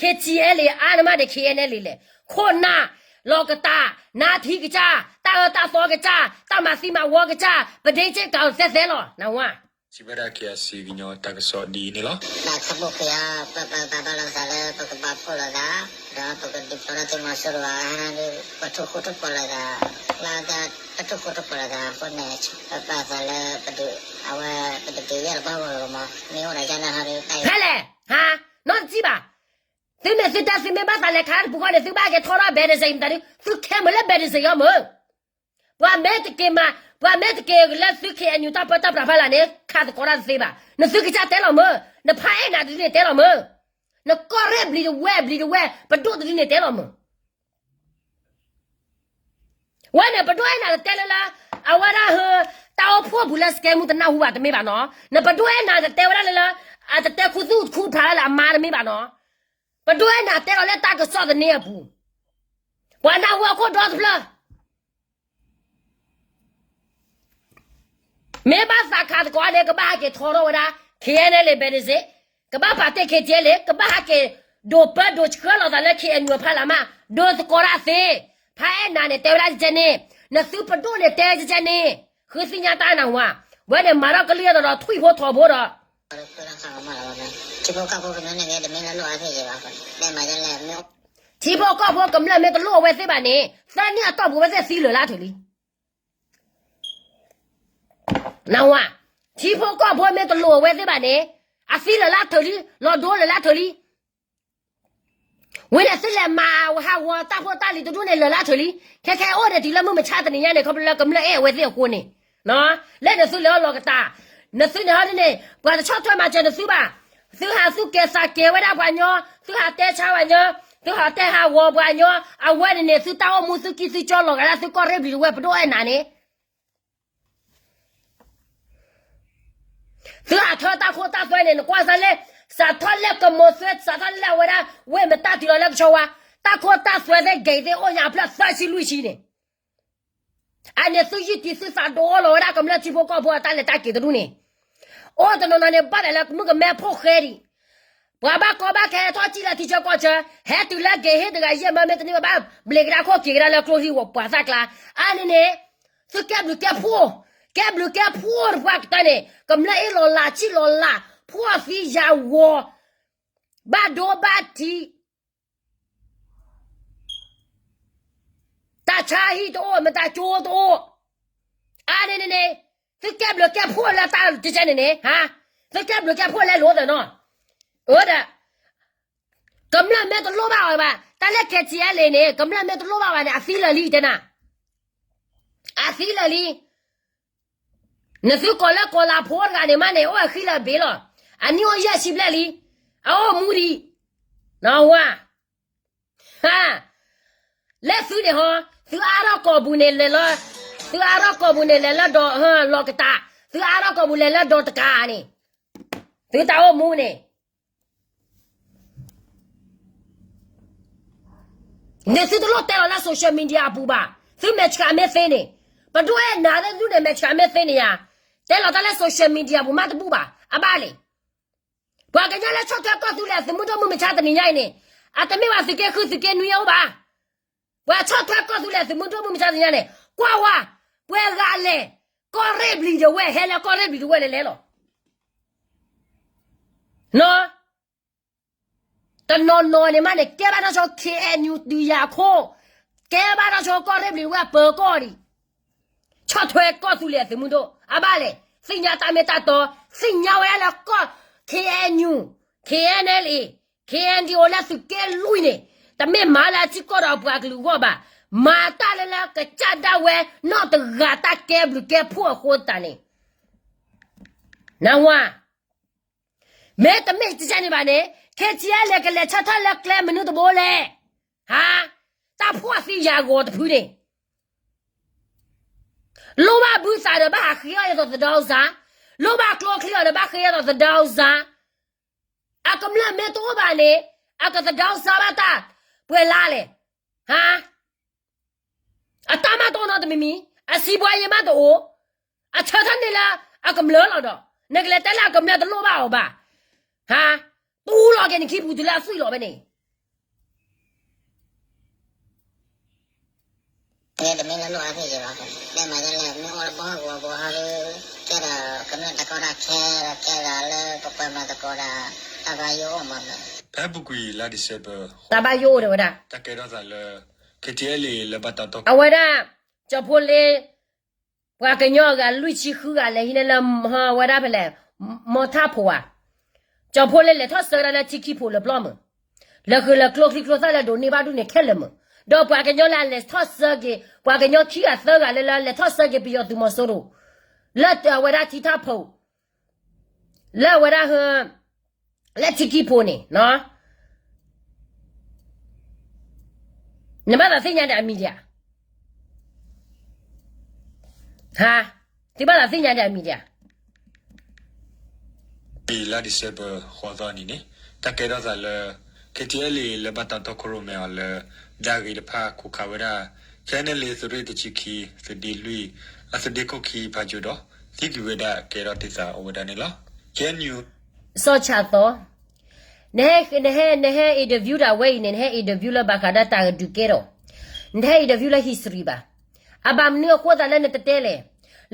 ခ့ထံအဲလ့ၤ အါန့ၢ်မးဒီး ခ့အဲနလ့ၤလဲၣ်, ခိၣ်နၢ်, လီၤကတၢ်, နါထံကစၢ်, တၢ်အၢတၢ်သီကစၢ်, တၢ်မၤသံမၤဝီကစၢ်, ပဒ့စ့ၣ်ကၤအီၤသဲသဲလီၤ နဝၤ စံးဝဲဒၣ် KIC ကညီတၢ်ကစီၣ်ဒ်အံၤန့ၣ်လီၤ. တၢ်ခီဖျိက့ၤအီၤ ပပာ်သးဘၣ်လိာ်သးလၢပကဘၣ်ဖှိၣ်လိာ်သး, ဒီးပကဒုးဖျိထီၣ်သုးမီၤစိရိၤဘၣ်, ဟဲဒီး ပထိၣ်ဃူထိၣ်ဖိးလိာ်သး, လၢတၢ်ထိၣ်ဃူထိၣ်ဖိးလိာ်သးအဃိန့ၣ် ပပာ်သးလၢပဒုး, အဝဲပတဒုးယဲၢ်လၢပှၢ်ဂီၢ်လီၤမး, မ့ၢ်အိၣ်ဒီးယဲၢ်နၢ်ဟီဒီးတၢ်ဖဲလဲၣ်, ဟါ, နီတစံးဘၣ်, သုမ့ၢ်သုတၢ်သုမ့ၢ်ဘၣ်သးလဲၤခးတပူၤဃီန့ၣ် သုဘၣ်က့ၤထီထီၣ် ဘဲဒစ့း မတၤဒု, သုခဲမုာ်လၢ ဘဲဒစ့း အီၤမုာ် ပှၤမ့ၢ်တက့ၤမး, ပှၤမ့ၢ်တက့ၤလၢသု KNU တၢ်ပၢတၢ်ပြးဖီလာ်န့ၣ် ခးသကိးတၢ်တသ့ဘၣ်. နသုကစၢ်တဲလီၤမုာ်, နဖါအဲၣ်နၤတဒုန့ၣ်တဲလီၤမုာ်, နကီၢ်ရ့ၣ်ဘျံၤတဝဲၢ်ဘျံၤတဝဲၢ် ပဒိၣ်တဒုန့ၣ်တဲလီၤမုာ်. ဝဲန့ၣ် ပဒိၣ်အဲၣ်နၤတတဲလၢလၢ အဝဲဒၣ်ဟၢ တၢ်အိၣ်ဖှိၣ်ပူၤလၢ စကဲမူ တနၢ်ဟူဘၣ်တမ့ၢ်ဘၣ်နီၤ. နပဒိၣ်အဲၣ်နၤတတဲဝဲဒၣ်လၢလၢ အတတဲခူသူၣ်ခူဖးလၢအမါတမ့ၢ်ဘၣ်နီၤ. ပဒိၣ်အဲၣ်နၤတဲလီၤလၢတၢ်ကစီၣ်သန့အပူၤ, ပှၤနၢ်ဟူအခိၣ်ဒီတဖျၢၣ် မ့ၢ်ဘၣ်သးခးသကိးန့ၣ် ကဘၣ်ဟဲက့ၤထီထီၣ်ဝဲဒၣ် KNLA ဘဲဒစ့း, ကဘၣ်ပာ်တ့ၢ် ခ့ထံအဲလ့း, ကဘၣ်ဟဲက့ၤဒိးပၢဒိးဆှၢလိာ်သးလၢ KNU ဖီလာ်မး, ဒိးသကိးတၢ်သ့. ဖါအဲၣ်နၤန့ၣ် တဲဝဲဒၣ်ကဲန့ၣ်, နသုပဒိၣ်န့ၣ်တဲကဲန့ၣ်, ဃုသ့ၣ်ညါတၢ်နၢ်ဟူဧါ. ဝဲန့ၣ်မၤထီၣ်ကလုၢ်ယဲသိးဒီးထွံၣ်ဖိထိးဖိဒီး ထံဖိကီၢ်ဖိကမျၢၢ်န့ၣ် တမ့ၢ်လၢလိၣ်အဝဲသ့ၣ်ဘၣ်, ထံဖိကီၢ်ဖိကမျၢၢ်မ့ၢ်တလိၣ်အဝဲသ့ၣ်ဘၣ်န့ၣ် သၢနံၣ်အတီၢ်ပူၤ အဝဲသ့ၣ်သံလၢာ်လၢအထုးလံ. နၢ်ဟူဧါ, ထံဖိကီၢ်ဖိမ့ၢ်တလိၣ်အဝဲသ့ၣ်ဘၣ်န့ၣ် အသံလၢာ်လၢအထုးလံ, လီၤဒိလၢာ်လၢအထုးလံ. ဝံၤန့ၣ်သုလဲၤမၤဟးဂီၤတၢ်ဖိတၢ်လံၤတဒူၣ်န့ၣ်လၢာ်လၢအထုးလံ. ခဲခဲအိၣ်ဒီးတုၤလၢမုၢ်မဆါတနံၤညါန့ၣ် ခီဖျိလၢကမျၢၢ်အဲၣ်အဝဲသ့ၣ်အဃိန့ၣ်, လၢနသုလဲၤအီၣ်လီၤကတၢ်, နသုန့ၣ်ဟီဒ်န့ၣ် ပှၤတဆီၣ်ထွဲမၤစၢၤနသုဘၣ်. သုဟးသူၣ်ကဲၤသးကဲၤဝဲဒၣ်ပှၤညီ, သုဟးတဲဆါပှၤညီ, သုဟးတဲဟးဂီၤပှၤညီ, အဝဲန့ၣ်န့ၣ် သုတၢ်အိၣ်မူသုကံၢ်သုကၠီလီၤဂာ်ဒၣ်သုကီၢ်ရ့ၣ်ဘျံၤတဝဲၢ် ပဒိၣ်အဲၣ်နၤန့ၣ် သုဟးထၢတၢ်ခိတၢ်သွဲန့ၣ် နကွၢ်စၢ်လၢ စးထီၣ်လၢကမိၤသွဲ စးထီၣ်လၢအဝဲဒၣ် ဝ့ၢ်မတၢ်တုၤလီၤလၢကဆီဝါ, တၢ်ခိတၢ်သွဲသ့ၣ်ဂဲၤသ့ၣ်အိၣ်ညါအဖျၢၣ်သၢဆံလွံၢ်ဆံန့ၣ်, အန့ၣ်သုယုၢ်တံၤသုသးဒိၣ်လီၤဝဲဒၣ်ကမျၢၢ်ထံဖိကီၢ်ဖိအတၢ်လဲၤတၢ်က့ၤတဒူၣ်န့ၣ်, အိၣ်တနီၤနီၤန့ၣ် ဘၣ်ဒၣ်လၢမုၣ်ကမဲဖိဃဲဒံး ပှၤဘၣ်ကီဘၣ်ခဲဟဲထီၣ်စံၣ်လၢထံဆၢကီၢ်ဆၢ, ဟဲတုၤလၢက့ၤဟ့ၣ်တဂၤယဲၢ်မၢမ့ၢ်တန့ၢ်ဘၣ် ဘျ့းကဒါခိၣ်က့ၤကဒါလၢကျိဟံၣ်ဝီၤပှၤသၣ်ကျါ, အန့ၣ်န့ၣ် သုကဲဘျုးကဲဖှိၣ်, ကဲဘျုးကဲဖှိၣ်တပှၢ်ကတၢၢ်န့ၣ် ကမျၢၢ်အ့ၣ်လီၤလးဆံၣ်လီၤလး, ဖှီၣ်သံယၤဂီၤ, ဘၣ်ဒိဘၣ်ထံး တၢ်ဆါဟံၣ်တအိၣ် မတၤကၠိတအိၣ်, အန့ၣ်န့ၣ်န့ၣ် သုကဲဘျုးကဲဖှိၣ်လၢတၢ်တကဲန့ၣ်န့ၣ်, သုကဲဘျုးကဲဖှိၣ်လၢလိာ်သးနီၤ, အဝဲဒၣ် ကမျၢၢ်မ့ၢ်တလိၣ်ဘၣ်အီၤဘၣ်, တၢ်လၢ ခ့ထံအဲလ့း န့ၣ် ကမျၢၢ်မ့ၢ်တလိၣ်ဘၣ်ဘၣ်န့ၣ် အသံလၢာ်လံတဲနၤ, အသံလၢာ်လံ. နသုကိးလၢကိးလးဖိတဂၤန့ၣ်မးန့ၣ် အိၣ်အဃံလၢာ်ဘ့လီၤ, အနံၣ်အိၣ်ယဲၢ်ဆံဘျဲၣ်လံ, အအိၣ်မူဒံး, နဝၤ ဟါ, လၢသုန့ၣ်ဟီ, သုအါထီၣ်ကိာ်ပူၤန့ၣ်လဲၤလၢ, သုအါထီၣ်ကိာ်ပူၤန့ၣ်လဲၤလၢဒီး လီၤကတၢ်, သုအါထီၣ်ကိာ်ပူၤလဲၤလၢဒီးတကးန့ၣ်, သုတၢ်အိၣ်မူန့ၣ် န့ၣ်သုတလိၣ်တဲလီၤလၢ social media အပူၤဘၣ်, သုမဲာ်ဆှးမ့ၢ်သ့န့ၣ်, ပဒိၣ်အဲၣ်နၤသ့ၣ်သုန့ၣ် မဲာ်ဆှးမ့ၢ်သ့န့ၣ်ယါ, တဲလီၤတၢ်လၢ social media ပူၤမးတဘူၣ်ဘၣ်, အဘၣ်လဲၣ်. ပှၤကညီလၢဆီၣ်ထွဲကီၢ်သူလ့ၤသုးမုၢ်ဒိၣ်မုၢ်မဆါတနံၤညါအံၤန့ၣ်, အတမ့ၢ်ဘၣ်သုးက့ဃုသုးက့နွံအအိၣ်ဘၣ်. ပှၤဆီၣ်ထွဲကီၢ်သူလ့ၤသုးမုၢ်ဒိၣ်မုၢ်မဆါတနံၤညါန့ၣ် ကွၢ်ဝဲ, ပှဲၤဂၤလဲၣ်, ကီၢ်ရ့ၣ်ဘျံၤတဝဲၢ် ဟဲလၢကီၢ်ရ့ၣ်ဘျံၤတဝဲၢ်လဲၤလဲၤလီၤ. နီၤ တနီၤနီၤန့ၣ်မးန့ၣ် ကဲဘၣ်တၢ်ဆိ KNU တုၤယၤခိၣ်, ကဲဘၣ်တၢ်ဆိကီၢ်ရ့ၣ်ဘျံၤဝဲပၢၤကီၢ်ဒံး, ဆီၣ်ထွဲကီၢ်သူလ့ၤအသုးမုၢ်ဒိၣ် အဘၣ်လဲၣ်, သ့ၣ်ညါတၢ်မ့ၢ်တၢ်တီ, သ့ၣ်ညါဝဲဒၣ်လၢကီၢ် KNU, KNLA, KNDO လၢသုးက့လွံၢ်န့ၣ်, တမ့ၢ်မၤလၢအထံကီၢ်ဒီးအပှၤကလုာ်အဂီၢ်ဘၣ်, မၤတၢ်လၢလၢကစၢ်ဒၣ်ဝဲနီၢ်တဂၤတၢ်ကဲဘျုးကဲဖှိၣ်အဃိသတးန့ၣ် နၢ်ဟူဧါ, မ့တမ့ၢ်တကဲန့ၣ်ဘၣ်န့ၣ် KTLA ကလဲၤဆၢထၢၣ်လၢကျဲမနုၤတဘိလဲၣ်, ဟါ, တၢ်ဖှီၣ်သံယၤဂီၤတဖုန့ၣ်, လိၣ်ဘၣ်ဘုသးဒီးဘၣ်ဟးဃ့အီၣ်အသိးသဒါအုးစါ, လိၣ်ဘၣ်ကျိချံအီၤဒီးဘၣ်ဃ့အသိးသဒါအုးစါ, အကမျၢၢ်မ့ၢ်တအိၣ်ဘၣ်န့ၣ် အကသဒါအုးစါဘၣ်တၢ်ပှဲၤလါလဲၣ်, ဟါ, အတၢ်မၤတအိၣ်နီတမံၤမံၤ, အစံးဘှါယဲမးတအိၣ်, အဆၢထၢၣ်န့ၢ်လၢအကမျၢၢ်လီၤဒီး နကလဲၤတဲလၢအကမျၢၢ်တလိၣ်ဘၣ်အီၤဘၣ်, ဟါ, တူၢ်လီၤက့ၤနခံပူၤတုၤလၢအသွံၣ်လီၤဖဲန့ၣ် တမ့ၢ်လၢလိၣ်အါဖဲယဲဘၣ်, မ့ၢ်မၤဒ်လဲၣ် မ့ၢ်အိၣ်လၢပှၤဟီၣ်ကဝီၤပူၤဟီဒီး ကဲဒီးကမျၢၢ်တၢ်ကီတၢ်ခဲဒီး ကဲဒီးလၢပပှၤမၤသကိးဒီး တၢ်ဘါယိၣ်အိၣ်မးမး, ဖဲအပူၤကွံာ်လါ December တၢ်ဘါယိၣ်အိၣ်ဒီးဝဲဒၣ် တၢ်ကဲထီၣ်သးလၢ KTLA လၢဘၣ်တၢ်တီခိၣ် အဝဲဒၣ် ကၠီၤဖိလ့ ပှၤကညီအဂၤလွံၢ်ဆံဃုဂၤလဲၤဟံးန့ၢ်လၢ ဝဲဒၣ်ဖဲလဲၣ် မီထၣ်ဖိဧါ, ကၠီၤဖိလ့လဲၤထီၣ်ဆၢကဒါလၢထံခံဖိလၢပျီမုၢ်, လၢဃုာ်လၢကျိချံကျိသၣ်လၢဒိးန့ၢ်ဘၣ်ဒူၣ်န့ၣ်ခဲလၢာ်မုၢ်, ဒီးပှၤကညီလၢအလဲၤထီၣ်ဆၢက့ၤ ပှၤကညီခံဂၤသၢဂၤလၢလၢလဲၤထီၣ်ဆၢက့ၤပယီၤသုးမီၤစိရိၤ လၢအဝဲဒၣ်ထံထၣ်ဖိ လၢအဝဲဒၣ် လၢထံခံဖိန့ၣ် နဘၣ်သးသ့ၣ်ညါဒီးအမံၤဒံးဧါ, ဟါ, သုဘၣ်သးသ့ၣ်ညါဒီးအမံၤဒံးဧါ. လါ December ဃိးသီအနံၤန့ၣ် တၢ်ကဲထီၣ်သးလၢ KTLA လၢဘၣ်တၢ်တီခိၣ်ရိၣ်မဲအီၤလၢ ဒၣ်ဂ့ၤတဖၣ်ခိးခးဝဲဒၣ် KNLA သုးရ့ၣ်တဆံခံ သုးဒ့လွံၢ် အသုးဒ့ခိၣ်ခံဖးကၠိဒီး သံကွံာ်ဝဲဒၣ်ကဲထီၣ်တ့ၢ်သးအိၣ်ဝဲဒၣ်န့ၣ်လီၤ. KNU စီၤဆၣ်သီ နဟဲ နဟဲ နဟဲ interview ဒၣ်ဝဲအံၤန့ၣ် နဟဲ interview လၢဘၣ်ဃးဒီးတၢ်ကဒုးကဲထီၣ်, နတဟဲ interview လၢ history ဘၣ်. အဘၣ်မနုၤအဃိသတးလၢနတတဲလဲၣ်.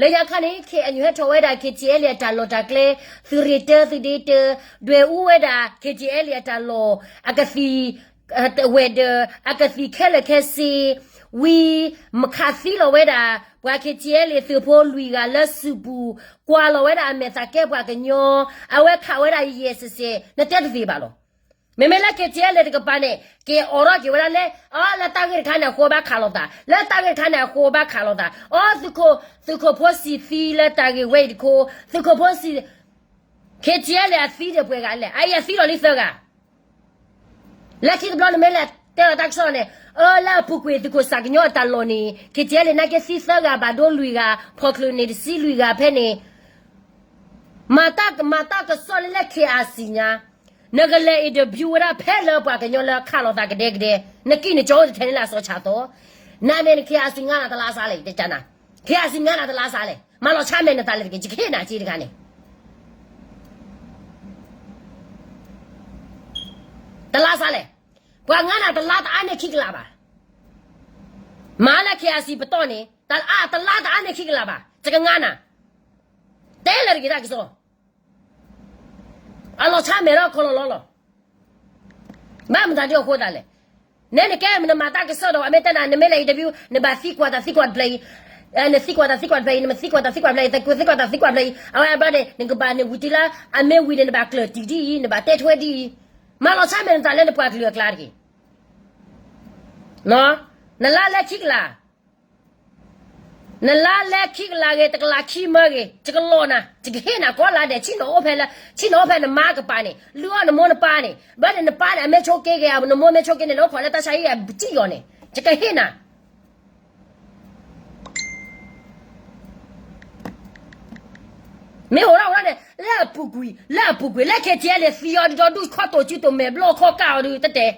လၢညါခါန့ၣ် KNU ဟဲထီၣ်ဝဲဒၣ် KTLA အတၢ်လီၢ်တၢ်ကျဲ, သုးရ့ၣ်တၢ သုးဒ့တၢ, ဒွဲၣ်အူဝဲဒၣ် KTLA အတၢ်လီၢ်, အကသံၣ် ဝဲၤဒၢး, အကသံၣ်ခဲလၢာ်ခဲဆ့, ဝံၤ မခးသံလီၤဝဲဒၣ် ပှၤ KTLA သုးဖိလွံၢ်ဂၤလၢစုပူၤ, ကွၢ်လီၤဝဲဒၣ်အမဲာ်သးကဲပှၤကညီ, အဝဲခးဝဲဒၣ်ယဲၢ်စဲးစဲး, နတဲတသ့ဘၣ်လီၤ. မ့မ့ၢ်လၢ KTLA တကပၤန့ၣ် က့ၤအိးထီၣ်က့ၤဝဲဒၣ်လၢ အီ လၢတၢ်ဂ့ၢ်တခါန့ၣ်အဃိဘၣ်ခးလိာ်သး, လၢတၢ်ဂ့ၢ်တခါန့ၣ်အဃိဘၣ်ခးလိာ်သး, အီ သုးခိၣ်ဖိစံးသံလၢတၢ်ဂ့ၢ်ဝဲအံၤတခီ, သုးခိၣ်ဖိစံး KTLA အသံန့ၣ်ပှဲၤဂၤလဲၣ်, အအံၤအသံလီၤလံသၢဂၤ လၢခံတဘျီနမ့ၢ်လဲၤတဲလီၤတၢ်ကစီၣ်န့ၣ်, အၢ လၢအပူၤကွံာ်သုးခိၣ်စၣ်ကညီအတၢ်လီၢ်န့ၣ် KTLA နာ်က့သံသၢဂၤဘၣ်ဒိလွံၢ်ဂၤ, ဖီၣ်ချုးန့ၢ်တဆံလွံၢ်ဂၤဖဲန့ၣ်, မၤတၢ် မၤတၢ်ကစီၣ်လၢလၢ KIC ညါ, နကလဲၤ interview ဝဲဒၣ်ဖဲလၢပှၤကညီလၢခးလိာ်သးကဒဲကဒဲ, နကံၣ်နကၠီအိၣ်တထဲန့ၣ်လၢအစီၤဆၣ်သီ, နမ့ၢ်န KIC ငါနၤတလါစးလဲၣ်, တကနၤ, KIC ငါနၤတလါစးလဲၣ်, မၤလီၤဆါမဲာ်နသးလဲၣ်တက့ၢ်, ယကဟ့ၣ်နၤက့တခါန့ၣ် တလါစးလဲၣ်, ပှၤငါနၤတလါတအါန့ၢ်ခံကလးဘၣ်. မၤလၢ KIC ပတီၢ်န့ၣ် တလါတအါန့ၢ်ခံကလးဘၣ်, ယကငါနၤ, တဲလၢတဂ့ၤတၢ်ကစီၣ်, အလီၤဆါမဲာ်ထီၣ်ခီလီၤလီၤလီၤ. ဘၣ်မတၤဒ်အဃိသတးလဲၣ်, နဲနကဲနမၤတၢ်ကစီၣ်ဒီး အမ့ၢ်တဲနၤ နမ့ၢ်လဲၤ interview နဘၣ်သံကွၢ်တၢ်သံကွၢ်တဖျၢၣ်အံၤ, နသံကွၢ်တၢ်သံကွၢ်တဖျၢၣ်အံၤ, နမ့ၢ်သံကွၢ်တၢ်သံကွၢ်တဖျၢၣ်အံၤ, သံကွၢ်တၢ်သံကွၢ်တဖျၢၣ်အံၤ, အဝဲအဘျီန့ၣ် နကဘၣ်န့ၣ်ဝံၤတုၤလၢ အမ့ၢ်ဝံၤန့ၣ် နဘၣ်ကျၢၢ်တံၢ်ဒ်အံၤ, နဘၣ်တဲထွဲဒ်အံၤ, မၤလီၤဆါမဲာ်နသးလၢနပှၤကလုာ်အကျါတဂ့ၤ. နလါလဲၤခံကလး, နလါလဲၤခံကလးဂ့ၤ, တကလးခံမၢဂ့ၤ, ယကလီၢ်နၤ, ယကဟ့ၣ်နၤကိးလါဒဲး, ဆ့ၣ်နီၤအိၣ်ဖဲလၢ, ဆ့ၣ်နီၤအိၣ်ဖဲနမါကပၤန့ၣ်, လုၢ်အီၣ်နမိၢ်နပၢ်န့ၣ်, ဘၣ်န့ၣ်နပၢ်န့ၣ် အမ့ၢ်ဆိးက့ဂ့ၤ, နမိၢ်မ့ၢ်ဆိးက့န့ၣ် လၢအိၣ်ခိးလၢတၢ်ဆါဟံၣ်အပစံၣ်ယီၤန့ၣ်, ယကဟ့ၣ်နၤ မ့ၢ်အိၣ်ဒၣ်အိၣ်ဒၣ်န့ၣ် လၢအပူၤကွံာ်, လၢအပူၤကွံာ်, လၢ KTLA သံအီၤဒုးဒီဒူၣ်ခီၣ်တိာ်စုတိာ်မဲာ်ဘျီၣ်ခီၣ်ကၢ်အီၤဒုးတတဲ,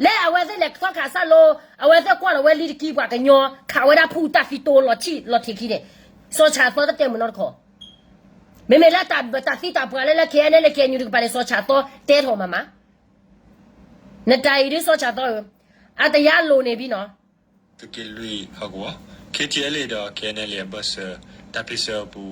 လၢအဝဲသ့ၣ်လဲၤထီၣ်ခးစၢ်လိ, အဝဲသ့ၣ်ကွၢ်လီၤဝဲလံတကံပှၤကညီ, ခးဝဲဒၣ်ဖူတၢ်သံတိလီၤထံၣ်လီၤထံးခံန့ၣ်, စီၤဆၣ်သီတတဲမုာ်နီတခီ, မ့မ့ၢ်လၢတၢ်သံတၢ်ပှၢ်လၢလၢ KNLA KNU တကပၤန့ၣ် စီၤဆၣ်သီတဲထီၣ်မးမး, နတၢ်အံၤဒုးစီၤဆၣ်သီဧၢ, အတယါလိၤန့ၣ်ဘံနီၤ သုးက့လွံၢ်ဟီၣ်ကဝီၤ, KTLA ဒီး KNLA အဘၢၣ်စၢၤ တၢ်ဖ့ၣ်ဆၢအပူ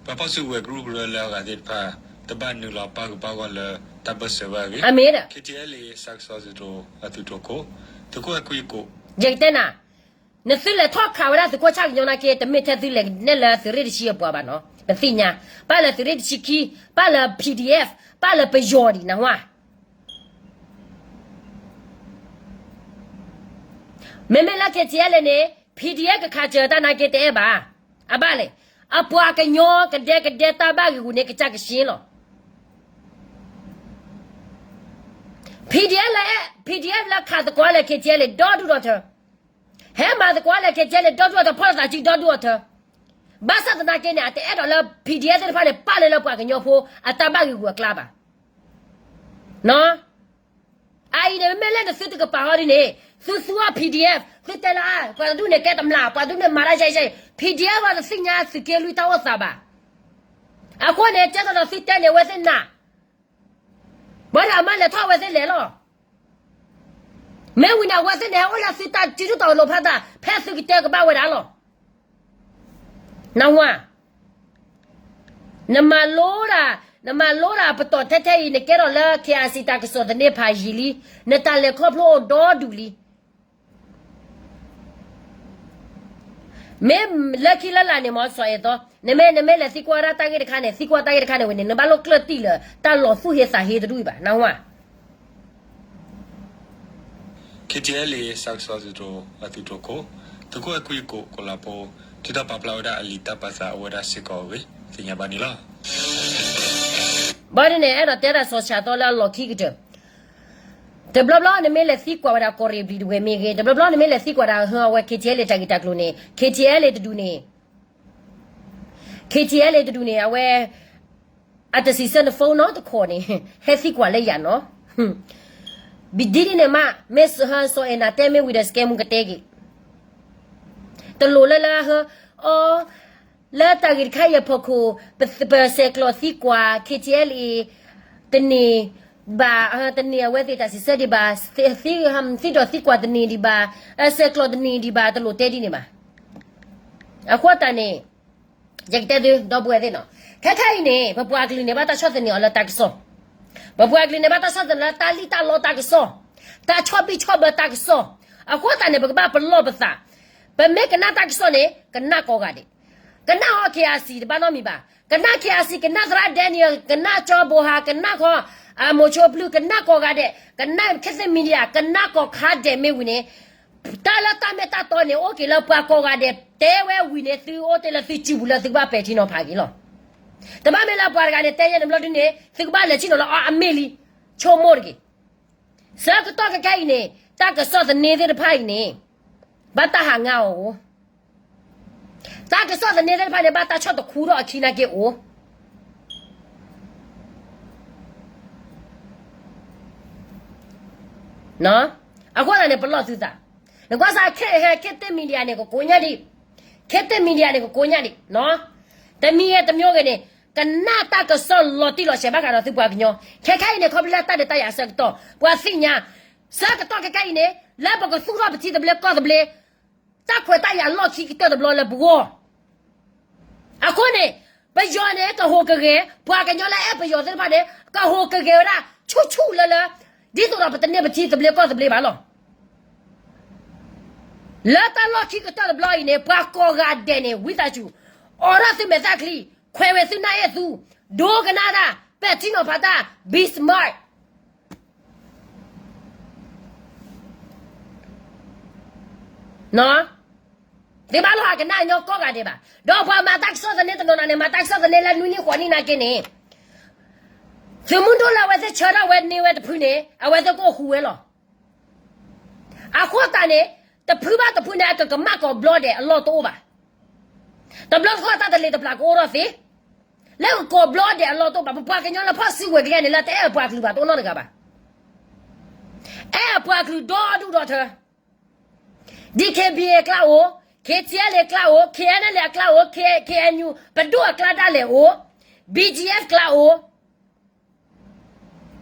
ၤ, ပှၤဖီၣ်စုကဝဲၤကရူၢ်ကရၢလၢအဂၤသ့ၣ်တဖၣ် တဘၣ်နုာ်လီၤပာ်ဂၢၢ်ပာ်ဂီၢ်လၢတၢ်ဘၢၣ်စၢၤဘၣ်အဂ့ၢ်, KTLA စးကစီၣ်သုးတြိၤအသုးတြိၤခိၣ်, သုးခိၣ်အဲၣ်ခွံကိး, ယကတဲနၤ, နသုလဲၤထီၣ်ခးဝဲဒၣ်သုးခိၣ်ဆၣ်ကညီနာ်က့ တမ့ၢ်ထဲသုလဲၤနဲၣ်လၢသုးရ့ၣ်တဆံအပှၤဘၣ်နီၤ, ပသ့ၣ်ညါ, ပၣ်လၢသုးရ့ၣ်တဆံခံ, ပၣ်လၢ PDF, ပၣ်လၢပယီၤဒံးနဟါ မ့မ့ၢ်လၢ KTLA န့ၣ် PDF ကခးစၢၤတၢ်နာ်က့တအဲၣ်ဘၣ်. အဘၣ်လဲၣ်, အပှၤကညီကဒဲကဒဲတၢ်ဘၣ်ဂ့ၢ်ဂူာ်န့ၣ် ကစၢ်ကရှ့လီၤ. PDF လၢ PDF လၢခးသကိးလၢ KTLA ဒီဒူၣ်ဒီထၢ ဟဲမၤသကိးလၢ KTLA ဒီဒူၣ်အထၢ ဖီၣ်လိာ်သးစုဒီဒူၣ်အထၢ, ဘၣ်ဆၣ်သနာ်က့န့ၣ် အတအဲၣ်ဒိးလၢ PDF သ့ၣ်တဖၣ်န့ၣ် ပာ်လၢလၢပှၤကညီဖိအတၢ်ဘၣ်ဂ့ၢ်ဂူာ်အကျါဘၣ်. အအံၤန့ၣ် မ့မ့ၢ်လၢနသုတကပၤဃီဒ်န့ၣ် သုသူအီၤ PDF သုတဲလၢ ပှၤတဒူၣ်န့ၣ်ကဲတမျၢ် ပှၤတဒူၣ်န့ၣ်မၤတၢ်ယဲၢ်ယဲၢ် PDF အီၤတသ့ၣ်ညါသုးက့လွံၢ်တၢ်အိၣ်သးဘၣ်. အဃိန့ၣ် ကဲသးဒီးသုတဲန့ၣ် အဝဲသ့ၣ်နၢ် ဘၣ်ဒီးအမ့ၢ်လဲၤထီၣ်အဝဲသ့ၣ်လဲၤလီၤ. မ့ၢ်ဝံၤန့ၣ် အဝဲသ့ၣ်န့ၣ်ဟဲအိၣ်လၢသုတၢ်စုတူၢ်လိာ်ဖးသး ဖဲသုကတဲကဘၣ်ဝဲဒၣ်လီၤ. နဝၤ နမၤလိတၢ်, နမၤလိတၢ်ပတီၢ်ထဲထဲအံၤ နကဲထီၣ်လၢ KIC တၢ်ကစီၣ်သန့ဖးယံာ်လံ, နတၢ်လဲၤခီဖျိအိၣ်ဒီဒူၣ်လံ. မ့ၢ်လၢခံလၢလာ်န့ၣ်မ့ၢ်စီၤအဲၣ်သီ, နမ့ၢ် နမ့ၢ်လဲၤသံကွၢ်ဝဲဒၣ်တၢ်ဂ့ၢ်တခါန့ၣ် သံကွၢ်တၢ်ဂ့ၢ်တခါန့ၣ်ဝံၤန့ၣ် နဘၣ်လိၣ်ကျၢၢ်တံၢ်လၢတၢ်လီၤသူၣ်ဟ့သးဟ့တဒူၣ်အံၤဘၣ် နဝၤ KTLA စးကစီၣ်သုးတြိၤအသုးတြိၤခိၣ်, သုးခိၣ်အဲၣ်ခွံကိးကီၤလၤဖိ, ထုးထီၣ်ပာ်ဖျါဝဲဒၣ်အလံာ်တၢ်ပာ်သးအိၣ်ဝဲဒၣ်စ့ၢ်ကီးအဂ့ၢ် သ့ၣ်ညါဘၣ်န့ၣ်လီၤ. ဘၣ်ဒ်န့ၣ် အဲၣ်ဒိးတဲတၢ်စီၤဆၣ်သီလၢအလီၢ်ခံကတၢၢ်, တဘျီဘျီနမ့ၢ်လဲၤသံကွၢ်ဝဲဒၣ်ကီၢ်ရ့ၣ်ဘျံးတဝဲၢ်မ့ၢ်ဂ့ၤ, တဘျီဘျီနမ့ၢ်လဲၤသံကွၢ်ဒၣ်ဟၢအဝဲ KTLA တၢ်ဂ့ၢ်တၢ်ကျိၤန့ၣ် KTLA တဒူၣ်န့ၣ် KTLA တဒူၣ်န့ၣ် အဝဲ အတစံးဆၢနဖိနီတခီန့ၣ် ဟဲသံကွၢ်လၢယၤနီၤ. ဘၣ်ဒ်န့ၣ်မး မ့ၢ်စီၤအဲၣ်နၤတဲမ့ၢ်ဝံၤဒီး စကဲမူကတဲက့ၤ တလိၣ်လၢလၢဟၢ အီ လၢတၢ်ဂ့ၢ်တခါအံၤအဖီခိၣ် ပ ပဆဲးကျိးသံကွၢ် KTLA တန့ၢ်ဘၣ်, တန့ၢ်အဝဲသ့ၣ်တၢ်စံးဆၢဒံးဘၣ်, သံ, သံဒီးသံကွၢ်တန့ၢ်ဒံးဘၣ်, ဆဲးကျိးတန့ၢ်ဒံးဘၣ် တလိၣ်တဲဒ်န့ၣ်ဘၣ်. အဃိသတးန့ၣ် ယကတဲသု ဒီပုၢ်ဝဲၢ်သ့ၣ်နီၤ, ခဲခါအံၤန့ၣ် ပပှၤကလုာ်န့ၣ် ဘၣ်တၢ်ဆီၣ်သနံးအီၤလၢတၢ်ကစီၣ်, ပပှၤကလုာ်န့ၣ် ဘၣ်တၢ်ဆီၣ်သနံးလၢတၢ်လံၣ်တၢ်လီတၢ်ကစီၣ်, တၢ်ဆီၣ်ဘံၣ်ဆီၣ်ဘၢတၢ်ကစီၣ်. အဃိသတးန့ၣ် ပကဘၣ်ပလီၢ်ပသး, ပမ့ၢ်ကနၣ်တၢ်ကစီၣ်န့ၣ် ကနၣ်ကိးဂၤဒဲး, ကနၣ်ဟီ KIC တဘၣ်နီတမံၤဘၣ်, ကနၣ် KIC ကနၣ်သရၣ်ဒဲနံၣ်, ကနၣ်ကၠီဘိဟါ, ကနၣ်ခီ အမိၤဆိဖျုး, ကနၣ်ကိးဂၤဒဲး, ကနၣ် ခေတ်သစ် Media, ကနၣ်ကိးဂၤဒဲးမ့ၢ်ဝံၤန့ၣ် တၢ်လၢတၢ်မ့ၢ်တၢ်တီန့ၣ် အိၣ်က့ၤလၢပှၤကိးဂၤဒဲးတဲဝဲဝံၤန့ၣ် သုအိၣ်တ့ၢ်လၢသုစုပူၤလၢသုကဘၣ်ပဲာ်ထံနီၤဖးက့ၤလီၤ. တဘၣ်မ့ၢ်လၢပှၤတဂၤန့ၣ် တဲယဲန့ၣ်ဘျီဒုန့ၣ် သုကဘၣ်လဲၤဆ့ၣ်နီၤလၢအီၤအမ့ၢ်လံ, ဆိကမိၣ်တက့ၢ်. ဆၢကတီၢ်ခဲခါအံၤန့ၣ် တၢ်ကစီၣ်သန့သ့ၣ်တဖၣ်အံၤန့ၣ် ဘၣ်တၢ်ဟးငါအီၤအိၣ်, တၢ်ကစီၣ်သန့သ့ၣ်တဖၣ်န့ၣ် ဘၣ်တၢ်ဆီၣ်တခူထီၣ်အခံနာ်က့အိၣ် အဃိသတးန့ၣ် ပလီၢ်သုသး, နကွၢ်စ့ၢ် ခေတ်သစ် Media န့ၣ် ကကိညၢ်ဒံး, ခေတ်သစ် Media န့ၣ် ကကိညၢ်ဒံး, တမံၤဂ့ၤတမံၤဂ့ၤန့ၣ် ကနၣ်တၢ်ကစီၣ်လီၤတံၢ်လီၤဆဲးဘၣ်ဃးဒီးသုပှၤကညီ, ခဲခါအံၤန့ၣ် ခီဖျိလၢတၢ်ဒုးတၢ်ယၤအဆၢကတီၢ် ပှၤသ့ၣ်ညါ, ဆၢကတီၢ်ခဲခါအံၤန့ၣ် လၢပကသူၣ်ထီၣ်ပထံသဘျ့ကီၢ်သဘျ့ တၢ်ခွဲးတၢ်ယာ်လီၢ်ခံကတၢၢ်တဘျီလၢပဂီၢ် အဃိန့ၣ် ပယီၤန့ၣ် ကဟူးကဂဲၤ, ပှၤကညီလၢအဲၣ်ပယီၤသ့ၣ်တဖၣ်န့ၣ် ကဟူးကဂဲၤဝဲဒၣ်ဆူၣ်ဆူၣ်လၢလၢ ဒ်သိးဒီးပတန့ၢ်ပထံသဘျ့ကီၢ်သဘျ့ဘၣ်လီၤ. လၢတၢ်လီၢ်ခံကတၢၢ်တဘျီအံၤန့ၣ် ပှၤကိးဂၤဒဲးန့ၣ် ဝံသးစူၤ အိးထီၣ်သုမဲာ်သၣ်ချံ, ခွဲးဝဲသုနၢ်အ့ၣ်သု, ဒိကနၣ်တၢ်, ပဲာ်ထံနီၤဖးတၢ်, be smart သုဘၣ်လီၤဟးကနၣ်ညီကိးဂၤဒဲးဘၣ်. ဒီးပှၤမၤတၢ်ကစီၣ်သန့တနီၤနီၤန့ၣ် မၤတၢ်ကစီၣ်သန့လၢနွံနံၣ်ဃိးနံၣ်နာ်က့န့ၣ် သုးမုၢ်ဒိၣ်လၢအဝဲသ့ၣ်ဆၢထၢၣ်ဝဲန့ၢ်ဝဲတဖုန့ၣ် အဝဲသ့ၣ်ကအိၣ်ဃူဝဲလီၤ. အဃိသတးန့ၣ် တဖုဘၣ်တဖုန့ၣ် အကကမၣ်ကိးဘျီဒဲးအလီၢ်တအိၣ်ဘၣ်. တဘျီတခီၣ်တၢ်တလ့ၤတပျၢ်ကအိၣ်ထီၣ်သ့, လၢကကိးဘျီဒဲးအလီၢ်တအိၣ်ဘၣ်. ပပှၤကညီလၢဖီၣ်စုကဝဲၤကျဲန့ၣ် လၢတအဲၣ်အပှၤကလုာ်ဘၣ်တအိၣ်နီတဂၤဘၣ်. အဲၣ်အပှၤကလုာ်ဒီဒူၣ်ဒီထၢ DKBA အကျါအိၣ်, KTLA အကျါအိၣ်, KNLA အကျါအိၣ်, K, KNU ပဒိၣ်အကျါဒၣ်လဲာ်အိၣ်, BGF အကျါအိၣ်.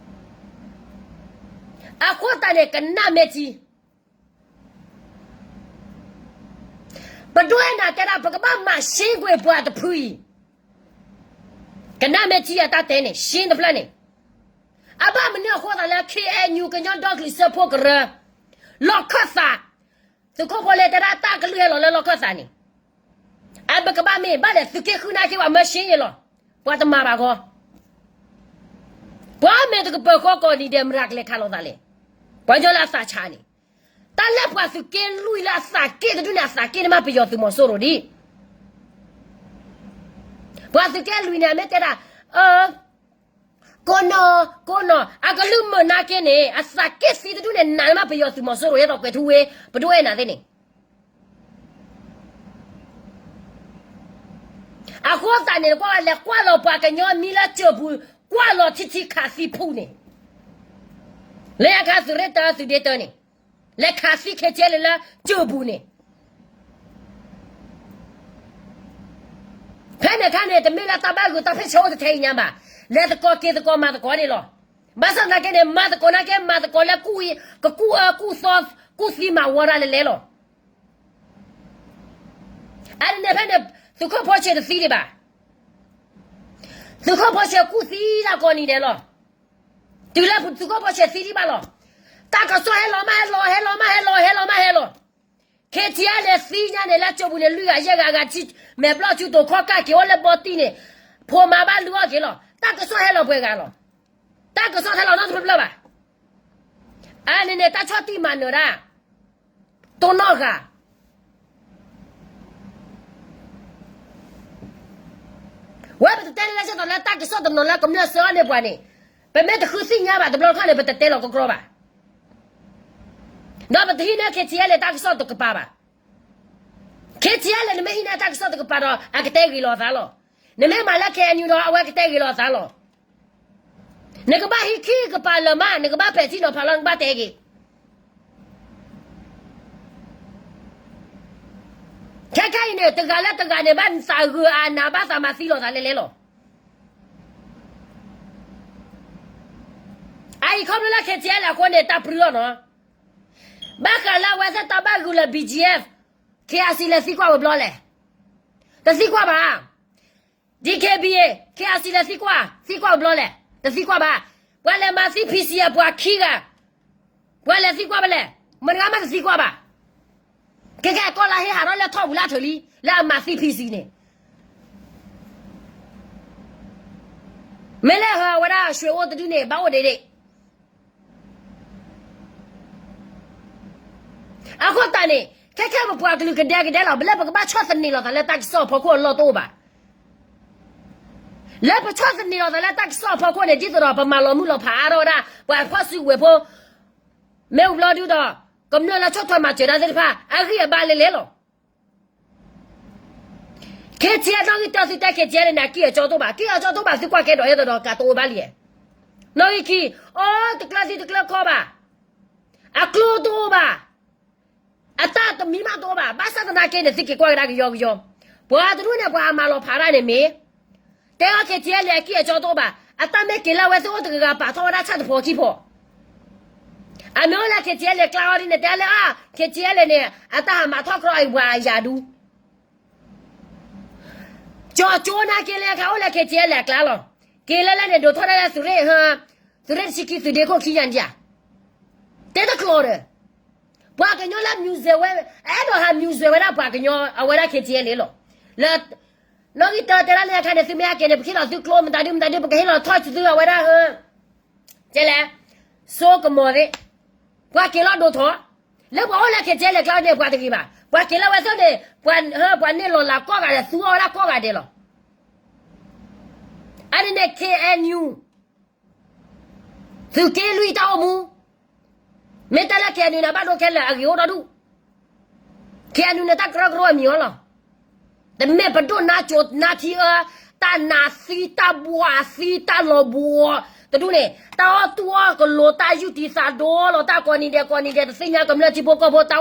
အဃိသတးန့ၣ် ကနၣ်မ့ၢ်ထံ ပဒိၣ်အဲၣ်နၤတဲဒၣ် ပကဘၣ်မၤရှ့ကွံာ်ပှၤတဖုအံၤ, ကနၣ်မ့ၢ်ထံအတၢ်တဲန့ၣ် ရှ့တဖျၢၣ်န့ၣ်, အဘၣ်မနုၤအဃိသတးလၢ KNU ကညီဒီကလုာ်စၢဖှိၣ်ကရၢ လီၢ်ခၢၣ်သး သုးခိၣ်ဖိလဲၤတဲဒၣ်တၢ်ကလုၢ်ဟဲလီၤလၢလီၢ်ခၢၣ်သးန့ၣ်, အဘၣ်ကဘၣ်မ့ၢ်ဘၣ်လဲၣ် သုးက့ဃုနာ်က့ၤဝဲမၢရှ့ယဲလီၤ. ပှၤတမၤဘၣ်ဂီၢ်, ပှၤမ့ၢ်တကပၢၤဃီကီၢ်နံၤဒဲး မတၤကလဲၤခးလိာ်သးလဲၣ်. ပှၤကညီလၢအသးဆးန့ၣ်, တၢ်လၢပှၤသုးက့လွံၢ်လၢအသးက့ၣ်တဒူၣ်န့ၣ် အသးက့ၣ်န့ၣ်မးပယီၤသုးမီၤစိရိၤဒ် ပှၤသုးက့လွံၢ်န့ၣ် အမ့ၢ်တဲဒၣ် ကိးနီၢ်, ကိးနီၢ်, အကလုၢ်မုာ်နာ်က့န့ၣ် အသးက့ၣ်သံတဒူၣ်န့ၣ် နးန့ၣ်မးပယီၤသုးမီၤစိရိၤ ယဲသိးကွဲးထူဝ့ ပဒိၣ်အဲၣ်နၤသ့ၣ်န့ၣ်, အဃိသတးန့ၣ် ကွၢ်ဝဲလဲၤကွၢ်လီၤပှၤကညီမံလၢကၠိပူၤ ကွၢ်လီၤထံထံခးသံဖုန့ၣ် လၢညါခါသုးရ့ၣ်တၢသုးဒ့တၢန့ၣ် လဲၤခးသံ ခ့ၣ်ကၠဲလၢကၠိပူၤန့ၣ် ဖဲန့ၣ်အခါန့ၣ် တမ့ၢ်လၢတၢ်ဘၣ်ဂုာ်တၢ်ဖ့ၣ်ဆၢအိၣ်တထဲအံၤညါဘၣ်. လဲၤသကိးက့ၤသကိးမၤသကိးန့ၣ်လီၤ. ဘၣ်ဆၣ်သနာ်က့န့ၣ် မၤသကိးနာ်က့ မၤသကိးလၢကူၣ်အံၤ ကကူၣ်အၢကူၣ်သီ ကူၣ်သံမၤဝီတၢ်လဲၤလဲၤလီၤ. အန့ၣ်န့ၣ်ဖဲန့ၣ် သုးခိၣ်ဖိဆဲးတသံဒံးဘၣ်. သုးခိၣ်ဖိဆဲးကူၣ်သံတၢ်ကိးနံၤဒဲးလီၤ. တုၤလၢသုးခိၣ်ဖိဆဲးသံဒံးဘၣ်လီၤ. တၢ်ကစီၣ်ဟဲလီၤမးဟဲလီၤ ဟဲလီၤမးဟဲလီၤ ဟဲလီၤမးဟဲလီၤ. ခ့ၣ်ကၠဲလဲၤသံညါန့ၣ် လၢကၠိပူၤန့ၣ် လွံၢ်ဂၤယဲၢ်ဂၤ ဂၤဆံ မဲာ်ဘျီၣ်ဆူတိၤခီၣ်ကၢ်က့ၤအိၣ်လၢဘီတံၢ်န့ၣ် ဖိမါဘၣ်လုၢ်အီၣ်က့ၤလီၤ. တၢ်ကစီၣ်ဟဲလီၤပှဲၤဂၤလီၤ. တၢ်ကစီၣ်ဟဲလီၤနီတဖျၢၣ်ဖျၢၣ်ဘၣ်. အန့ၣ်န့ၣ် တၢ်ဆီၣ်တံၢ်မၤနၢၤဒၣ် တိၢ်နီၣ်ဂၤ ဝဲပတတဲလၢလၢဆၢကတီၢ်လၢတၢ်ကစီၣ်တနီၤလၢကမျၢၢ်စၢအီၤန့ၢ်ပှၤန့ၣ် ပမ့ၢ်တဃုသ့ၣ်ညါဘၣ်တဘျီတခီၣ်န့ၣ် ပတတဲလီၤကကြီဘၣ်. ဒီးပတဟံးန့ၢ် ခ့ၣ်ကၠဲလဲၤတၢ်ကစီၣ်တကပၤဘၣ်. ခ့ၣ်ကၠဲလဲၤ နမ့ၢ်ဟံးန့ၢ်တၢ်ကစီၣ်တကပၤဒီး အကတဲဂ့ၤလီၤအသးလီၤ. နမ့ၢ်မၤလၢ ခ့ၣ်အဲၣ်ယူၣ် ဒီးအဝဲကတဲဂ့ၤလီၤအသးလီၤ. နကဘၣ်ဟံးခံကပၤလၢာ်မး နကဘၣ်ပဲာ်ထံနီၤဖးလီၤ နကဘၣ်တဲက့ၤ ခဲခဲအံၤန့ၣ် တဂၤလၢတဂၤန့ၣ် ဘၣ်သးဂုာ်အနၢ် ဘၣ်သးမၤသံလိာ်သးလဲၤလဲၤလီၤ. အအံၤခီဖျိလၢ ခ့ၣ်ကၠဲလဲၤအဃိန့ၣ် တၢ်ပြံလီၤနီၤ. ဘၣ်ဃးလၢအဝဲသ့ၣ်တၢ်ဘၣ်ဂုာ်လၢ ဘီၣ်ကၠံအ့ဖ် ခ့ၣ်အၣ်စံလဲၤသံကွၢ်ဝဲဘျီလဲၣ်. တသံကွၢ်ဘၣ်. ဒံၣ်ခ့ၣ်ဘံၣ်အ့ ခ့ၣ်အၣ်စံလဲၤသံကွၢ် သံကွၢ်ဝဲဘျီလဲၣ်. တသံကွၢ်ဘၣ်. ပှၤလဲၤမၤသံ ဖံစံ အပှၤခံဂၤ ပှၤလဲၤသံကွၢ်ဖဲလဲၣ်. မတၤတဂၤမးတသံကွၢ်ဘၣ်. ခဲခဲအကီၢ်လၢဟ့ဟးထီၣ်လၢထီၣ်ပူၤလၢထၢၣ်လံ လၢအမၤသံ ဖံစံ န့ၣ် မ့ၢ်လၢဟၢအဝဲဒၣ် ရွှေအိၣ်တဒုန့ၣ် ဘၣ်အိၣ်ဒံးဒံး. အဃိသတးန့ၣ် ခဲခဲပပှၤကလုာ်ကဒဲကဒဲလီၤ. ပလၢပကဘၣ်ဆီၣ်သနံးလီၤသးလၢတၢ်ကစီၣ်အဖီခိၣ်အလီၢ်တအိၣ်ဘၣ်. လၢပဆီၣ်သနံးလီၤသးလၢတၢ်ကစီၣ်အဖီခိၣ်န့ၣ် ဒ်သိးဒီးပမၤလီၤမုၢ်လီၤဖးအါထီၣ်ဝဲဒၣ် ပှၤဖီၣ်စုကဝဲၤဖိ မ့ၢ်ဝံၤဘျီဒုဒီး ကမျၢၢ်လၢဆီၣ်ထွဲမၤစၢၤတၢ်သ့ၣ်တဖၣ် အဂံၢ်အဘါလဲၤလဲၤလီၤ. ခ့ၣ်ကၠဲ နီၣ်ဂံၢ်တၢ သုတဲ ခ့ၣ်ကၠဲလဲၣ်န့ၣ် အကံၢ်အကီတအိၣ်ဘၣ်. ကံၢ်အကီတအိၣ်ဘၣ် သုကွၢ်ကဲဒီး အဲၣ်ဒိးဒီးကးတအိၣ်ဘၣ်လံ. နီၣ်ဂံၢ်ခံ အိ တကျၢၤသံတကျၢၤခီဘၣ်. အကျိတအိၣ်ဘၣ်. အတၢ်တမံၤမးတအိၣ်ဘၣ်. ဘၣ်ဆၣ်သနာ်က့န့ၣ် သုက့ၤကွၢ်ကဒါကယီကယီ. ပှၤတဒူၣ်န့ၣ် ပှၤအမၤလီၤဖးတၢ်န့ၣ်မ့ၢ် တဲအီၤ ခ့ၣ်ကၠဲလဲၣ် အကံၢ်အကီတအိၣ်ဘၣ်. အတၢ်မ့ၢ်က့ၤလၢအဝဲသ့ၣ်အိၣ်တဂၤဂၤ ပာ်ထီၣ်ဝဲဒၣ်ဆၣ်တဖီခံဖီ အမ့ၢ်အိၣ်လၢ ခ့ၣ်ကၠဲလဲၣ် ကျါအီၤဒ်န့ၣ် တဲလၢအါ ခ့ၣ်ကၠဲလဲၣ်န့ၣ် အတၢ်ဟးမၤထီၣ်ကြီအံၤပှၤအယၤဒူ ကၠီကၠိနာ်က့လၢခါအိၣ်လၢ ခ့ၣ်ကၠဲလဲၣ် အကျါလီၤ. က့ၤလၢလၢန့ၣ် ဒိးထီၣ်ဒၣ်လၢသုးရ့ၣ် သုးရ့ၣ်တဆံခံ သုးဒ့ခိၣ်ခံညါဒံးဧါ. တဲတကျိၤဒီး ပှၤကညီလၢ မၠူးစဲး ဝဲ အဲၣ်ဒိးဟး မၠူးစဲး ဝဲဒၣ်ပှၤကညီ အဝဲဒၣ် ခ့ၣ်ကၠဲလဲၣ် လီၤ. လၢ နီၣ်ဂံၢ်တၢတဲဒၣ်လၢညါခါန့ၣ် သုမ့ၢ်ဟဲက့ၤန့ၣ် ပကဟ့ၣ်လီၤသုကျိ မတၤဒု မတၤဒု ပကဟ့ၣ်လီၤထီၣ်ဆူသုအဝဲဒၣ် ကဲလဲၣ် စိကမီၤသ့ၣ် ပှၤက့ၤလီၤဒိၣ်ထီၣ် လၢပှၤအိၣ်လၢ ခ့ၣ်ကၠဲလဲၣ် ကျါန့ၣ် ပှၤတဂ့ၤဘၣ်. ပှၤက့ၤလၢဝဲသ့ၣ်န့ၣ် ပှၤ ပှၤန့ၢ်လီၤလးကိးဂၤဒဲး သူအီၤဝဲဒၣ်ကိးဂၤဒဲးလီၤ. အန့ၣ်န့ၣ် ခ့ၣ်အဲၣ်ယူၣ် သုးက့လွံၢ်တၢ်အိၣ်မူ မ့ၢ်တဲလၢ ခ့ၣ်အဲၣ်ယူၣ် န့ၣ် ဘၣ်ဒိခဲလၢာ် အဂ့ၢ်အိၣ်ဒီဒူၣ်. ခ့ၣ်အဲၣ်ယူၣ် န့ၣ် တၢ်ကရၢကရိအမံၤအီၤလီၤ. တမ့ၢ်ပဒိၣ်နါစိၤနါထံအၢ တၢ်နးသံ တၢ်ဘှီသံ တၢ်လီၤဘှီတဒူၣ်န့ၣ် တၢ်အီၣ်တူၢ်အီၣ်ကလိၤ တၢ်ယူၢ်တံၢ်သးဒိလီၤ. တၢ်ကိးနံၤဒဲးကိးနံၤဒဲး တသ့ၣ်ညါကမျၢၢ်ထံဖိကီၢ်ဖိတၢ်အိၣ်သး ကတသ့ၣ်ညါကမျၢၢ်ထံဖိကီၢ်ဖိ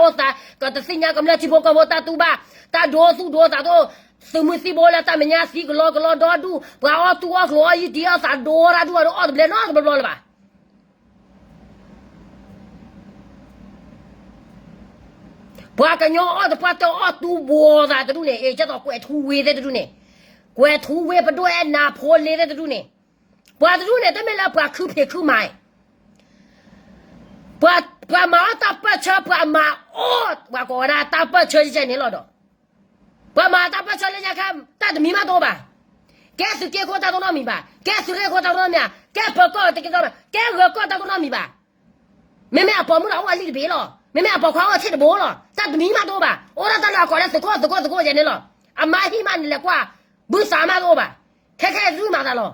တၢ်တူၢ်ဘၣ် တၢ်ဒိသူၣ်ဒိသးဒိၣ် သုးမုၢ်သံၣ်ဘိလၢတၢ်မဲာ်ညါသံကလီကလီဒီဒူၣ် ပှၤအီၣ်တူၢ်အီၣ်ကလိၤ အီၣ်ယူၢ်တံၢ်အီၣ်သးဒိတၢ်ဒူၣ် အဒိၣ်အီၣ်တဘျဲၣ်နီတဘျီဘျီလၢၤဘၣ်. ပှၤကညီအီၣ်တပှၢ်တၢၢ်အီၣ်တူၢ်ဘှီသးတဒူၣ်န့ၣ် အ့ၣ် ကဲသိးကွဲးထူဝ့သ့ၣ်တဒူၣ်န့ၣ် ကွဲးထူဝ့ ပဒိၣ်အဲၣ်နၤဖိလ့သ့ၣ်တဒူၣ်န့ၣ် ပှၤတဒူၣ်န့ၣ် တမ့ၢ်လၢပှၤခုဖံးခုမၤ ပှၤမၤအီၣ်တၢ်ပၢၢ်ဆၢ ပှၤမၤအီၣ် ပှၤကိးဝဲဒၣ်တၢ်ပၢၢ်ဆၢယဲၢ်န့ၣ်လီၤဒီး ပှၤမၤတၢ်ပၢၢ်ဆၢလၢညါခါ တၢ်တမံၤမးတအိၣ်ဘၣ်. ကဲသုးက့ခိၣ်တၢ်တနီတမံၤဘၣ်. ကဲသုးရ့ၣ်ခိၣ်တၢ်တနီတမံၤဘၣ်. ကဲပၢၤကီၢ်တက့ၢ်တမံၤ ကဲဂၢၤကီၢ်တၢ်တနီတမံၤဘၣ်. မ့မ့ၢ်အပိာ်မုၣ်ဒီးအိၣ်အလံာ်တဘ့ၣ်လီၤ. မ့မ့ၢ်အပိာ်ခွါအိၣ်ထံၣ်တဘိလီၤ. တၢ်တမံၤမးတအိၣ်ဘၣ်. အိၣ်ဒၣ်တၢ်လၢအကိးလၢသုးခိၣ်သုးခိၣ်သုးခိၣ်ယဲၢ်န့ၣ်လီၤ. အမါဟံၣ်မးန့ၣ်လဲၤကွၢ် ဘုသးမးတအိၣ်ဘၣ်. ခဲခဲအံၤတဒူၣ်မၤသးလီၤ.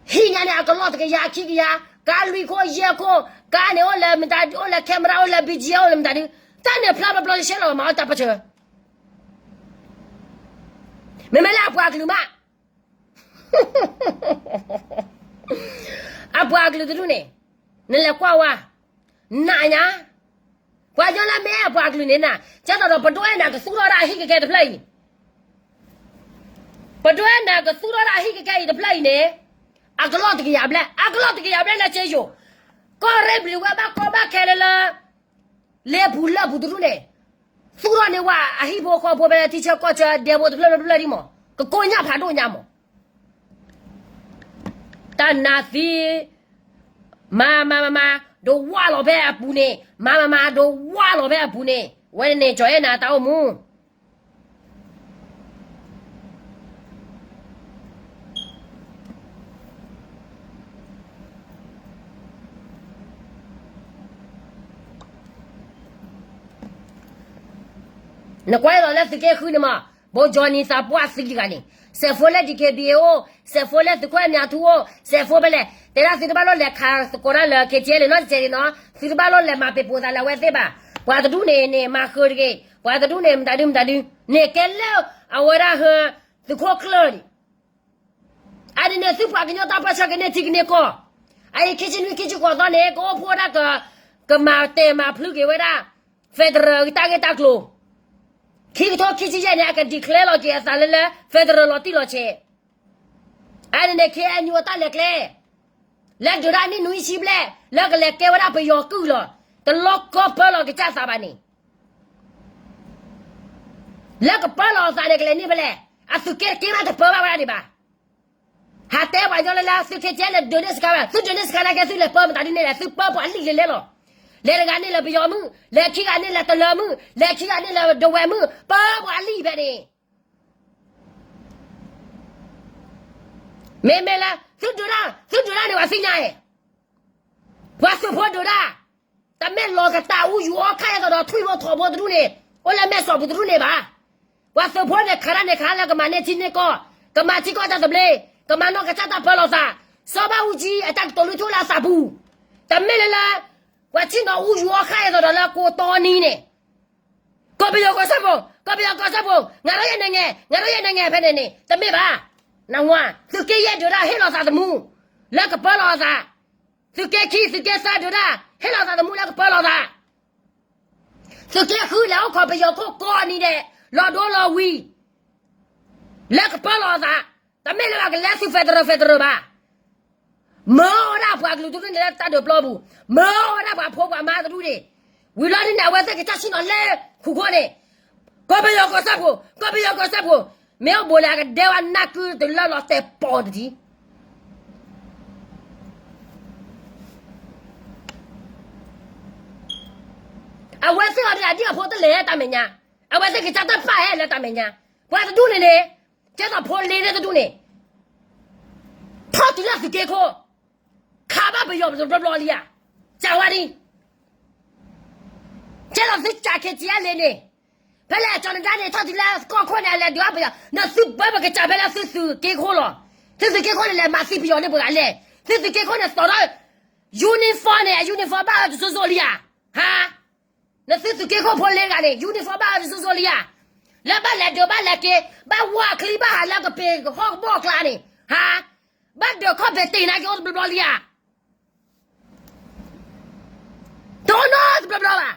ဟံၣ်ညါန့ၣ် အကလီၢ်တကယၤခံကယၤ, ကါလွံၢ်ခိၣ်ယဲၢ်ခိၣ်, ကါန့ၣ်အိၣ်လၢမတၤဒု, အိၣ်လၢ camera, အိၣ်လၢ ဘီၣ်ကၠံ အိၣ်လၢမတၤဒု, တၢ်န့ၣ်ဖျါဘျီဘျီရှဲရှဲလီၤ မၤအီၣ်တၢ်ပၢၢ်ဆၢ. မ့မ့ၢ်လၢအပှၤကလုာ်မး, အပှၤကလုာ်တဒူၣ်န့ၣ်, နလဲၤကွၢ်ဝဲ, နးညါ, ပှၤကညီလၢမ့ၢ်အပှၤကလုာ်န့ၣ်နၤ, ကဲသိးဒီး ပဒိၣ်အဲၣ်နၤကသူၣ်ထီၣ်ဒၣ်အဟံၣ်ကကဲတဖျၢၣ်အံၤ, ပဒိၣ်အဲၣ်နၤကသူၣ်ထီၣ်ဒၣ်အဟံၣ်ကကဲအံၤတဖျၢၣ်အံၤန့ၣ်, အကလီၢ်တကယၤဘျဲၣ်, အကလီၢ်တကယၤဘျဲၣ်လၢက့ယိာ်, ကီၢ်ရ့ၣ်ဘျံးဝဲဘၣ်ကီဘၣ်ခဲလၢလၢ လ့ပူၤလၢပူၤတဒူၣ်န့ၣ်, သူၣ်ထီၣ်န့ၢ်ဝဲအဟံၣ်ဖိဃီဖိဖဲလၢထံဆၢကီၢ်ဆၢ ဒဲဖိတဖျၢၣ်ဖျၢၣ်ဒ်မး, ကကိညၣ်ဖးဒိၣ်ညါမး, တၢ်နါသံ မၤမၤမၤမၤ ဒိးဝၢ်လီၤဖဲအပူၤန့ၣ်, မၤမၤမၤ ဒိးဝၢ်လီၤဖဲအပူၤန့ၣ်, ဝဲန့ၣ်န့ၣ် ကၠီၤအဲၣ်နၤတၢ်အိၣ်မူ နကွၢ်လီၤလၢသုးက့ဃုန့ၣ်မး, ဘိကၠီနံၤ သးပှၢ်သံတဂၤန့ၣ်, စဲးဖိလၢ DKBA အိၣ်, စဲးဖိလၢသုးခိၣ်အဲၣ်မၠးထူအိၣ်, စဲးဖိဖဲလဲၣ်, တဲဒၣ်သုတဘၣ်လိၣ်လဲၤခးသကိးတၢ်လၢ KTLA နီတစဲးန့ၣ်နီၤ, သုတဘၣ်လိၣ်လဲၤမၤပ့ၤပိာ်သးလၢအဝဲသ့ၣ်ဘၣ်, ပှၤတဒူၣ်န့ၣ်န့ၣ် မၤဃုာ်တဂ့ၤ, ပှၤတဒူၣ်န့ၣ် မတၤဒုမတၤဒု, န့ၣ်ကဲလၢအဝဲဒၣ်ဟၢ သုးခိၣ်ကျၢၢ်န့ၣ် အါန့ၣ်န့ၣ် သုပှၤကညီတၢ်ပၢဆှၢကန့ၢ်ထံကန့ၢ်ကီၢ်, အအံၤခံဆံနွံခံဆံဃိးသီန့ၣ် ကအိၣ်ဖှိၣ်ဒၣ်က, ကမၤတဲာ်မၤဖျုးက့ၤဝဲဒၣ် federal တၢ်ဂ့ၢ်တၢ်ကျိၤ, ခံကထိခံဆံယဲၢ်န့ၣ် အက declare လီၤက့ၤအသးလၢလၢ federal လီၤတံၢ်လီၤဆဲး, အါန့ၣ်န့ၣ် KNU အတၢ်လဲၤကျဲ လၢဒုးဒၣ်နံၣ်နွံဆံဘျဲၣ် လၢကလဲၤကဲဝဲဒၣ်ပယီၤကုၢ်လီၤ, တလီၢ်ကီၢ်ပၢလီၤကစၢ်သးဘၣ်န့ၣ် လၢကပၢလီၤအသးန့ၣ် ကလဲၤန့ၢ်ဖဲလဲၣ်, အသုးက့တက့ဘၣ်တပၢဘၣ်ဝဲဒၣ်ဒံးဘၣ်. ဟးတဲပှၤကညီလၢလၢသုးက့ လဲၤဒုးန့ၢ်စခါဝဲ, သုဒုးန့ၢ်စခါနာ်က့ သုလဲၤပၢမတၤဒ်န့ၣ်လဲၣ်, သုပၢပှၤလံၣ်လဲၤလဲလီၤ. လဲၤတဂၤန့ၣ်လၢပယီၤမုၣ်, လဲၤခံဂၤန့ၣ်လၢတလၢမုၣ်, လဲၤခံဂၤန့ၣ်လၢဒဝဲၢ်မုၣ်, ပၢပှၤလံၣ်ဖဲန့ၣ် မ့မ့ၢ်လၢ သုဒုးတၢ်, သုဒုးတၢ်န့ၣ် ပှၤသ့ၣ်ညါဧါ, ပှၤသုးဖိဒုးတၢ်, တမ့ၢ်လီၤကတၢ်အူယူၤအီခါအသိးဒီး ထွံၣ်ဖိထိးဖိတဒူၣ်န့ၣ် အိၣ်လၢမဲာ်စီၣ်ပူၤတဒူၣ်န့ၣ်ဘၣ်. ပှၤသုးဖိန့ၣ် ခးတၢ်န့ၣ်ခးလၢကမၤန့ၢ်ထံန့ၢ်ကီၢ်, ကမၤထံကီၢ်တၢ်သဘျ့, ကမၤနီၢ်ကစၢ်တၢ်ပၢလီၤသး, စီၤဘၣ်အူကၠံအတၢ်ကတိၤလုၢ်ထူလၢအသးပူၤ, တမ့ၢ်လၢလၢ ပှၤဆ့ၣ်နီၤအူယူၤအီခါအသိးဒီးလၢကိးတီနံၤန့ၣ် ကီၢ်ပယီၤကီၢ်စၢဖှိၣ်, ကီၢ်ပယီၤကီၢ်စၢဖှိၣ်, ငါတို့ရဲ့နိုင်ငံ, ငါတို့ရဲ့နိုင်ငံ ဖဲန့ၣ်န့ၣ် တမ့ၢ်ဘၣ်. နဝၤ, သုးက့ယဲၢ်ဒုးတၢ်ဟ့ၣ်လီၤသးသမူ လၢကပၢလီၤအသး, သုးက့ခံ သုးက့သၢဒုးတၢ် ဟ့ၣ်လီၤသးသမူလၢကပၢလီၤသး, သုးက့ဃုလဲၤအိၣ်ခိးပယီၤခိၣ်ကိးနံၤဒဲး လီၤဒိလီၤဝံၤ လၢကပၢလီၤအသး, တမ့ၢ်လၢဘၣ်ကလဲၤသုး federal federal ဘၣ်. မၢဝဲဒၣ်ပှၤကလုာ်တဒူၣ်န့ၣ်လၢတၢ်ဒုးပျီပူၤ, မၢဝဲဒၣ်ပှၤဖိပှၤမါတဒူၣ်န့ၣ်, ဝံၤလီၤဒ်န့ၣ် အဝဲသ့ၣ်ကစၢ်ဆ့ၣ်နီၤလဲၤဃူခိၣ်န့ၣ်, ကီၢ်ပယီၤကီၢ်စၢဖှိၣ်, ကီၢ်ပယီၤကီၢ်စၢဖှိၣ်, မ့ၢ်အိၣ်ဘူးလဲၣ် အကဒဲဝဲနၢ်ကုတလၢလီၤတဲာ်ပိာ်တဒံး အဝဲသ့ၣ်အီၤဒ်အဒံၣ်အဖိတလဲၤတၢ်မဲာ်ညါ, အဝဲသ့ၣ်ကစၢ်တၢ်ပာ်ဟဲလၢတၢ်မဲာ်ညါ, ပှၤတဒူၣ်န့ၣ်န့ၣ်, ကဲသိးဖိလ့န့ၣ်တဒူၣ်န့ၣ်, ထီၣ်တုၤလၢသုးက့ခိၣ်, ခးဘၣ်ပယီၤတဘျီဘျီလံဧါ, ကးဝဲဒၣ်, ကဲသိးသုကးခဲကဲလံန့ၣ်, ဖဲလဲၣ်အကၠီၤနဒါန့ၣ် ထီၣ်တုၤလၢကီၢ်ခိၣ်န့ၣ် အလဲၤဒုးဘၣ်ပယီၤ, နသုပၢပကစၢ်ဖဲလၢသုသုးက့ခိၣ်လီၤ, သုသုးက့ခိၣ်န့ၣ် လဲၤမၤသံပယီၤန့ၣ်ပှၤဂၤလဲၣ်, သုသုးက့ခိၣ်န့ၣ် သိးထီၣ် uniform န့ၣ် အ uniform ဘၣ်အၢတစိၤစိၤလံဧါ, ဟါ နသုသုးက့ခိၣ်ဖိလ့တဂၤန့ၣ် uniform ဘၣ်အၢတစိၤစိၤလံဧါ, လၢဘၣ်လဲၤဒုးဘၣ်လဲၤက့ၤ ဘၣ်ဝၢ်ချံဘၣ်ဟးလၢကပ့ၤကဟီၣ်ကဘီၣ်ကျါန့ၣ်, ဟါ, ဘၣ်ဒုးခီၣ်ဖံးတ့ၢ်နာ်က့အိၣ်တဘျီဘျီလံဧါ, တအိၣ်နီတဘျီဘျီဘၣ်.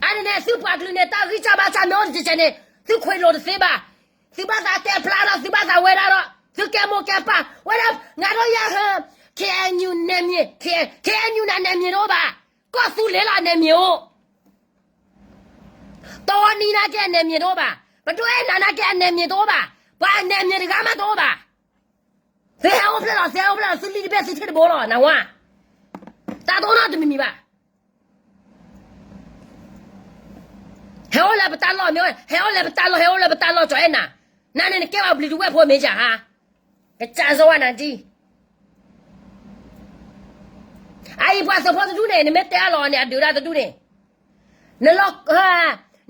အါန့ၣ်န့ၣ် သုပှၤကလုာ်န့ၣ် တၢ်ဂံၢ်စၢ်ဘါစၢ်မ့ၢ်အိၣ်တကဲးကဲးန့ၣ် သုခွဲးလိာ်တသ့ဘၣ်. သုဘၣ်သးတဲဖျါဒီး သုဘၣ်သးဝဲဒၣ်ဒီး သုကဲမိၢ်ကဲပၢ် ဝဲဒၣ် ငါတို့ရဲ့ KNU နယ်မြေ, KNU နၤနယ်မြေတအိၣ်ဘၣ်. ကီၢ်သူလ့ၤလီၤအနယ်မြေအိၣ်. တီနံၤနာ်က့အနယ်မြေတအိၣ်ဘၣ်. ပဒိၣ်အဲၣ်နၤနာ်က့အနယ်မြေတအိၣ်ဘၣ်. ပှၤအနယ်မြေတဂၤမးတအိၣ်ဘၣ်. သုဟဲအိၣ်ဖျဲၣ်လီၤ သုဟဲအိၣ်ဖျဲၣ်လီၤ သုလံၣ်တဘ့ၣ်သုထံၣ်တဘိလီၤ နဝၤ. တၢ်တအိၣ်နီတမံၤမံၤဘၣ်. ဟဲအိၣ်လၢပတၢ်လီၢ်မ့ၢ်, ဟဲအိၣ်လၢပတၢ်လီၢ် ဟဲအိၣ်လၢပတၢ်လီၢ် ကၠီၤအဲၣ်နၤ. နၤန့ၣ်နကဲဘၣ်ဘျံးတဝဲၢ်ဖိမ့ၢ်ဧါဟါ. ကစၢ်စီဝါနၤဒ် အအံၤပှၤသုးဖိတဒူၣ်န့ၣ် နမ့ၢ်တဲအါလီၤန့ၣ် အဒုးတၢ်တဒူၣ်န့ၣ် နလီၤ,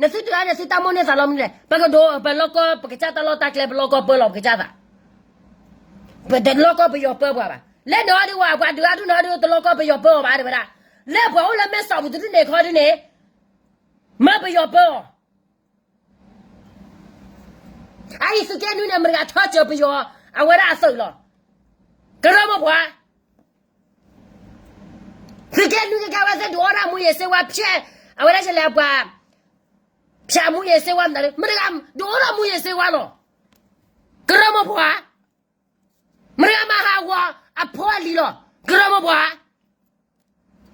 နသုတဂၤန့ၣ် သုတၢ်မိၣ်န့ၢ်သးလီၤမနုၤလဲၣ်. ပကဒိး ပလီၢ်ကီၢ် ပကစၢ်တၢ်လီၢ်တၢ်ကျဲ ပလီၢ်ကီၢ်ပၢလီၤပကစၢ်သး. ပတလီၢ်ကီၢ်ပယီၤပၢပှၤဘၣ်. လၢနဟီဒုးဝဲ ပှၤဒုးအါဒုးနဟီဒုး တလီၢ်ကီၢ်ပယီၤပၢအီၤဘၣ်တဝဲဒၣ်. လၢပှၤအိၣ်လၢမဲာ်စီၣ်ပူၤတဒူၣ်န့ၣ်ခီဒုးန့ၣ် မၢပယီၤပၢအီၤ. အအံၤသုးက့နွံန့ၣ် မတၤတဂၤထီၣ်စၢၤပယီၤ အဝဲဒၣ်အသုးလီၤ. ကရၢမိၢ်ပှၢ် သုးက့နွံကကဲဝဲသ့ၣ်ဒုးအီၣ်ဒၣ်မူယံၤစ့ဝါ ဖျဲး အဝဲဒၣ်လဲၤပှၤ ဖျဲးမူယံၤစ့ဝါမတၤ မတၤတဂၤ ဒုးအီၣ်ဒၣ်မူယံၤစ့ဝါလီၤ. ကရၢမိၢ်ပှၢ် မတၤတဂၤမၤဟးဂီၤအဖိအလံၤလီၤ. ကရၢမိၢ်ပှၢ်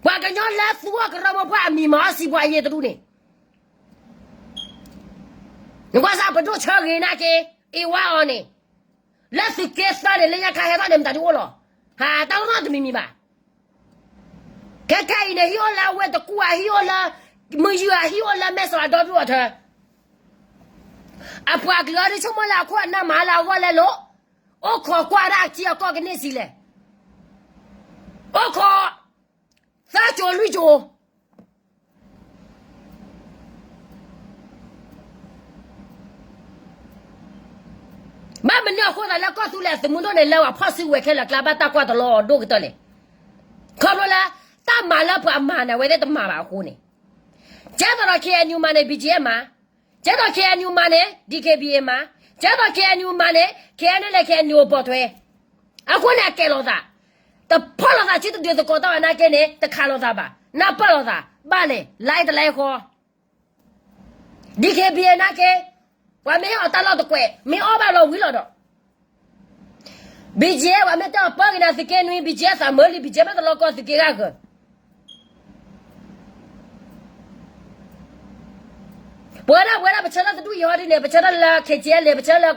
ပှၤကညီလၢသူအီၤကရၢမိၢ်ပှၢ်အမံၤမၤအီၣ်စံးပှၤအယ့ၢ်တဒူၣ်န့ၣ် နကွၢ်စၢ်ပဒိၣ်ဆၢဂ့ၤနာ်က့ အ့ဝါအီၤန့ၣ် လၢသုးက့သၢန့ၣ် လၢညါခါဟဲထီၣ်န့ၣ် မတၤဒုးအိၣ်လီၤ. ဟးတၢ်အိၣ်နီတမံၤမံၤဘၣ်. ခဲခဲအံၤန့ၣ် ဟံၣ်အိၣ်လၢအဝဲတကူၣ်ဧါ ဟံၣ်အိၣ်လၢ မုၢ်ယုၢ်ဧါ ဟံၣ်အိၣ်လၢမဲၢ်စီၤအဒီဒူၣ်အီၤထၢ အပှၤကလုာ်အီၤဒုးဆိကမိၣ်လၢအခိၣ်အနၢ်မၤလၢအဂီၢ်လဲၣ်လိၤ, အိၣ်ခိးကွၢ်ဒၣ်အထံအကီၢ်ကန့ၢ်စံလဲၣ်, အိၣ်ခိး သၢကၠိၤလွံၢ်ကၠိၤ ဘၣ်မနုၤအဃိသတးလၢကီၢ်သူလ့ၤအသုးမုၢ်ဒိၣ်န့ၣ် လၢပှၤဖီၣ်စုကဝဲၤခဲလၢာ်အကျါ ဘၣ်တၢ်ကွၢ်တလီၤအီၤဒိၣ်ကတၢၢ်လဲၣ်. ခီဖျိလၢ တၢ်မၤလၢပှၤမၤန့ၣ် အဝဲသ့ၣ်တမၤဘၣ်အဃိန့ၣ်, ကဲသိးဒီး K N U မၤန့ၣ် B G F မၤ, ကဲသိး K N U မၤန့ၣ် D K B A မၤ, ကဲသိး K N U မၤန့ၣ် K N L A K N U ပိာ်ထွဲ, အဃိန့ၣ် အကဲလိာ်သး, တဖီၣ်လိာ်သး ဆံတဒုးသကိးတၢ်ဘၣ်နာ်က့န့ၣ် တခးလိာ်သးဘၣ်, နၢ်ပၢၢ်လိာ်သး ဘၣ်လဲၣ် လဲတလဲဃီ D K B A နာ်က့, ပှၤမ့ၢ်ဟဲအီၣ်တၢ်လီၢ်တကွဲး မ့ၢ်အီၣ်ဘၣ်လီၤဝံၤလီၤဒီး, B G F ပှၤမ့ၢ်တဲအီၤပၢက့ၤနၤသုးက့နွံ B G F သးမၢလံ B G F မ့ၢ်တလီၤကီသုးက့ဂၤဂၢၢ်, ပဝဲဒၣ်ပဝဲဒၣ်ပဆၢထၢၣ်တဒူၣ်အံၤဟီဒ်န့ၣ် ပဆၢထၢၣ်လၢ K G L န့ၣ် ပဆၢလၢ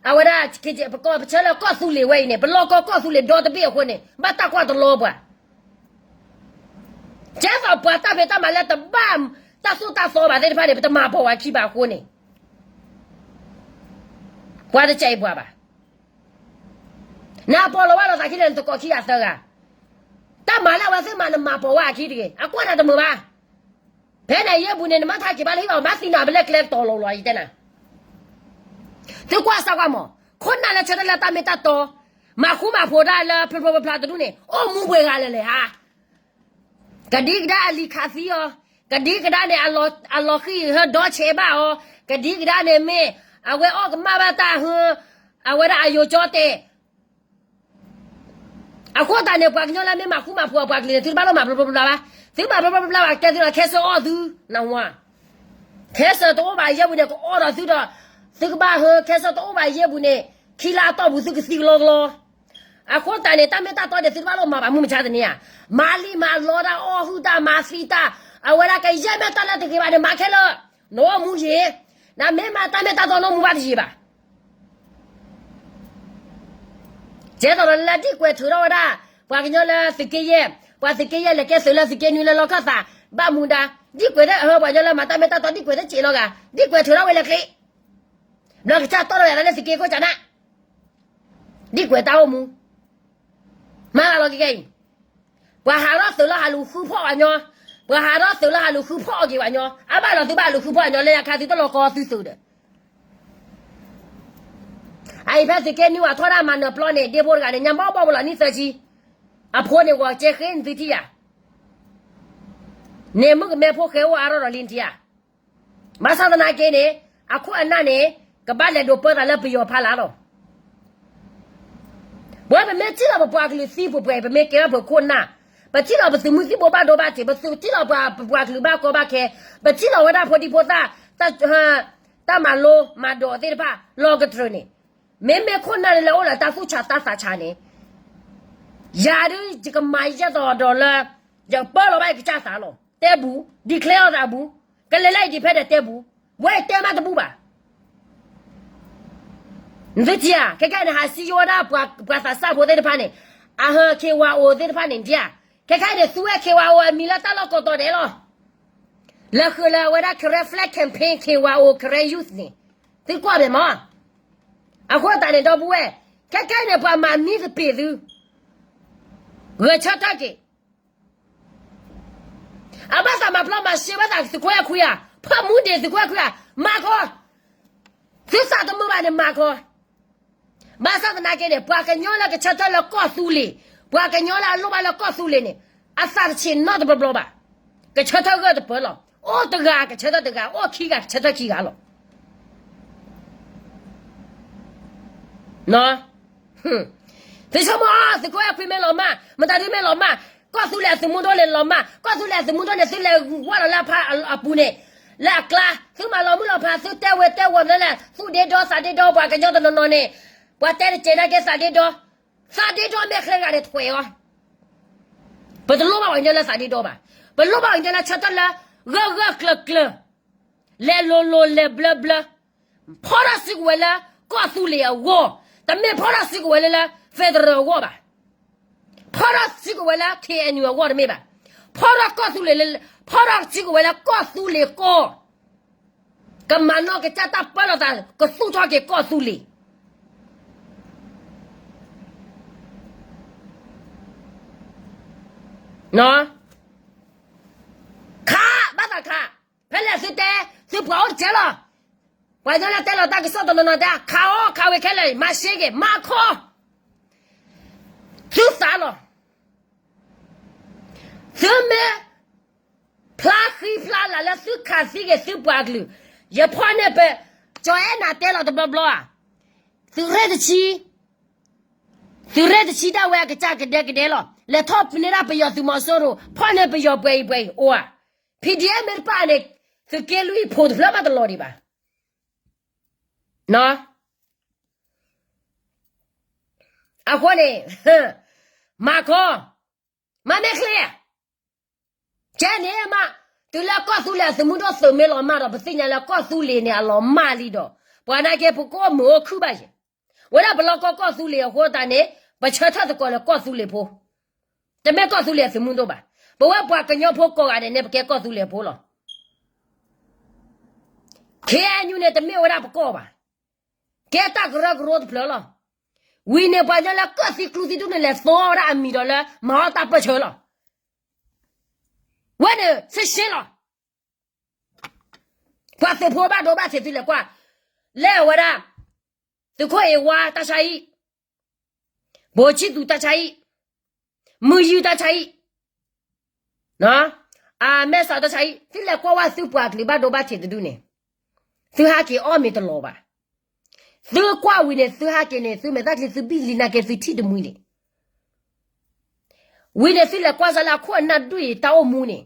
အဝဲဒၣ် ပကီၢ်ပဆၢလၢကီၢ်သူလ့ၤဝဲအံၤန့ၣ် ပလီၤကီကီၢ်သူလ့ၤဒီတဘ့ၣ်အဃိန့ၣ် ဘၣ်တၢ်ကွၢ်တလီၤပှၤ ကဲသိးပှၤတၢ်ဖံးတၢ်မၤလၢတဘၣ်တၢ်သိၣ်တၢ်သီဘၣ်သ့ၣ်တဖၣ်န့ၣ် ပတမၤပိာ်ဝဲခံဘၣ်အဃိန့ၣ်, ပှၤတကဲအံၤပှၤဘၣ်. နပိာ်လီၤဝဲလိာ်သးခံလၢနသကိးခံဂၤသၢဂၤ, တၢ်မၤလၢအဝဲသ့ၣ်မၤနမၤပိာ်ဝဲအခံတဂ့ၤ, အကွၢ်နၤတမုာ်ဘၣ်. ဖဲန့ၣ်ယဲၢ်ပူၤန့ၣ် နမ့ၢ်ထါက့ၤဘၣ်လၢဟံၣ်ဘၣ် မၤသံနၤပလဲၣ်ကျဲတီၤလီၤလီၤ ယတဲနၤ သုကွၢ်စၢ်ကွၢ်မး, ခိၣ်နၢ်လၢဆၢထၢၣ်လၢတၢ်မ့ၢ်တၢ်တီ, မၤဃူမၤဖိးတၢ်လၢဖျိဖျိဖျါဖျါတဒူၣ်န့ၣ် အိၣ်မူပှဲၤဂၤလဲၣ်လဲၣ်ဧါ. ကဒံကဒါအလံၤခးသံအီၤ, ကဒံကဒါန့ၣ် အလီၤဃံၢ်ဟၢဒီဆဲးဘၣ်အီၤ, ကဒံကဒါန့ၣ်မ့ၢ် အဝဲအီၣ်ကမၣ်ဘၣ်တၢ်ဟၢ, အဝဲဒၣ်အယိာ်ကၠီတဲာ် အဃိသတးန့ၣ် ပှၤကညီလၢမ့ၢ်မၤဃူမၤဖိးအပှၤကလုာ်န့ၣ် သုတဘၣ်လိၣ်မၤဖျိဖျိဖျါဖျါဘၣ်, သုမၤဖျိဖျိဖျါဖျါဘၣ် ကတဲသုဒီး cancer အီၣ်သု, နဝါ, cancer တအိၣ်ဘၣ်ယဲၢ်ပူၤန့ၣ် ကအီၣ်ဒီးသုဒီး, သုကဘၣ်ဟၢ cancer တအိၣ်ဘၣ်ယဲၢ်ပူၤန့ၣ် ခံလါအတီၢ်ပူၤသုကသံကလီကလီ. အဃိသတးန့ၣ် တၢ်မ့ၢ်တၢ်တီန့ၣ် သုတဘၣ်လိၣ်မၤဘၣ်မုၢ်မဆါတနံၤဧါ, မၤလံမၤလီတၢ် အီၣ်ဟုၣ်တၢ် မၤသံတၢ်, အဝဲဒၣ်ကယဲၢ်မ့ၢ်တၢ်လၢတဂ့ၤဘၣ်န့ၣ် မၤခဲလၢာ်, နအိၣ်မူယံၤ, နမ့ၢ်မၤတၢ်မ့ၢ်တၢ်တီ နအိၣ်မူဘၣ်တယံာ်ဘၣ်. ကဲသိးဒီးလၢဒ်ကွဲးထုးထီၣ်ဝဲဒၣ် ပှၤကညီလၢသုးက့ယဲၢ်, ပှၤသုးက့ယဲၢ်လဲၤကဲသုးလၢသုးက့နွံလၢလီၢ်ခၢၣ်သး, ဘၣ်မူဒါ, ဒ်ကွဲးတၢ်အဟၢပှၤကညီလၢမၤတၢ်မ့ၢ်တၢ်တီ ဒ်ကွဲးတၢ်စဲးလီၤဂာ်, ဒ်ကွဲးထုးထီၣ်ဝဲလၢကျ့, ဘျီကစၢ်တီၢ်လီၤဝဲဒၣ်လၢသုးက့ခိၣ်ကနၣ်, ဒ်ကွဲးတၢ်အိၣ်မူ, မၤဂၤလီၤက့ၤကဲအံၤ, ပှၤဟးထီၣ်သုးလၢဟးလူၤဃုဖီၣ်ပှၤညီ, ပှၤဟးထီၣ်သုးလၢဟးလူၤဃုဖီၣ်အီၤက့ၤပှၤညီ, အဘၣ်လီၤသုဘၣ်လူၤဃုဖီၣ်ပှၤညီ လၢညါခါသုတလီၤကီသုးသုးဒီး အအံၤဖဲသုးက့နွံဝဲထီၣ်ဒၣ်မၤနၢၤပျီန့ၣ် ဒ့ဖိတဂၤန့ၣ် ညါဘီဘီပလီၤနံၣ်သၢဆံ, အဖိန့ၣ်ဂီၤကဲဃ့နသုထံၣ်ယၤ, န့ၣ်မုၣ်ကမဲဖိဃဲအိၣ်အါထီၣ်ဒီးလံနထံၣ်ဧါ, ဘၣ်ဆၣ်သနာ်က့န့ၣ်, အခိၣ်အနၢ်န့ၣ်, ကဘၣ်လဲၤဒိးပၢသးလၢပယီၤဖးလၢ်လီၤ. ပဝဲပမ့ၢ်ထံၣ်လီၤပပှၤကလုာ်သံပှဲၤပှဲၤ ပမ့ၢ်ကဲထီၣ်ပခိၣ်နၢ်, ပထံၣ်လီၤပသုးမုၢ်သံၣ်ဘိဘၣ်ဒိဘၣ်ထံး, ပသုးထံၣ်လီၤပှၤပပှၤကလုာ်ဘၣ်ကီဘၣ်ခဲ, ပထံၣ်လီၤဝဲဒၣ်ဖိဒံဖိသၣ်, တၢ်မၤလိမၤဒိးသ့ၣ်တဖၣ် လီၤကတြၢၤန့ၣ်, မ့မ့ၢ်ခိၣ်နၢ်န့ၣ်လၢအိၣ်လၢတၢ်သူၣ်ဆးတၢ်သးဆးန့ၣ်, ယၤဒုးယကမၤယဲၢ်သိးဒီးလၢ, ယပၢလီၤဘၣ်ယကစၢ်သးလီၤ, တဲဘူး, declare အီၤသးဘူး, ကလဲၤလၢအံၤဒံးဖဲဒီးတဲဘူး, ဝဲတဲမးတဘူးဘၣ် နသုထံၣ်ဧါ, ခဲခဲန့ၣ် ဟးစံယိဝဲဒၣ်ပှၤသးစၢ်ဖိသ့ၣ်တဖၣ်န့ၣ်, အဟၢ K Y O သ့ၣ်တဖၣ်န့ၣ် နထံၣ်ဧါ, ခဲခဲအံၤန့ၣ် သူဝဲ K Y O အမံၤလၢတၢ်လီၢ်ကိးတီၤဒဲးလီၤ. လဲၤဃုာ်လၢအဝဲဒၣ် Karen Flag Campaign K Y O Karen Youth န့ၣ်, သုကွၢ်ဘၣ်မး, အဃိသတးန့ၣ် ဒီပုၢ်ဝဲၢ်, ခဲခဲအံၤန့ၣ် ပှၤမၤမံသပ့ၤသု, ဂဲၤဆၢထၢၣ်က့ၤ အဘၣ်သးမၤပျီမၤရှဲဘၣ်သးသုးခိၣ်အဲၣ်ခွံဧါ, ဖၢမူဒံးသုးခိၣ်အဲၣ်ခွံဧါ, မၤခီ, သုသးတမုာ်ဘၣ်န့ၣ်မၤခီ, ဘၣ်ဆၣ်သနာ်က့န့ၣ် ပှၤကညီလၢကဆၢထၢၣ်လၢကီၢ်သူလ့ၤ, ပှၤကညီလၢအလိၣ်ဘၣ်လၢကီၢ်သူလ့ၤန့ၣ်, အသးတဆံးနီတဘျီဘျီဘၣ်, ကဆၢထၢၣ်ဂၢၢ်တပၢၢ်လီၤ, အိၣ်တဂၤကဆၢထၢၣ်တဂၤ, အိၣ်ခံဂၤကဆၢထၢၣ်ခံဂၤလီၤ. သုဆိကမိၣ် သုးခိၣ်အဲၣ်ခွံမ့ၢ်လီၤမၢ်, မတၤဒုမ့ၢ်လီၤမၢ်, ကီၢ်သူလ့ၤအသုးမုၢ်ဒိၣ်န့ၣ်လီၤမၢ်, ကီၢ်သူလ့ၤအသုးမုၢ်ဒိၣ်န့ၣ် သုလဲၤဝဲလီၤလၢအဖးအပူၤန့ၣ်, လၢအကျါ, သုမၤလီၤမုၢ်လီၤဖး သုတဲဝဲတဲဝီၤန့ၣ်လဲၣ်, သူၣ်ဒ့ဒီသးဒ့ဒီ ပှၤကညီတနီၤနီၤန့ၣ်, ပှၤတဲတကဲးနာ်က့သးဒ့ဒီ, သးဒ့ဒီမ့ၢ်ချ့ဂၤန့ၣ်ထွဲအီၤ, ပတလိၣ်ဘၣ်ပှၤကညီလၢသးဒ့ဒီဘၣ်, ပလိၣ်ဘၣ်ပှၤကညီလၢဆၢထၢၣ်လၢ ဂၢၢ်ဂၢၢ်ကျၢၤကျၢၤ လဲၤလိၤလိၤလဲၤဘျၢဘျၢ, ဖီထီၣ်စုကဝဲၤလၢ ကီၢ်သူလ့ၤအဂီၢ်, တမ့ၢ်ဖီထီၣ်စုကဝဲၤလၢလၢ federal အဂီၢ်ဘၣ်, ဖီထီၣ်စုကဝဲၤလၢ K N U အဂီၢ်တမ့ၢ်ဘၣ်, ဖီထီၣ်ကီၢ်သူလ့ၤလၢ, ဖီထီၣ်စုကဝဲၤလၢကီၢ်သူလ့ၤကီၢ်, ကမၤနီၢ်ကစၢ်တၢ်ပၢလီၤသး ကသူၣ်ထီၣ်က့ၤကီၢ်သူလ့ၤ ခး, ဘၣ်သးခး, ဖဲလဲၣ်သုတဲ, သုပှၤအိၣ်တကဲလီၤ, ပှၤကညီလၢတဲလီၤတၢ်ကစီၣ်တနီၤနီၤတဲ ခးအီၤ ခးဝဲခဲလၢာ် မၤရှဲက့ၤ မၤခီ, သုသးလီၤ, သုမ့ၢ် ဖျါဃံဖျါလၤလၢသုခးသံက့ၤသုပှၤကလုာ်, ယဖီၣ်န့ၢ်ပ, ကၠီၤအဲၣ်နၤတဲလီၤတဘျီဘျီဧါ, သုးရ့ၣ်တဆံ သုးရ့ၣ်တဆံဒၣ်ဝဲအကစၢ်ကဒဲကဒဲလီၤ, လဲၤထီၣ်ပန့ၢ်ဒၣ်ပယီၤသုးမီၤစိရိၤ ဖီၣ်န့ၢ်ပယီၤပှဲၤအံၤပှဲၤအံၤအိၣ်ဧါ, P D F မ့ၢ်တပာ်န့ၣ်, သုးက့လွံၢ်ဖိတဖျၢၣ်မးတလီၤဒံးဘၣ်, အဃိန့ၣ်, မၤခီ, မၤမ့ၢ်ချ့, ကဲန့ၣ်မး, တုၤလၢကီၢ်သူလ့ၤအသုးမုၢ်ဒိၣ်သုးမ့ၢ်လီၤမၢ်ဒီး ပသ့ၣ်ညါလၢကီၢ်သူလ့ၤန့ၣ် အလီၤမၢ်လံဒီး, ပှၤနာ်က့ပကအိၣ်မုာ်အိၣ်ခုၣ်ဘၣ်ယဲ, ဝဲဒၣ်ပလီၢ်ကီၢ်ကီၢ်သူလ့ၤအဃိသတးန့ၣ် ပဆၢထၢၣ်သကိးလၢကီၢ်သူလ့ၤဖိ, တမ့ၢ်ကီၢ်သူလ့ၤအသုးမုၢ်ဒိၣ်ဘၣ်, ပဝဲပှၤကညီဖိကိးဂၤဒဲးန့ၣ် ပကဲကီၢ်သူလ့ၤဖိလီၤ, K N U န့ၣ် တမ့ၢ်ဝဲဒၣ်ပကီၢ်ဘၣ်, ကဲတၢ်ကရၢကရိတဖျၢၣ်လီၤ, ဝံၤန့ၣ်ပှၤကညီလၢကၢၣ်သံကျူသံဒူၣ်န့ၣ် လဲၤသိဝဲဒၣ်အမံၤဒီးလၢ မၤအီၣ်တၢ်ပၢၢ်ဆၢလီၤ, ဝဲန့ၣ် ဆ့ရှ့လီၤ ပှၤသုးဖိဘၣ်ဒိဘၣ်ထံးသုလဲၤကွၢ်, လဲၤဝဲဒၣ်, သုးခိၣ်အ့ဝါတၢ်ဆါဟံၣ်, ဘိၣ်ဆံၣ်သူတၢ်ဆါဟံၣ်, မုၢ်ယုၢ်တၢ်ဆါဟံၣ်, အမဲာ်ဆှးတၢ်ဆါဟံၣ် သုလဲၤကွၢ်ဝဲသုပှၤကလုာ်ဘၣ်ဒိဘၣ်ထံးတဒူၣ်န့ၣ်, သုဟးက့ၤအီၣ်မ့ၤတလီၤဘၣ်, သုကွၢ်ဝံၤန့ၣ် သုဟးက့ၤန့ၣ် သုမဲာ်သၣ်ချံသုဘံၣ်လံနာ်က့သုထံၣ်တမှံၤန့ၣ် ဝံၤန့ၣ် သုလဲၤကွၢ်စၢၤလၢအခိၣ်အနၢ်ဒူၣ်အံၤတၢ်အိၣ်မူန့ၣ်,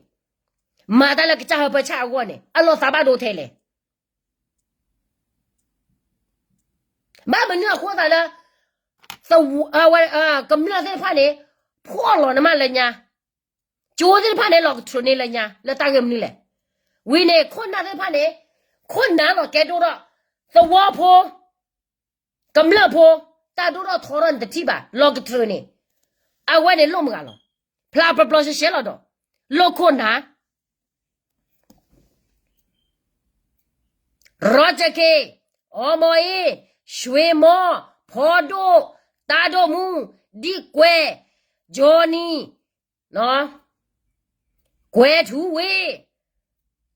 မၤတၢ်လၢကစၢ်ဟၢဖၢဆၣ်အဂီၢ်န့ၣ် အလီၤသးဘၣ်ဒိထဲလဲၣ်. ဘၣ်မနုၤအဃိသးလၢ ကမျၢၢ်သ့ၣ်တဖၣ်န့ၣ် ဖှီၣ်လီၤနမးလၢညါ, ကၠိသ့ၣ်တဖၣ်န့ၣ် လီၤကထြၢန့ၢ်လၢညါ လၢတၢ်ဂ့ၢ်မနုၤလဲၣ်. ဝံၤန့ၣ် ခိၣ်နၢ်သ့ၣ်တဖၣ်န့ၣ် ခိၣ်နၢ်လီၤကဲဒိၣ်ဒီး သဝီဖိ ကမျၢၢ်ဖိ တၢ်ဒိၣ်ထီၣ်ထီထီၣ်န့ၣ်တထံၣ်ဘၣ် လီၤကထြၢန့ၣ်, အဝဲန့ၣ်လိၣ်မုာ်ဂၤလီၤ. ဖျါပျီပျီရှဲရှဲလီၤဒီး လိၣ်ခိၣ်နၢ် ရီကၠၢၣ်ခ့ၣ်, အီမီၤအ့, ရွှ့ၣ်မီၤ, ဖီဒိၣ်, တၢ်ဒိၣ်မူ, ဒံၣ်ကွဲၢ်, ကၠီနံၤ, ကွဲၤထူဝ့ၣ်,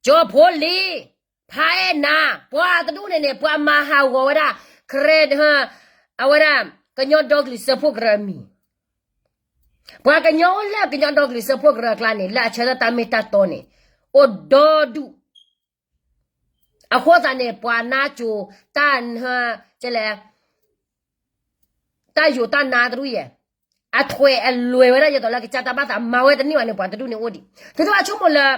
ကၠီဖိလ့ၤ, ဖးအဲၣ်နၤ, ပှၤတဒူၣ်န့ၣ်န့ၣ် ပှၤမၤဟးဂီၤဝဲဒၣ် ခရဲ, အဝဲဒၣ် ကညီဒီကလုာ်စၢဖှိၣ်ကရၢအမံၤ, ပှၤကညီအိၣ်လၢကညီဒီကလုာ်စၢဖှိၣ်ကရၢအကျါန့ၣ် လၢအဆၢထၢၣ်တၢ်မ့ၢ်တၢ်တီန့ၣ် အိၣ်ဒီဒူၣ်. အဃိသတးန့ၣ် ပှၤနါစိၤ တၢ်နၢ, လဲၣ်, တၢ်ယိာ်တၢ်နါတဒူၣ်ယဲၢ်, အထွဲအလွဲၢ်ဝဲဒၣ်ယသိးလၢကစၢ်တၢ်ဘၣ်သးမၤဝဲတန့ၢ်ဘၣ်န့ၣ် ပှၤတဒူၣ်န့ၣ်အိၣ်ဒံး. သုတဘၣ်ဆိကမိၣ်လၢ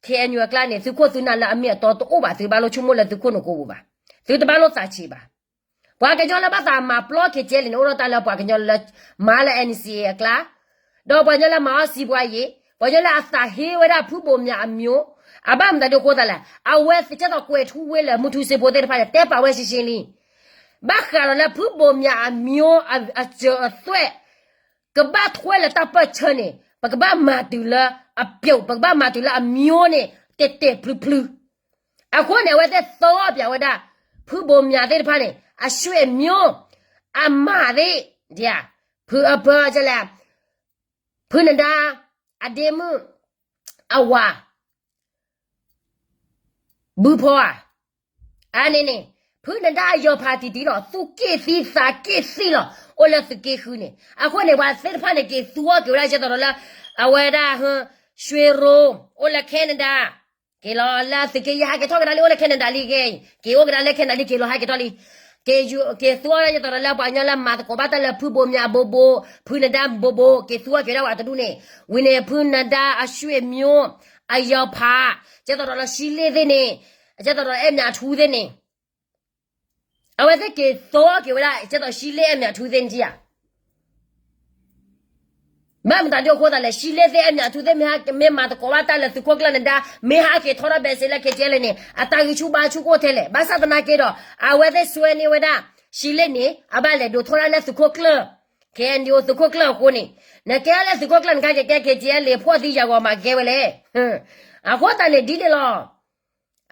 ခ့ၣ်အဲၣ်ယူၣ် အကျါန့ၣ် သုခိၣ်သုနၢ်လၢအမ့ၢ်အတီတအိၣ်ဘၣ်, သုတဘၣ်လိၣ်ဆိကမိၣ်လၢသုခိၣ်နူာ်ကိပူၤဘၣ်, သုတဘၣ်လိၣ်သးဆံးဘၣ်. ပှၤကညီလၢဘၣ်သးမၤပျီ ခ့ၣ်ကၠဲလံန့ၣ် အိၣ်ဒီးတၢ်လၢပှၤကညီလၢ မၤလၢ N C A အကျါ, ဒီးပှၤကညီလၢမၤအီၣ်စံးပှၤယံၤ, ပှၤကညီလၢအသးဟ့ဝဲဒၣ်ဖုဘိၣ်မၠးအမျိုး, အဘၣ်မတၤဒ်အဃိသတးလဲၣ်, အဝဲသ့ၣ်ကဲသိးကွဲၤထူဝ့ၣ်လၢမုၢ်ထူစ့ဖိသ့ၣ်တဖၣ်န့ၣ် တဲပာ်ဝဲရှင်းရှင်းလံ, ဘၣ်ဃးဒီးလၢဖုဘိၣ်မၠးအမျိုးအစၢၤအသွဲၣ် ကဘၣ်ထွဲလၢတၢ်ပၢၢ်ဆၢန့ၣ် ပကဘၣ်မၤတုၤလၢအပျိာ်, ပကဘၣ်မၤတုၤလၢအမျိုးန့ၣ် တဲာ်တဲာ်ဖျုဖျု. အဃိန့ၣ် အဝဲသ့ၣ်သီအီၣ်ပၠးဝဲဒၣ် ဖုဘိၣ်မၠးသ့ၣ်တဖၣ်န့ၣ် အဆွေမျိုး, အမၢ်သ့ၣ်, ဖုအဖၢ လဲၣ်, ဖုနဒါ, အဒ့မုၣ်, အဝၤ ဘုဖီဧါ, အန့ၣ်န့ၣ် ဖုနဒါအယီၤဖးတံၢ်တံၢ်လီၤ, သူၣ်က့ၣ်သံသးက့ၣ်သံလီၤ, အိၣ်လၢသုးက့ဃုန့ၣ်. အဃိန့ၣ် ပှၤသ့ၣ်တဖၣ်န့ၣ် က့ၤသူအီၣ်က့ၤဝဲဒၣ် ယဲသိးဒီးလၢ အဝဲဒၣ် ဟၢ ရွှေရူ အိၣ်လၢ Canada, က့ၤလီၤလၢသုးက့ယဲၢ် ဟဲက့ၤထီၣ်ကဒါလံ အိၣ်လၢ Canada လံဂ့ၤ, က့ၤအိၣ်ကဒါလၢ Canada လံ က့ၤလီၤဟဲက့ၤထီၣ်လံ. က့ၤသူအီၤဒၣ် ဒ်သိးဒီးလၢပှၤကညီလၢမၤသကိးဘၣ်တၢ်လၢဖုဘိမၠးဘိဘိ, ဖုနဒါဘိဘိ, က့ၤသူအီၤက့ၤဝဲဒၣ်ဝဲတဒူၣ်န့ၣ်, ဝံၤန့ၣ် ဖုနဒါအဆွေမျိုး, အယောက်ဖး, ဒ်သိးဒီးလၢရှံလ့ၣ်သ့ၣ်န့ၣ်, ဒ်သိးဒီးအဲၣ်မၠးထူသ့ၣ်န့ၣ်, အဝဲသ့ၣ်က့ၤသူအီၤက့ၤဝဲဒၣ် ဒ်သိးရှံလ့ၣ်အဲၣ်မၠးထူသ့ၣ်န့ၣ်ဧါ. ဘၣ်မတၤဒ်အဃိသတးလဲၣ်, ရှံလ့ၣ်သ့ၣ်အဲၣ်မၠးထူသ့ၣ် မ့ၢ်ဟဲမၤသကိးဘၣ်တၢ်လၢသုးခိၣ်ကျၢၢ်နဒါ, မ့ၢ်ဟဲက့ၤထီထီၣ်ဘဲစ့လၢ KTLA န့ၣ် အတၢ်ဂံၢ်ဆူၣ်ဘါဆူၣ်ကအိၣ်ထဲလဲၣ်. ဘၣ်ဆၣ်သနာ်က့ဒီး အဝဲသ့ၣ်စွဲန့ၢ်ဝဲဒၣ် ရှံလ့ၣ်န့ၣ် အဘၣ်လဲၤဒိးထီၣ်ဒၣ်လၢသုးခိၣ်ကျၢၢ်, KNDO သုးခိၣ်ကျၢၢ်အဃိန့ၣ်, နကဲလၢသုးခိၣ်ကျၢၢ်နခါက့ၤကဲ KTLA ဖှီၣ်သံယၤဂီၤမးကဲဝဲလဲၣ်. အဃိသတးန့ၣ်ဒ်န့ၣ်လီၤ.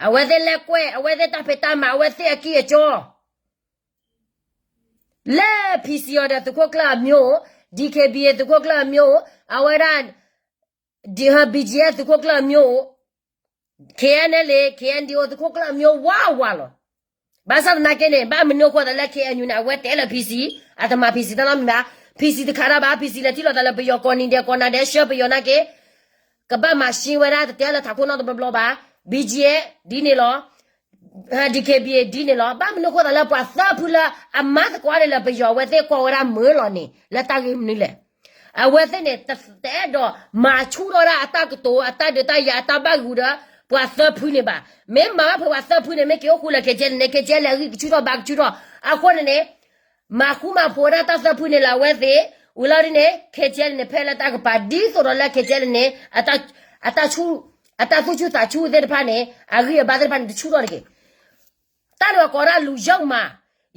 အဝဲသ့ၣ်လဲၤကွဲး အဝဲသ့ၣ်တၢ်ဖံးတၢ်မၤ အဝဲသ့ၣ်အကံၢ်အစီ လၢ PC အီၤဒီးသုးခိၣ်ကျၢၢ်အမျိုး, DKBA သုးခိၣ်ကျၢၢ်အမျိုး, အဝဲဒၣ် BGF သုးခိၣ်ကျၢၢ်အမျိုး, KNLA KNDO သုးခိၣ်ကျၢၢ်အမျိုးဝးဝးလီၤ. ဘၣ်ဆၣ်သနာ်က့န့ၣ် ဘၣ်မနုၤအဃိသတးလၢ KNU န့ၣ် အဝဲတဲလၢ PC, အတမၤ PC တၢ်နီတမံၤဘၣ်. PC တခါဒၣ်ဘၣ်, PC လဲၤထံၣ်လိာ်သးလၢပယီၤကိးနံၤဒဲးကိးနၤဒဲး ဆှၢပယီၤနာ်က့ ကဘၣ်မၤရှင်းဝဲဒၣ် တတဲလၢထးခိၣ်နီတဘျီဘျီဘၣ်. BGF ဒ်န့ၣ်လီၤ. DKBA ဒ်န့ၣ်လီၤ. ဘၣ်မနုၤအဃိသတးလၢပှၤသၢဖုလၢအမၤသကိးန့ၣ်လၢပယီၤ အဝဲသ့ၣ်ကွၢ်ဝဲဒၣ်မုာ်လီၤန့ၣ် လၢတၢ်ဂ့ၢ်မနုၤလဲၣ်. အဝဲသ့ၣ်န့ၣ် တအဲၣ်ဒိးမၤဆူၣ်ထီၣ်ဒၣ်အတၢ်ကတိၤ အတၢ်ဒုးတၢ်ယၤ အတၢ်ဘၣ်ဂုာ်ဒီး ပှၤသၢဖုန့ၣ်ဘၣ်. မ့ၢ်မၤဘၣ်ဖဲပှၤသၢဖုန့ၣ် မ့ၢ်က့ၤအိၣ်ဃူလၢ KTLA န့ၣ် KTLA အဂံၢ်ကဆူၣ်ထီၣ်ဘါကဆူၣ်ထီၣ်. အဃိန့ၣ်န့ၣ် မၤဃူမၤဖိးဒၣ်တၢ်သၢဖုန့ၣ်လၢအဝဲသ့ၣ်, ဝံၤလီၤဒ်န့ၣ် KTLA န့ၣ် ဖဲလၢတၢ်ကပၤ ဒ်သိးဒီးလၢ KTLA န့ၣ် အတၢ်ဆူၣ်, အတၢ်သူၣ်ဆူၣ်သးဆူၣ်သ့ၣ်တဖၣ်န့ၣ် အဂံၢ်အဘါသ့ၣ်တဖၣ်န့ၣ် တဆူၣ်ထီၣ်တဂ့ၤ. တၢ်ဒ်ဝဲကိးဒၣ်လူၤယုၢ်မး,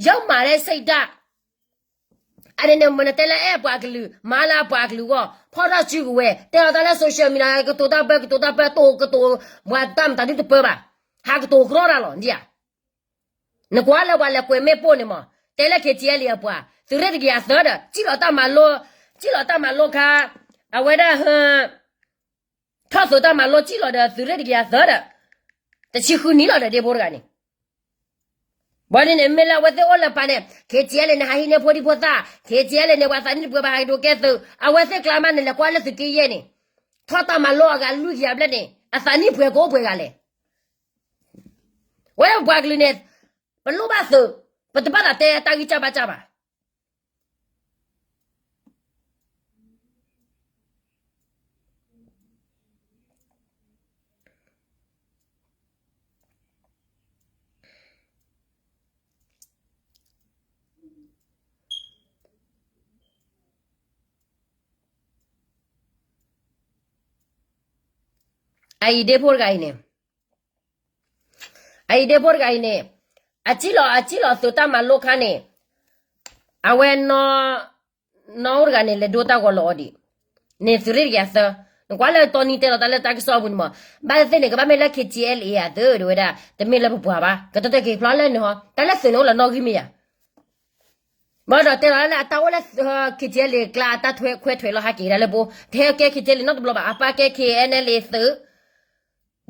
ယုၢ်မးလၢစံးတၢ် အန့ၣ်န့ၣ် မ့ၢ်နတဲလၢအဲၣ်ပှၤကလုာ် မၤလၢအပှၤကလုာ်အဂီၢ် ဖီၣ်ထီၣ်စုကဝဲၤ တဲအီၤတၢ်လၢ social media ကတိၤတၢ်ပၢ ကတိၤတၢ်ပၢ တိၤကတိၤ ပှၤတၢ်မတၤဒုတပၢဘၣ်. ဟးကတိၤကရီတၢ်လီၤ ဒ်ဧါ. နကွၢ်လၢပှၤလဲၤကွဲးမ့ၣ်ပိၢ်န့ၣ်မး တဲလၢ KTLA အပှၤ သုးရ့ၣ်တကယၤသၢဒီး စံၣ်လီၤတၢ်မၤလိ, စံၣ်လီၤတၢ်မၤလိခါ အဝဲဒၣ် ထီၣ်သိးတၢ်မၤလိစံၣ်လီၤဒီး သုးရ့ၣ်တကယၤသၢဒီး တဆံဃုနံၣ်လီၤဒီး ဒ့ဖိတဂၤန့ၣ် ဘၣ်ဒ်န့ၣ် မ့ၢ်လၢအဝဲသ့ၣ်အိၣ်လၢပၤန့ၣ် KTLA န့ၣ် ဟးဟံးန့ၢ်ဖိဒံဖိသၣ်, KTLA န့ၣ် ပှၤသးနံၣ်တပှဲၤဘၣ် ဟးကဒိးကဲသုး, အဝဲသ့ၣ်ကျါမးန့ၣ် လဲၤကွၢ်လၢသုးက့ယဲၢ်န့ၣ် ထီၣ်တၢ်မၤလိအဂၤလွံၢ်ကယၤဘျဲၣ်န့ၣ် အသးနံၣ်ပှဲၤကအိၣ်ပှဲၤဂၤလဲၣ်. ဝဲဒၣ်ပပှၤကလုာ်န့ၣ် ပလိၣ်ဘၣ်သုး, ပတဘၣ်သးတဲတၢ်ဂံၢ်စၢ်ဘါစၢ်ဘၣ်. အအံၤဒ့ဖိတဂၤအံၤန့ၣ်, အအံၤဒ့ဖိတဂၤအံၤန့ၣ်, အစံၣ်လီၤ အစံၣ်လီၤသုးတၢ်မၤလိခါန့ၣ်, အဝဲ နီၢ်အိၣ်တဂၤန့ၣ် လဲၤဒိတၢ်ဂီၤလီၤအီၤဒံး, န့ၣ်သုးရ့ၣ်တကယၤသၢ, နကွၢ်လၢတီနံတဲလီၤတၢ်လၢတၢ်ကစီၣ်အပူၤန့ၣ်မး, ဘၣ်သ့ၣ်သ့ၣ်န့ၣ် ကဘၣ်မ့ၢ်လၢ KTLA အသုးဒ်ဝဲဒၣ် တမ့ၢ်လၢပပှၤဘၣ်, ကတၢၢ်တၢၢ်က့ၤဖျီလၢန့ၣ်ဟီ, တၢ်လၢသုးန့ၣ်အိၣ်လၢနီၣ်ဂံၢ်မ့ၢ်ယၤ ဘၣ်ဒီးတဲလီၤလၢအတၢ်အိၣ်လၢ KTLA ကျါအတၢ်ထွဲခွဲးထွဲးလီၤဟးက့ၤဒၣ်လၢပအိၣ်, တဟဲကဲ KTLA နီတဘျီဘၣ်, အပၢ်ကဲ KNLA သုး,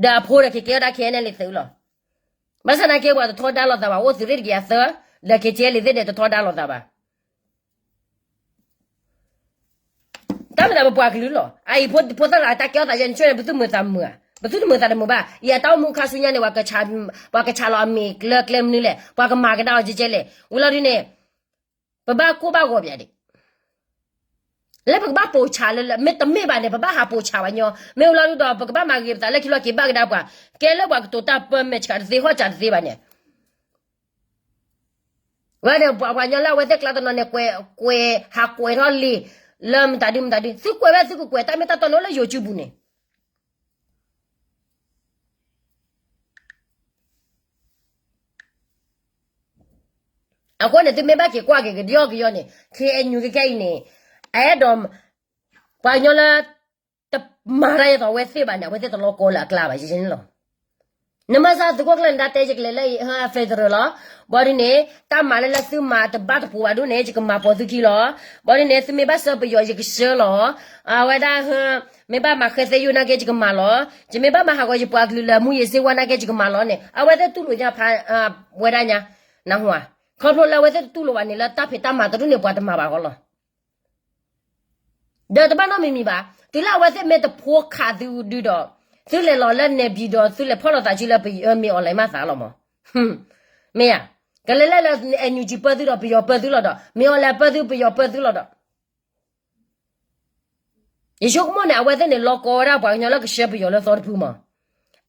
ဒီးအဖိဒီးက့ၤကဲဝဲဒၣ် KNLA သုးလီၤ. ဘၣ်ဆၣ်သနာ်က့ပှၤတထီဒါလိာ်သးဘၣ်, အိၣ်သုးရ့ၣ်တကယၤသၢ, ဒီး KTLA သ့ၣ်န့ၣ် တထီဒါလိာ်သးဘၣ်. တၢ်မ့ၢ်သးပပှၤကလုာ်လီၤ. အအံၤဖိသၣ်တဂၤတၢ်ကဲထီၣ်သးယဲၢ်န့ၣ် ဆိန့ၣ် ပသုတမုာ်သးမုာ်ဧါ, ပသုတမုာ်သးတမုာ်ဘၣ်. ယတၢ်အိၣ်မူခါဆူညါန့ၣ် ပှၤကဆးလီၤအမ့ၢ်ကျဲကျဲမနုၤလဲၣ်, ပှၤကမၤကဒါအီၤကဲကဲလဲၣ်, ဝံၤလီၤဒ်န့ၣ် ပဘၣ်ကိၢ်ဘၣ်ဂီၤပၠးဒံး လၢပကဘၣ်ပိာ်ဆးလၢ မ့တမ့ၢ်ဘၣ်န့ၣ် ပဘၣ်ဟးပိာ်ဆးဘၣ်ညီ, မ့ၢ်ဝံၤလီၤဒုဒီး ပကဘၣ်မၤဂ့ၤပသးလၢခံလီၤက့ၤဘၣ်ကဒါပှၤ, ကဲလၢပှၤကတိၤတၢ်ပၢမဲာ်ဆှးတသ့ ဟီၣ်စးတသ့ဘၣ်န့ၣ် ဝဲန့ၣ် ပှၤကညီလၢအဝဲသ့ၣ်ကျါတနီၤန့ၣ် ကွဲး ကွဲး ဟးကွဲးထီၣ်လံာ် လၢမတၤဒုမတၤဒု, သုကွဲးဝဲသုကကွဲး တၢ်မ့ၢ်တၢ်တီန့ၣ်အိၣ်လၢ YouTube ပူၤန့ၣ် အဃိန့ၣ် သုမ့ၢ်ဘၣ်က့ၤကွၢ်က့ၤကယီကယီန့ၣ် KNU ကကဲအံၤန့ၣ် အအဲၣ်ဒိး ပှၤကညီလၢ တမၤတၢ်ယဲသိးအဝဲသ့ၣ်ဘၣ်န့ၣ် အဝဲသ့ၣ်တလီၤကီလၢအကျါဘၣ် ယဲန့ၣ်လီၤ. နမ့ၢ်စၢ်သုးခိၣ်ကျၢၢ်နဒါတဲယကလဲၤလၢ federal လီၤ. ဘၣ်ဒ်န့ၣ် တၢ်မၤလၢလၢသုမၤတဘၣ်တပူၤဘၣ်ဒ်န့ၣ် ယကမၤပိာ်သုခံလီၤ. ဘၣ်ဒ်န့ၣ် သုမ့ၢ်ဘၣ်ဆှၢပယီၤယကဆှၢလီၤ. အဝဲဒၣ် မ့ၢ်ဘၣ်မၤဃဲသဲယိၣ်နာ်က့ ယကမၤလီၤ. ယမ့ၢ်ဘၣ်မၤဟးဂီၤယပှၤကလုာ်လၢမူယ့ၤစ့ဝါနာ်က့ ယကမၤလီၤန့ၣ် အဝဲသ့ၣ်တူၢ်လိာ်ညါဖး ဝဲဒၣ်ညါ နဟူဧါ. ခီဖျိလၢအဝဲသ့ၣ်တတူၢ်လိာ်ဘၣ်န့ၣ် လၢတၢ်ဖံးတၢ်မၤတဒူၣ်န့ၣ် ပှၤတမၤဘၣ်ဃီလီၤ. ဒီးတဘၣ်နီတမံၤမံၤဘၣ်. တုၤလၢအဝဲသ့ၣ်မ့ၢ်တဖိခးသုဒုဒီး သုလဲၤလီၤလၢနဲၣ်ဘံၣ်ဒီး သုလဲၤဖီၣ်လိာ်သးစုလၢပမ့ၢ် online မၤသးလီၤမး. မ့ၢ်ဧါ. ကလဲၤလဲၣ်လၢ NUG ပၢသုဒီး ပယီၤပၢသုလီၤဒီး မ့ၢ်အီၤလဲၤပၢသု ပယီၤပၢသုလီၤဒီး ယဆိကမိၣ်န့ၣ် အဝဲသ့ၣ်န့ၣ် လီၤကီဝဲဒၣ်ပှၤကညီလၢကဆှၢပယီၤလၢသီတဖုမး,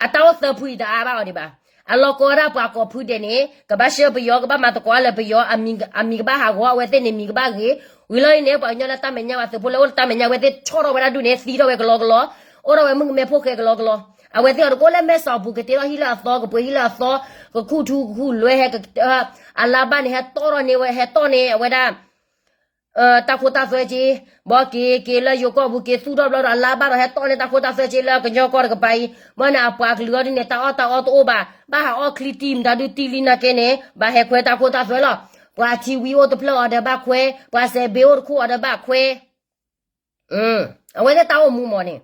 အတၢ်အိၣ်သၢဖုအံၤတအါဘၣ်အီၤဒံးဘၣ်. အလီၤကီဝဲဒၣ်ပှၤကိးဖုဒဲးန့ၣ် ကဘၣ်ဆှၢပယီၤ ကဘၣ်မၤသကိးလၢပယီၤ အမံၤကဘၣ်ဟးဂီၤ အဝဲသ့ၣ်န့ၣ်မံၤကဘၣ်ဂ့ၤ, ဝံၤလီၤအံၤန့ၣ် ပှၤကညီလၢတၢ်မဲာ်ညါဘၣ်သုးဖိလၢအိၣ်လၢတၢ်မဲာ်ညါ အဝဲသ့ၣ်ဆီၣ်ထီၣ်ဝဲဒၣ်ဒူၣ်န့ၣ် သံထီၣ်ဝဲကလီကလီ, အိၣ်ထီၣ်ဝဲမုၣ်ကမဲဖိဃဲကလီကလီ, အဝဲသ့ၣ်အီၤတကိးလၢမဲၢ်စီၤပူၤ ကတ့ထီၣ်ဟံၣ်လၢအသီ ကပှ့ၤဟံၣ်လၢအသီ, ကခူၣ်ထူကခူၣ်လွဲဟဲ အလါဘၣ်န့ၣ် ဟဲတီၣ်ထီၣ်န့ၢ်ဝဲ ဟဲတီၣ်န့ၢ်အဝဲဒၣ် တၢ်ခိတၢ်သွဲက့, ဘီက့ၤက့ၤလၢယိၤကီၢ်ပူၤ က့ၤသူၣ်ထီၣ်ဘျီဒီး အလါဘၣ်ဒီး ဟဲတီၣ်န့ၢ်တၢ်ခိတၢ်သွဲက့လၢကညီကီၢ်တကပၤအံၤ, ဘၣ်န့ၣ်အပှၤကလုာ်အီၤဒ်န့ၣ် တၢ်အီၣ်တၢ်အီတအိၣ်ဘၣ်, ဘၣ်ဟးအီၣ်ချံတံၢ်မတၤဒုတံၢ်လံနာ်က့န့ၣ် ဘၣ်ဟဲခွဲတၢ်ခိတၢ်သွဲလီၤ. ပှၤထံဝံအိၣ်တဖျၢၣ်အီၤဒီးဘၣ်ခွဲ, ပှၤစဲးဘ့အိၣ်တခိၣ်အီၤဒီးဘၣ်ခွဲ အဝဲသ့ၣ်တၢ်အိၣ်မူမးန့ၣ်,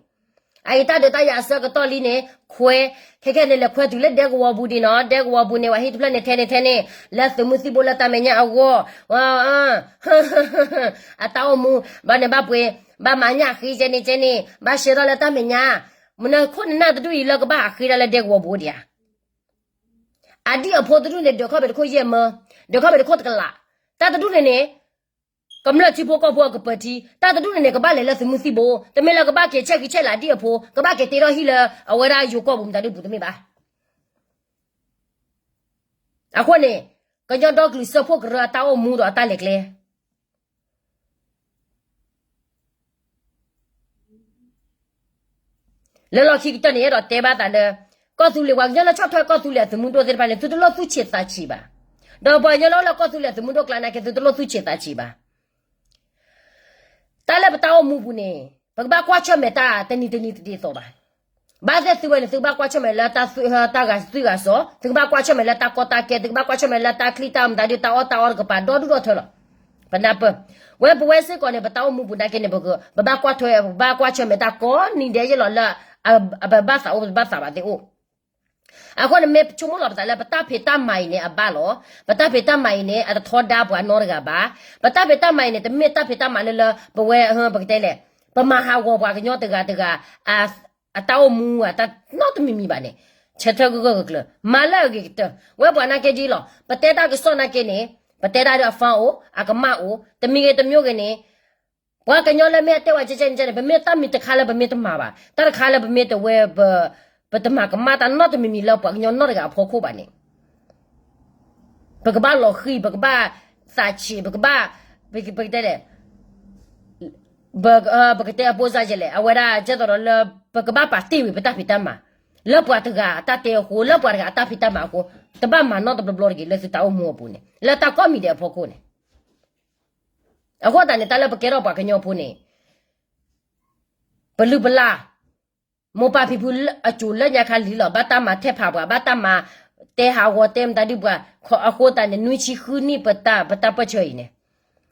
အအံၤတၢ်ဒုးတၢ်ယၤအဆၢကတီၢ်လံန့ၣ် ခွဲ, ခဲခဲန့ၣ် လဲၤခွဲတုၤလၢဒဲကဝီၤပူၤဒံးနီၤ, ဒဲကဝီၤပူၤန့ၣ် ပှၤဟံၣ်တဖျၢၣ်န့ၣ်ထဲန့ၣ်ထဲန့ၣ် လၢသုးမုၢ်သံၣ်ဘိလၢတၢ်မဲာ်ညါအဂီၢ်, အတၢ်အိၣ်မူ ဘၣ်န့ၣ်ဘၣ်ပှ့ၤ, ဘၣ်မၤညၣ်ဃံကဲန့ၣ်ကဲန့ၣ် ဘၣ်ရှဲထီၣ်လၢတၢ်မဲာ်ညါ, မနုၤခိၣ်နနၢ်တဒူၣ်အံၤလၢကဘၣ်ဟးဃ့ဒၣ်လၢဒဲကဝီၤပူၤဒံးဧါ. အဒံၣ်အဖိတဒူၣ်န့ၣ် ဒၢးခီၣ်ဘ့းတခိၣ်ယဲၢ်မၢ, ဒၢးခီၣ်ဘ့းတခိၣ်တကလး, တၢ်တဒူၣ်န့ၣ်န့ၣ် ကမျၢၢ်ထံဖိကီၢ်ဖိအကပၢၤထံ, တၢ်တဒူၣ်န့ၣ်န့ၣ် ကဘၣ်လဲၤလၢသုးမုၢ်သံၣ်ဘိ, တမ့ၢ်လၢကဘၣ်က့ၤဆဲးဃံဆဲးလၤဒံၣ်အဖိ, ကဘၣ်က့ၤတ့ထီၣ်ဟံၣ်လၢအဝဲဒၣ်ယိၤကီၢ်ပူၤမတၤဒုပူၤတမ့ၢ်ဘၣ်. အဃိန့ၣ် ကညီဒီကလုာ်စၢဖှိၣ်ကရၢအတၢ်အိၣ်မူဒီးအတၢ်လဲၤကျဲ လၢလီၢ်ခံကတၢၢ်န့ၣ် အဲၣ်ဒိးတဲဘၣ်သးလၢ ကီၢ်သူလ့ၤ ပှၤကညီလၢဆီၣ်ထွဲကီၢ်သူလ့ၤအသုးမုၢ်ဒိၣ်သ့ၣ်တဖၣ်န့ၣ် သုတလိၣ်သူၣ်ဆံးသးဆံးဘၣ်. ဒီးပှၤကညီလၢအိၣ်လၢကီၢ်သူလ့ၤအသုးမုၢ်ဒိၣ်ကျါနာ်က့ သုတလိၣ်သူၣ်ဆံးသးဆံးဘၣ်. တၢ်လၢပတၢ်အိၣ်မူပူၤန့ၣ် ပကဘၣ်ကွၢ်ဆၢၣ်မဲာ်တၢ်တနံၤတနံၤတဒ်သိးဘၣ်. ဘၣ်သ့ၣ်သုဝဲန့ၣ် သုကဘၣ်ကွၢ်ဆၢၣ်မဲာ်လၢတၢ်ဂၤသွံၣ်ဂၤစီၤ, သုကဘၣ်ကွၢ်ဆၢၣ်မဲာ်လၢတၢ်ကီတၢ်ခဲ, သုကဘၣ်ကွၢ်ဆၢၣ်မဲာ်လၢတၢ်ချံတၢ်မတၤဒု တၢ်အီၣ်တၢ်အီတကပၤ ဒီဒူၣ်ဒီထၢလီၤ. ပနၢ်ပၢၢ်, ဝဲပဝဲစ့ၢ်ကီးန့ၣ် ပတၢ်အိၣ်မူပူၤနာ်က့န့ၣ် ပကဘၣ်ကွၢ်ထွဲ ပဘၣ်ကွၢ်ဆၢၣ်မဲာ်တၢ်ကိးနံၤဒဲးယဲၢ်လီၤလၢ အပဘၣ်သးအိၣ် ပတဘၣ်သးဘၣ်သ့ၣ်အိၣ်. အဃိန့ၣ် မ့ၢ်ဆိကမိၣ်လီၤပသးလၢ ပတၢ်ဖံးတၢ်မၤအံၤန့ၣ် အဘၣ်လီၤ. ပတၢ်ဖံးတၢ်မၤအံၤန့ၣ် အတထီဒါပှၤနီတဂၤဘၣ်. ပတၢ်ဖံးတၢ်မၤအံၤန့ၣ် တမ့ၢ်တၢ်ဖံးတၢ်မၤလၢလၢ ပဝဲ ပကတဲလဲၣ်, ပမၤဟးဂီၤပှၤကညီတဂၤတဂၤ အတၢ်အိၣ်မူ အတၢ်နီတမံၤမံၤဘၣ်န့ၣ် ဆၢထၢၣ်ဂၢၢ်ဂၢၢ်ကျၢၤကျၢၤ မၤလၢအဂ့ၤကတၢၢ် ဝဲပှၤနာ်က့ဒ်လီၤ. ပတဲတၢ်ကစီၣ်နာ်က့န့ၣ် ပတဲတၢ်ဒီးအ fund အိၣ် အကမၣ်အိၣ် တမံၤဂ့ၤတမံၤဂ့ၤန့ၣ် ပှၤကညီလၢမ့ၢ်အတဲဝဲကဲကဲန့ၣ်န့ၣ် ပမ့ၢ်တၢ်မံၤတခါလၢပမ့ၢ်တမၤဘၣ်, တၢ်တခါလၢပမ့ၢ်တဝဲ ပတမၤကမၣ်တၢ်နီတမံၤမံၤလၢပှၤကညီနီတဂၤအဖီခိၣ်ဘၣ်န့ၣ် ပကဘၣ်လီၤဃံၤ ပကဘၣ်သးဆံး ပကဘၣ် ပကတဲလဲၣ် ပကတဲအပိစါယဲလဲၣ် အဝဲဒၣ်ကဲသိးဒီးလၢ ပကဘၣ်ပာ်တ့ၢ်ဝံၤပတၢ်ဖံးတၢ်မၤ လၢပှၤတဂၤအတၢ်တဲအဃိ လၢပှၤတဂၤအတၢ်ဖံးတၢ်မၤအဃိ တဘၣ်မၤနီတဘျီဘျီတဂ့ၤ လၢသုတၢ်အိၣ်မူအပူၤန့ၣ် လၢတၢ်ကိးမံၤဒဲးအဖီခိၣ်န့ၣ် အဃိသတးန့ၣ် တၢ်လၢပကဲထီၣ်ပှၤကညီဖိန့ၣ် ပလုၢ်ပလၢ် မိၢ်ပၢ်ဖံဖုအစိၤလၢညါခါလံလီၤ. ဘၣ်တၢ်မၤထဲးဖးပှၤ ဘၣ်တၢ်မၤတဲဟးဂီၤတဲမတၤဒုပှၤ အဃိသတးန့ၣ် နွံဆံဃုနံၣ်ပတၢ်ပၢၢ်ဆၢအံၤန့ၣ်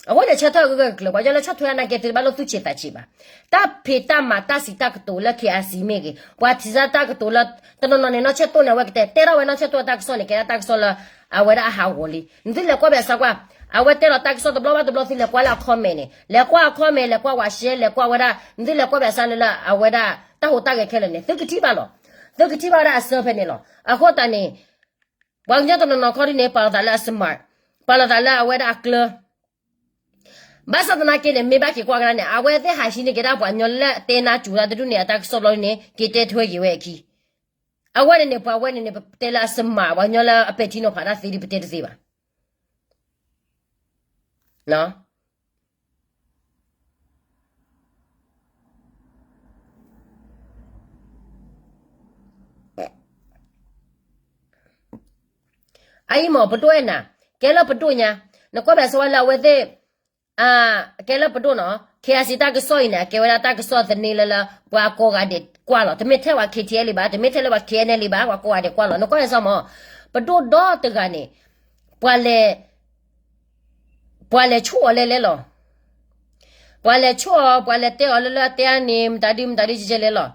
အဃိန့ၣ် ဆၢထၢၣ်ဂၢၢ်ဂၢၢ်ကျၢၤကျၢၤ ပှၤကညီလၢဆီၣ်ထွဲနာ်က့ သုတဘၣ်လိၣ်သူၣ်ဆံးသးဆံးဘၣ်. တၢ်ဖံးတၢ်မၤတၢ်စံးတၢ်ကတိၤလၢ KIC မ့ၢ်ဂ့ၤ ပှၤထံၣ်စၢ်တၢ်ကတိၤလၢ တနီၤနီၤန့ၣ် နီၢ်ဆဲၣ်တိၢ်န့ၣ် အဝဲကတဲ တဲထီၣ်ဝဲနီၢ်ဆဲၣ်တိၢ်အတၢ်ကစီၣ်န့ၣ် ကဲဒၣ်တၢ်ကစီၣ်လၢ အဝဲဒၣ်အဟးဂီၤလံ. နသုလဲၤကွၢ်ဘၣ်ဆၣ်ကွၢ် အဝဲတဲလီၤတၢ်ကစီၣ်တဘျီဘၣ်တဘျီ သုလဲၤကွၢ်လၢအ comment န့ၣ် လဲၤကွၢ်အ comment လဲၤကွၢ်ဝဲ share လဲၤကွၢ်ဝဲဒၣ် နသုလဲၤကွၢ်ဘၣ်ဆၣ်လၢလၢအဝဲဒၣ် တၢ်ဟူးတၢ်ဂဲၤခဲလၢာ်န့ၣ် သုကထံၣ်ဘၣ်လီၤ. သုကထံၣ်ဘၣ်ဝဲဒၣ်အဆၢဖဲန့ၣ်လီၤ. အဃိသတးန့ၣ် ပှၤကညီတနီၤနီၤခီဒ်န့ၣ် ပာ်လီၤသးလၢအ smart ပာ်လီၤသးလၢအဝဲဒၣ်အကျၢၤ ဘၣ်ဆၣ်သနာ်က့န့ၣ် မ့ၢ်ဘၣ်က့ၤကွၢ်ကဒါန့ၣ် အဝဲသ့ၣ်ဟးဟံးန့ၢ်က့ၤဒၣ်ပှၤကညီလၢအတဲနါစူၤတၢ်တဒူၣ်န့ၣ် အတၢ်ကစီၣ်ဘျီန့ၣ် က့ၤတဲထွဲက့ၤဝဲအခံ အဝဲန့ၣ်န့ၣ် ပှၤဝဲန့ၣ်န့ၣ် ပတဲလၢအ smart ပှၤကညီလၢအပဲာ်ထံနီၤဖးတၢ်သ့ဒ် ပတဲတသ့ဘၣ်. အအံၤမ့ၢ်ပဒိၣ်အဲၣ်နၤ ကဲလၢပဒိၣ်ညါ နကွၢ်ဘၣ်ဆၣ်ဝဲလၢအဝဲသ့ၣ် ကဲလၢပဒိၣ်နီၤ KIC တၢ်ကစီၣ်အံၤန့ၣ် အကဲဝဲဒၣ်တၢ်ကစီၣ်သန့လၢလၢ ပှၤကိးဂၤဒဲးကွၢ်လီၤ. တမ့ၢ်ထဲပှၤ KTLA ဘၣ် တမ့ၢ်ထဲလၢပှၤ KNLA ဘၣ် ပှၤကိးဂၤဒဲးကွၢ်လီၤ. နကွၢ်ဘၣ်ဆၣ်မ့ၢ် ပဒိၣ်ဒီတဂၤန့ၣ် ပှၤလဲၤ ပှၤလဲၤဆိၣ်အီၤလဲၣ်လဲၣ်လီၤ. ပှၤလဲၤဆိၣ်အီၤ ပှၤလဲၤတဲအီၤလၢလၢတဲအါန့ၣ် မတၤဒုမတၤဒုကဲကဲလဲၣ်လီၤ.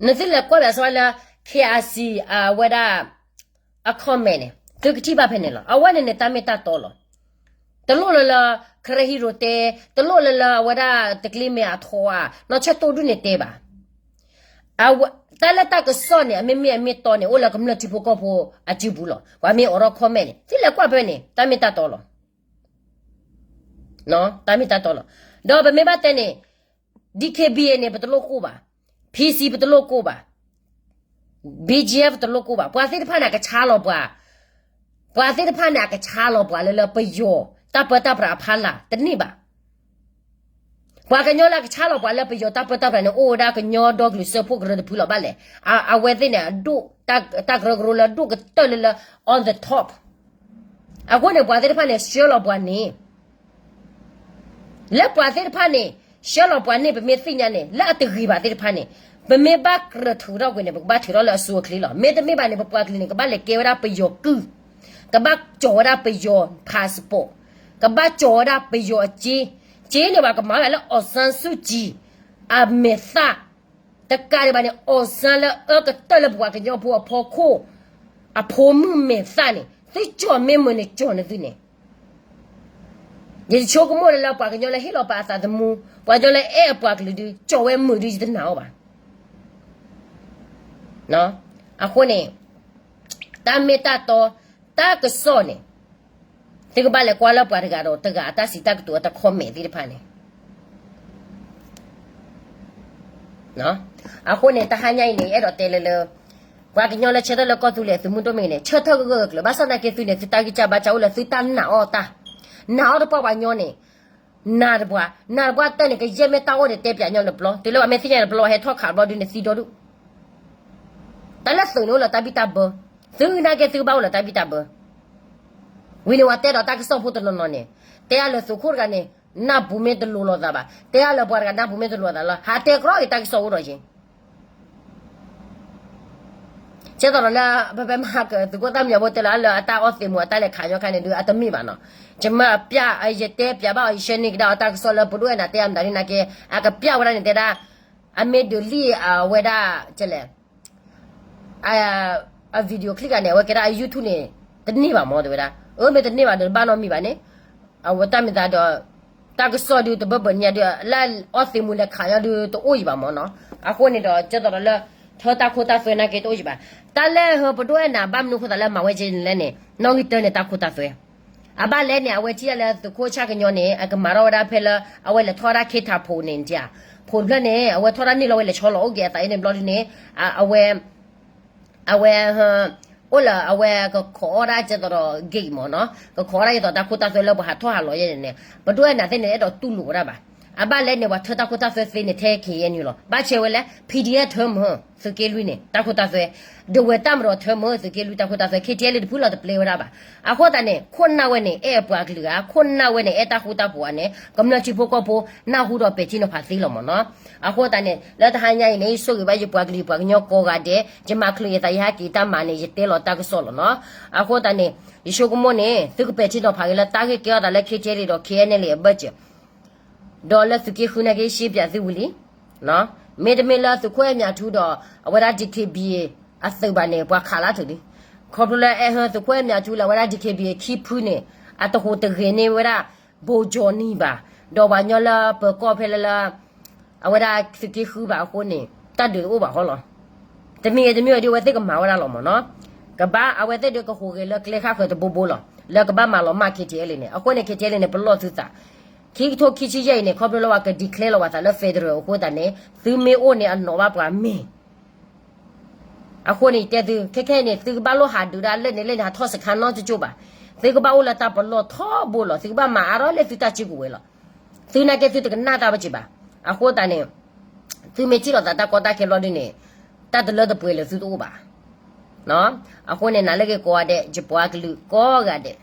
နသုလဲၤကွၢ်ဘၣ်ဆၣ်ဝဲလၢ KIC အဝဲဒၣ် အ comment န့ၣ် သုကထံၣ်ဘၣ်ဖဲန့ၣ်လီၤ. အဝဲန့ၣ်န့ၣ်တၢ်မ့ၢ်တၢ်တီလီၤ. တလိၣ်လၢလၢ ခရၢဟံရိၤတဲ, တလိၣ်လၢလၢအဝဲဒၣ်တကျ့မဲာ်အထီဧါ, နီၢ်ဆဲၣ်တိၢ်ဒုၣ်န့ၣ်တဲဘၣ်. တၢ်လၢတၢ်ကစီၣ်န့ၣ် အမ့မ့ၢ်အမ့ၢ်တီန့ၣ် အိၣ်လၢကမျၢၢ်ထံဖိကီၢ်ဖိအစုပူၤလီၤ. ပှၤမ့ၢ်အိးထီၣ် comment န့ၣ် သုလဲၤကွၢ်ဖဲန့ၣ် တၢ်မ့ၢ်တၢ်တီလီၤ. တၢ်မ့ၢ်တၢ်တီလီၤ. ဒီးပမ့ၢ်ဘၣ်တဲန့ၣ် DKBA န့ၣ် ပတလိၣ်ကိၢ်ဘၣ်, PC ပတလိၣ်ကိၢ်ဘၣ်, BGF တလိၣ်ကိၢ်ဘၣ်. ပှၤသ့ၣ်တဖၣ်န့ၣ် အကဆါလီၤပှၤ, ပှၤသ့ၣ်တဖၣ်န့ၣ် အကဆါလီၤပှၤလၢလၢပယီၤတၢ်ပၢတၢ်ပြးအဖီလာ်တန့ၢ်ဘၣ်. ပှၤကညီလၢအကဆါလီၤပှၤလၢပယီၤတၢ်ပၢတၢ်ပြးန့ၣ် အိၣ်ဝဲဒၣ်ကညီဒီကလုာ်စၢဖှိၣ်ကရၢတဖုလီၤ. ဘၣ်လဲၣ်, အဝဲသ့ၣ်န့ၣ် အဒိၣ်, တၢ်ကရၢကရိလၢအဒိၣ်ကတၢၢ်လၢလၢ on the top. အဃိန့ၣ် ပှၤသ့ၣ်တဖၣ်န့ၣ် ဆှၢလီၤပှၤန့ၣ် လၢပှၤသ့ၣ်တဖၣ်န့ၣ် ဆှၢလီၤပှၤန့ၣ် ပမ့ၢ်သ့ၣ်ညါန့ၣ် လၢအတဂ့ၤဘၣ်သ့ၣ်တဖၣ်န့ၣ် ပမ့ၢ်ဘၣ်ကြၢးထုးထီၣ်ကွံာ်န့ၣ် ပကဘၣ်ထုးထီၣ်လၢအစိအချ့လီၤ. မ့တမ့ၢ်ဘၣ်န့ၣ် ပပှၤကလုာ်န့ၣ် ကဘၣ်လဲၤကဲဝဲဒၣ်ပယီၤကုၢ်, ကဘၣ်ကၠီၤဝဲဒၣ်ပယီၤ passport, ကဘၣ်ကၠီၤဝဲဒၣ်ပယီၤအစ့, စ့န့ၣ် ပှၤကမၤဝဲဒၣ်လၢ အောင်ဆန်းစုကြည် အမဲာ်သၣ် တကးဒံးဘၣ်န့ၣ် အောင်ဆန်းလၢအအၢကတၢၢ်လၢပပှၤကညီဖိအဖီခိၣ် အဖိမုၣ်မဲာ်သၣ်န့ၣ် သုကၠီၤမ့ၢ်မုာ်န့ၣ် ကၠီၤန့ၢ်သုန့ၣ် ယဆိကမိၣ်လၢပှၤကညီလၢဟ့ၣ်လီၤပာ်အသးသမူ, ပှၤကညီလၢအဲၣ်အပှၤကလုာ်ဒုး ကၠီၤဝဲမုာ်ဒုး ယတနာ်အီၤဘၣ်. အဃိန့ၣ် တၢ်မ့ၢ်တၢ်တီ, တၢ်ကစီၣ်န့ၣ် သုကဘၣ်လဲၤကွၢ်လၢပှၤတဂၤဒီးတဂၤအတၢ်စံးတၢ်ကတိၤအတ comment သ့ၣ်တဖၣ်န့ၣ် အဃိန့ၣ် တဟါညါအံၤန့ၣ် ယအဲၣ်ဒိးတဲလၢလၢ ပှၤကညီလၢဆၢထၢၣ်လၢကီၢ်သူလ့ၤသုးမုၢ်ဒိၣ်မ့ၢ်ဂ့ၤန့ၣ် ဆၢထၢၣ်ဂၢၢ်ဂၢၢ်ကျၢၤကျၢၤ ဘၣ်ဆၣ်သနာ်က့သုန့ၣ် သုတၢ်ဂံၢ်စၢ်ဘါစၢ်အိၣ်လၢသုတၢ်နာ်အီၣ်တၢ်, နာ်အီၣ်တပှၢ်ပှၤကညီန့ၣ်, နာ်တပှၢ်, နာ်တပှၢ်တၢၢ်န့ၣ် ကယဲၢ်မ့ၢ်တၢ်အိၣ်န့ၣ် တဲပၠးညီလၢပျီ, တုၤလၢပှၤမ့ၢ်သ့ၣ်ညါလၢပျီ ဟဲထီၣ်ခးဘျီဒုန့ၣ်သံဒီဒူၣ် တၢ်လၢသုးန့ၣ်အိၣ်လၢတၢ်ဘံၣ်တၢ်ဘၢ, သုနာ်က့သုကဘၣ်အိၣ်လၢတၢ်ဘံၣ်တၢ်ဘၢ, ဝံၤန့ၣ် ပှၤတဲဒီးတၢ်ကစီၣ်ဖိတနီၤနီၤန့ၣ်, တဲအါလၢသုးခိၣ်တဂၤန့ၣ် နၢ်ပူၤမ့ၢ်တလိၤလိာ်သးဘၣ်, တဲအါလၢပှၤတဂၤနၢ်ပူၤမ့ၢ်တလိၤလိာ်သးလီၤ, ဟးတဲကြီက့ၤတၢ်ကစီၣ်အိၣ်ဒီးယဲ ကဲသိးဒီးလၢ ပပဲမၤက သုးခိၣ်သၣ်မံညီၤဖိတဲလီၤလၢအတၢ်အီၣ်သ့ၣ်မူၤအတၢ်လဲၤခးညီခါန့ၣ်ဒုး အတမ့ၢ်ဘၣ်နီၤ, ယမၤပျၢ် ယတဲပၠးဘၣ်အီၤ ယရှဲန့ၢ်ကဒါအီၤတၢ်ကစီၣ်လၢပဒိၣ်အဲၣ်နၤတဲအမတၤဒ်နာ်က့ အကပျၢ်ဝဲဒၣ်န့ၣ်တဲဒၣ်, အမ့ၢ်ဒုးလံၣ်အဝဲဒၣ် ကလဲၣ် အ video clip ဂၤန့ၣ် အဝဲကဲဒၣ်အ YouTube န့ၣ် တန့ၢ်ဘၣ်မၢ်တဲဝဲဒၣ်, အမ့ၢ်တန့ၢ်ဘၣ်ဒီးတဘၣ်နီတမံၤဘၣ်န့ၣ်, အဝဲတၢ်မ့ၢ်သးဒီး တၢ်ကစီၣ်ဒုးတဘၢဘၢညါဒုး လၢအီၣ်သ့ၣ်မူၤလဲၤခးညီဒုးတအိၣ်အံၤဘၣ်မၢ်နီၤ, အဃိန့ၣ်ဒီး ကဲသိးဒီးလၢ ထၢတၢ်ခိတၢ်သွဲနာ်က့တအိၣ်ယံၤဘၣ်, တၢ်လၢဟၢပဒိၣ်အဲၣ်နၤဘၣ်မနုၤအဃိသတးလၢမၤဝဲကဲန့ၣ်လဲၣ်န့ၣ် နီၣ်ဂံၢ်တၢန့ၣ်တၢ်ခိတၢ်သွဲ အဘၣ်လဲၣ်န့ၣ် အဝဲထံၣ်ဒၣ်လၢသုးခိၣ်ဆၣ်ကညီန့ၣ် အကမၤထီၣ်ဝဲဒၣ်ဖဲလၢ အဝဲလဲၤထီၣ်ဝဲဒၣ်ခ့ထးဖိန့ၣ် ဖိတဖျၢၣ်န့ၣ် အဝဲထီၣ်ဒၣ်န့ၣ်လီၤ အဝဲလဲၤဆီလီၤအိၣ်က့ၤအသးအံၤန့ၣ်ဘျီဒုန့ၣ် အဝဲ အဝဲ အိၣ်လၢအဝဲ ကခိးအီၣ်ဒၣ်ကဲသိးဒီး gate မၢ်နီၤ, ကခိးအီၣ်ဒၣ်ကဲသိးတၢ်ခိတၢ်သွဲလၢပှၤဟးထီၣ်ဟးလီၤယဲန့ၣ်န့ၣ် ပဒိၣ်အဲၣ်နၤသ့ၣ်န့ၣ် အဲၣ်ဒိးတူၢ်လိာ်ဝဲဒၣ်ဘၣ်, အဘၣ်လဲၣ်န့ၣ် ပှၤထၢတၢ်ခိတၢ်သွဲသ့န့ၣ် ထဲ KNU လီၤ, ဘၣ်ဆဲဝဲလဲၣ် PDF ထၢမုၢ် သုးက့လွံၢ်န့ၣ် တၢ်ခိတၢ်သွဲ, ဒဝဲၢ်တၢ်မၤဒီးထၢမုၢ် သုးက့လွံၢ်တၢ်ခိတၢ်သွဲ KTLA တဖုလီၤတပျဲဝဲဒၣ်ဘၣ်, အဃိသတးန့ၣ် ခိၣ်နၢ်ဝဲန့ၣ် အဲၣ်အပှၤကလုာ်ဧါ, ခိၣ်နၢ်ဝဲန့ၣ် အဲၣ်တၢ်ဃူတၢ်ဖိးဧါန့ၣ် ကမျၢၢ်ထံဖိကီၢ်ဖိ နၢ်ဟူဒီးပဲာ်ထံနီၤဖးသ့လီၤမၢ်နီၤ, အဃိသတးန့ၣ် လၢတဟါညါအံၤန့ၣ် ယဆိၣ်ဂ့ၤဘၣ်ယပှၤကလုာ်ပှၤကညီကိးဂၤဒဲး, ယမၤချုးယသးယဟဲက့ၤတၢ်မၤန့ၣ် ယတဲလီၤတၢ်ကစီၣ်လီၤနီၤ, အဃိသတးန့ၣ် ယဆိကမိၣ်န့ၣ် သုကပဲာ်ထံနီၤဖးက့ၤလၢတၢ်ဂ့ၢ်ကဲထီၣ်သးလၢ KTLA ဒီး KNLA အဘၢၣ်စၢၤ ဒီးလၢသုးက့ဃုနာ်က့ ရှင်းပြသုဝံၤလံ, မ့တမ့ၢ်လၢသုးခိၣ်အဲၣ်မၠးထူဒီး အဝဲဒၣ် DKBA အသုးဘၣ်န့ၣ် ပှၤခးလၢထုးလံ, ခီဖျိလၢအဲၣ်ဟၢသုးခိၣ်အဲၣ်မၠးထူလၢအဝဲဒၣ် DKBA ခံဖုန့ၣ် အတဟူးတဂဲၤန့ၢ်ဝဲဒၣ် ဘိကၠီနံၤဘၣ်, ဒီးပှၤကညီလၢပၢၤကီၢ်ဖဲလၢလၢ အဝဲဒၣ်သုးက့ဃုဘၣ်အဃိန့ၣ် တၢ်ဒုးတအိၣ်ဘၣ်ဃီလီၤ, တမံၤဂ့ၤတမံၤဂ့ၤဒ်အဝဲသ့ၣ်ကမၤဝဲဒၣ်လီၤမၢ်နီၤ, ကဘၣ်အဝဲသ့ၣ်ဒုးကဟူးဂဲၤလၢကျဲခါဃၢၤတဘိဘိလီၤ, လၢကဘၣ်မၤလီၤမၢ် KTLA န့ၣ်, အဃိန့ၣ် KTLA န့ၣ် ပလီၢ်သုသး ခံကထိခံဆံယဲၢ်အံၤန့ၣ် ခီဖျိလၢပှၤက declare လီၤပသးလၢ federal အဃိသတးန့ၣ် သုမ့ၢ်အိၣ်န့ၣ် အနီၣ်ဘၣ်ပှၤမ့ၢ် အဃိန့ၣ် ယတဲသု ခဲခဲအံၤန့ၣ် သုကဘၣ်လိၣ်ဟးဒုးဒၣ်လၢန့ၣ်လၢန့ၣ် ဟးထီၣ်စခါနီတကၠိၢ်ဘၣ်, သုကဘၣ်အိၣ်လၢတၢ်ပလီၢ်ထီဘိလီၤ, သုကဘၣ်မၤအါထီၣ်လၢသုတၢ်စုကဝဲၤလီၤ, သုနာ်က့သုတကနၣ်တၢ်ဘၣ်စ့ၢ်ဘၣ်, အဃိသတးန့ၣ် သုမ့ၢ်ထံၣ်လိာ်သးတၢ်ကီတၢ်ခဲဘျီဒုန့ၣ် တၢ်တလၢတပှဲၤလၢသုတအိၣ်ဘၣ်, အဃိန့ၣ် နၤလၢဂ့ၤကိးဂၤဒဲး ယပှၤကလုာ်ကိးဂၤဒဲး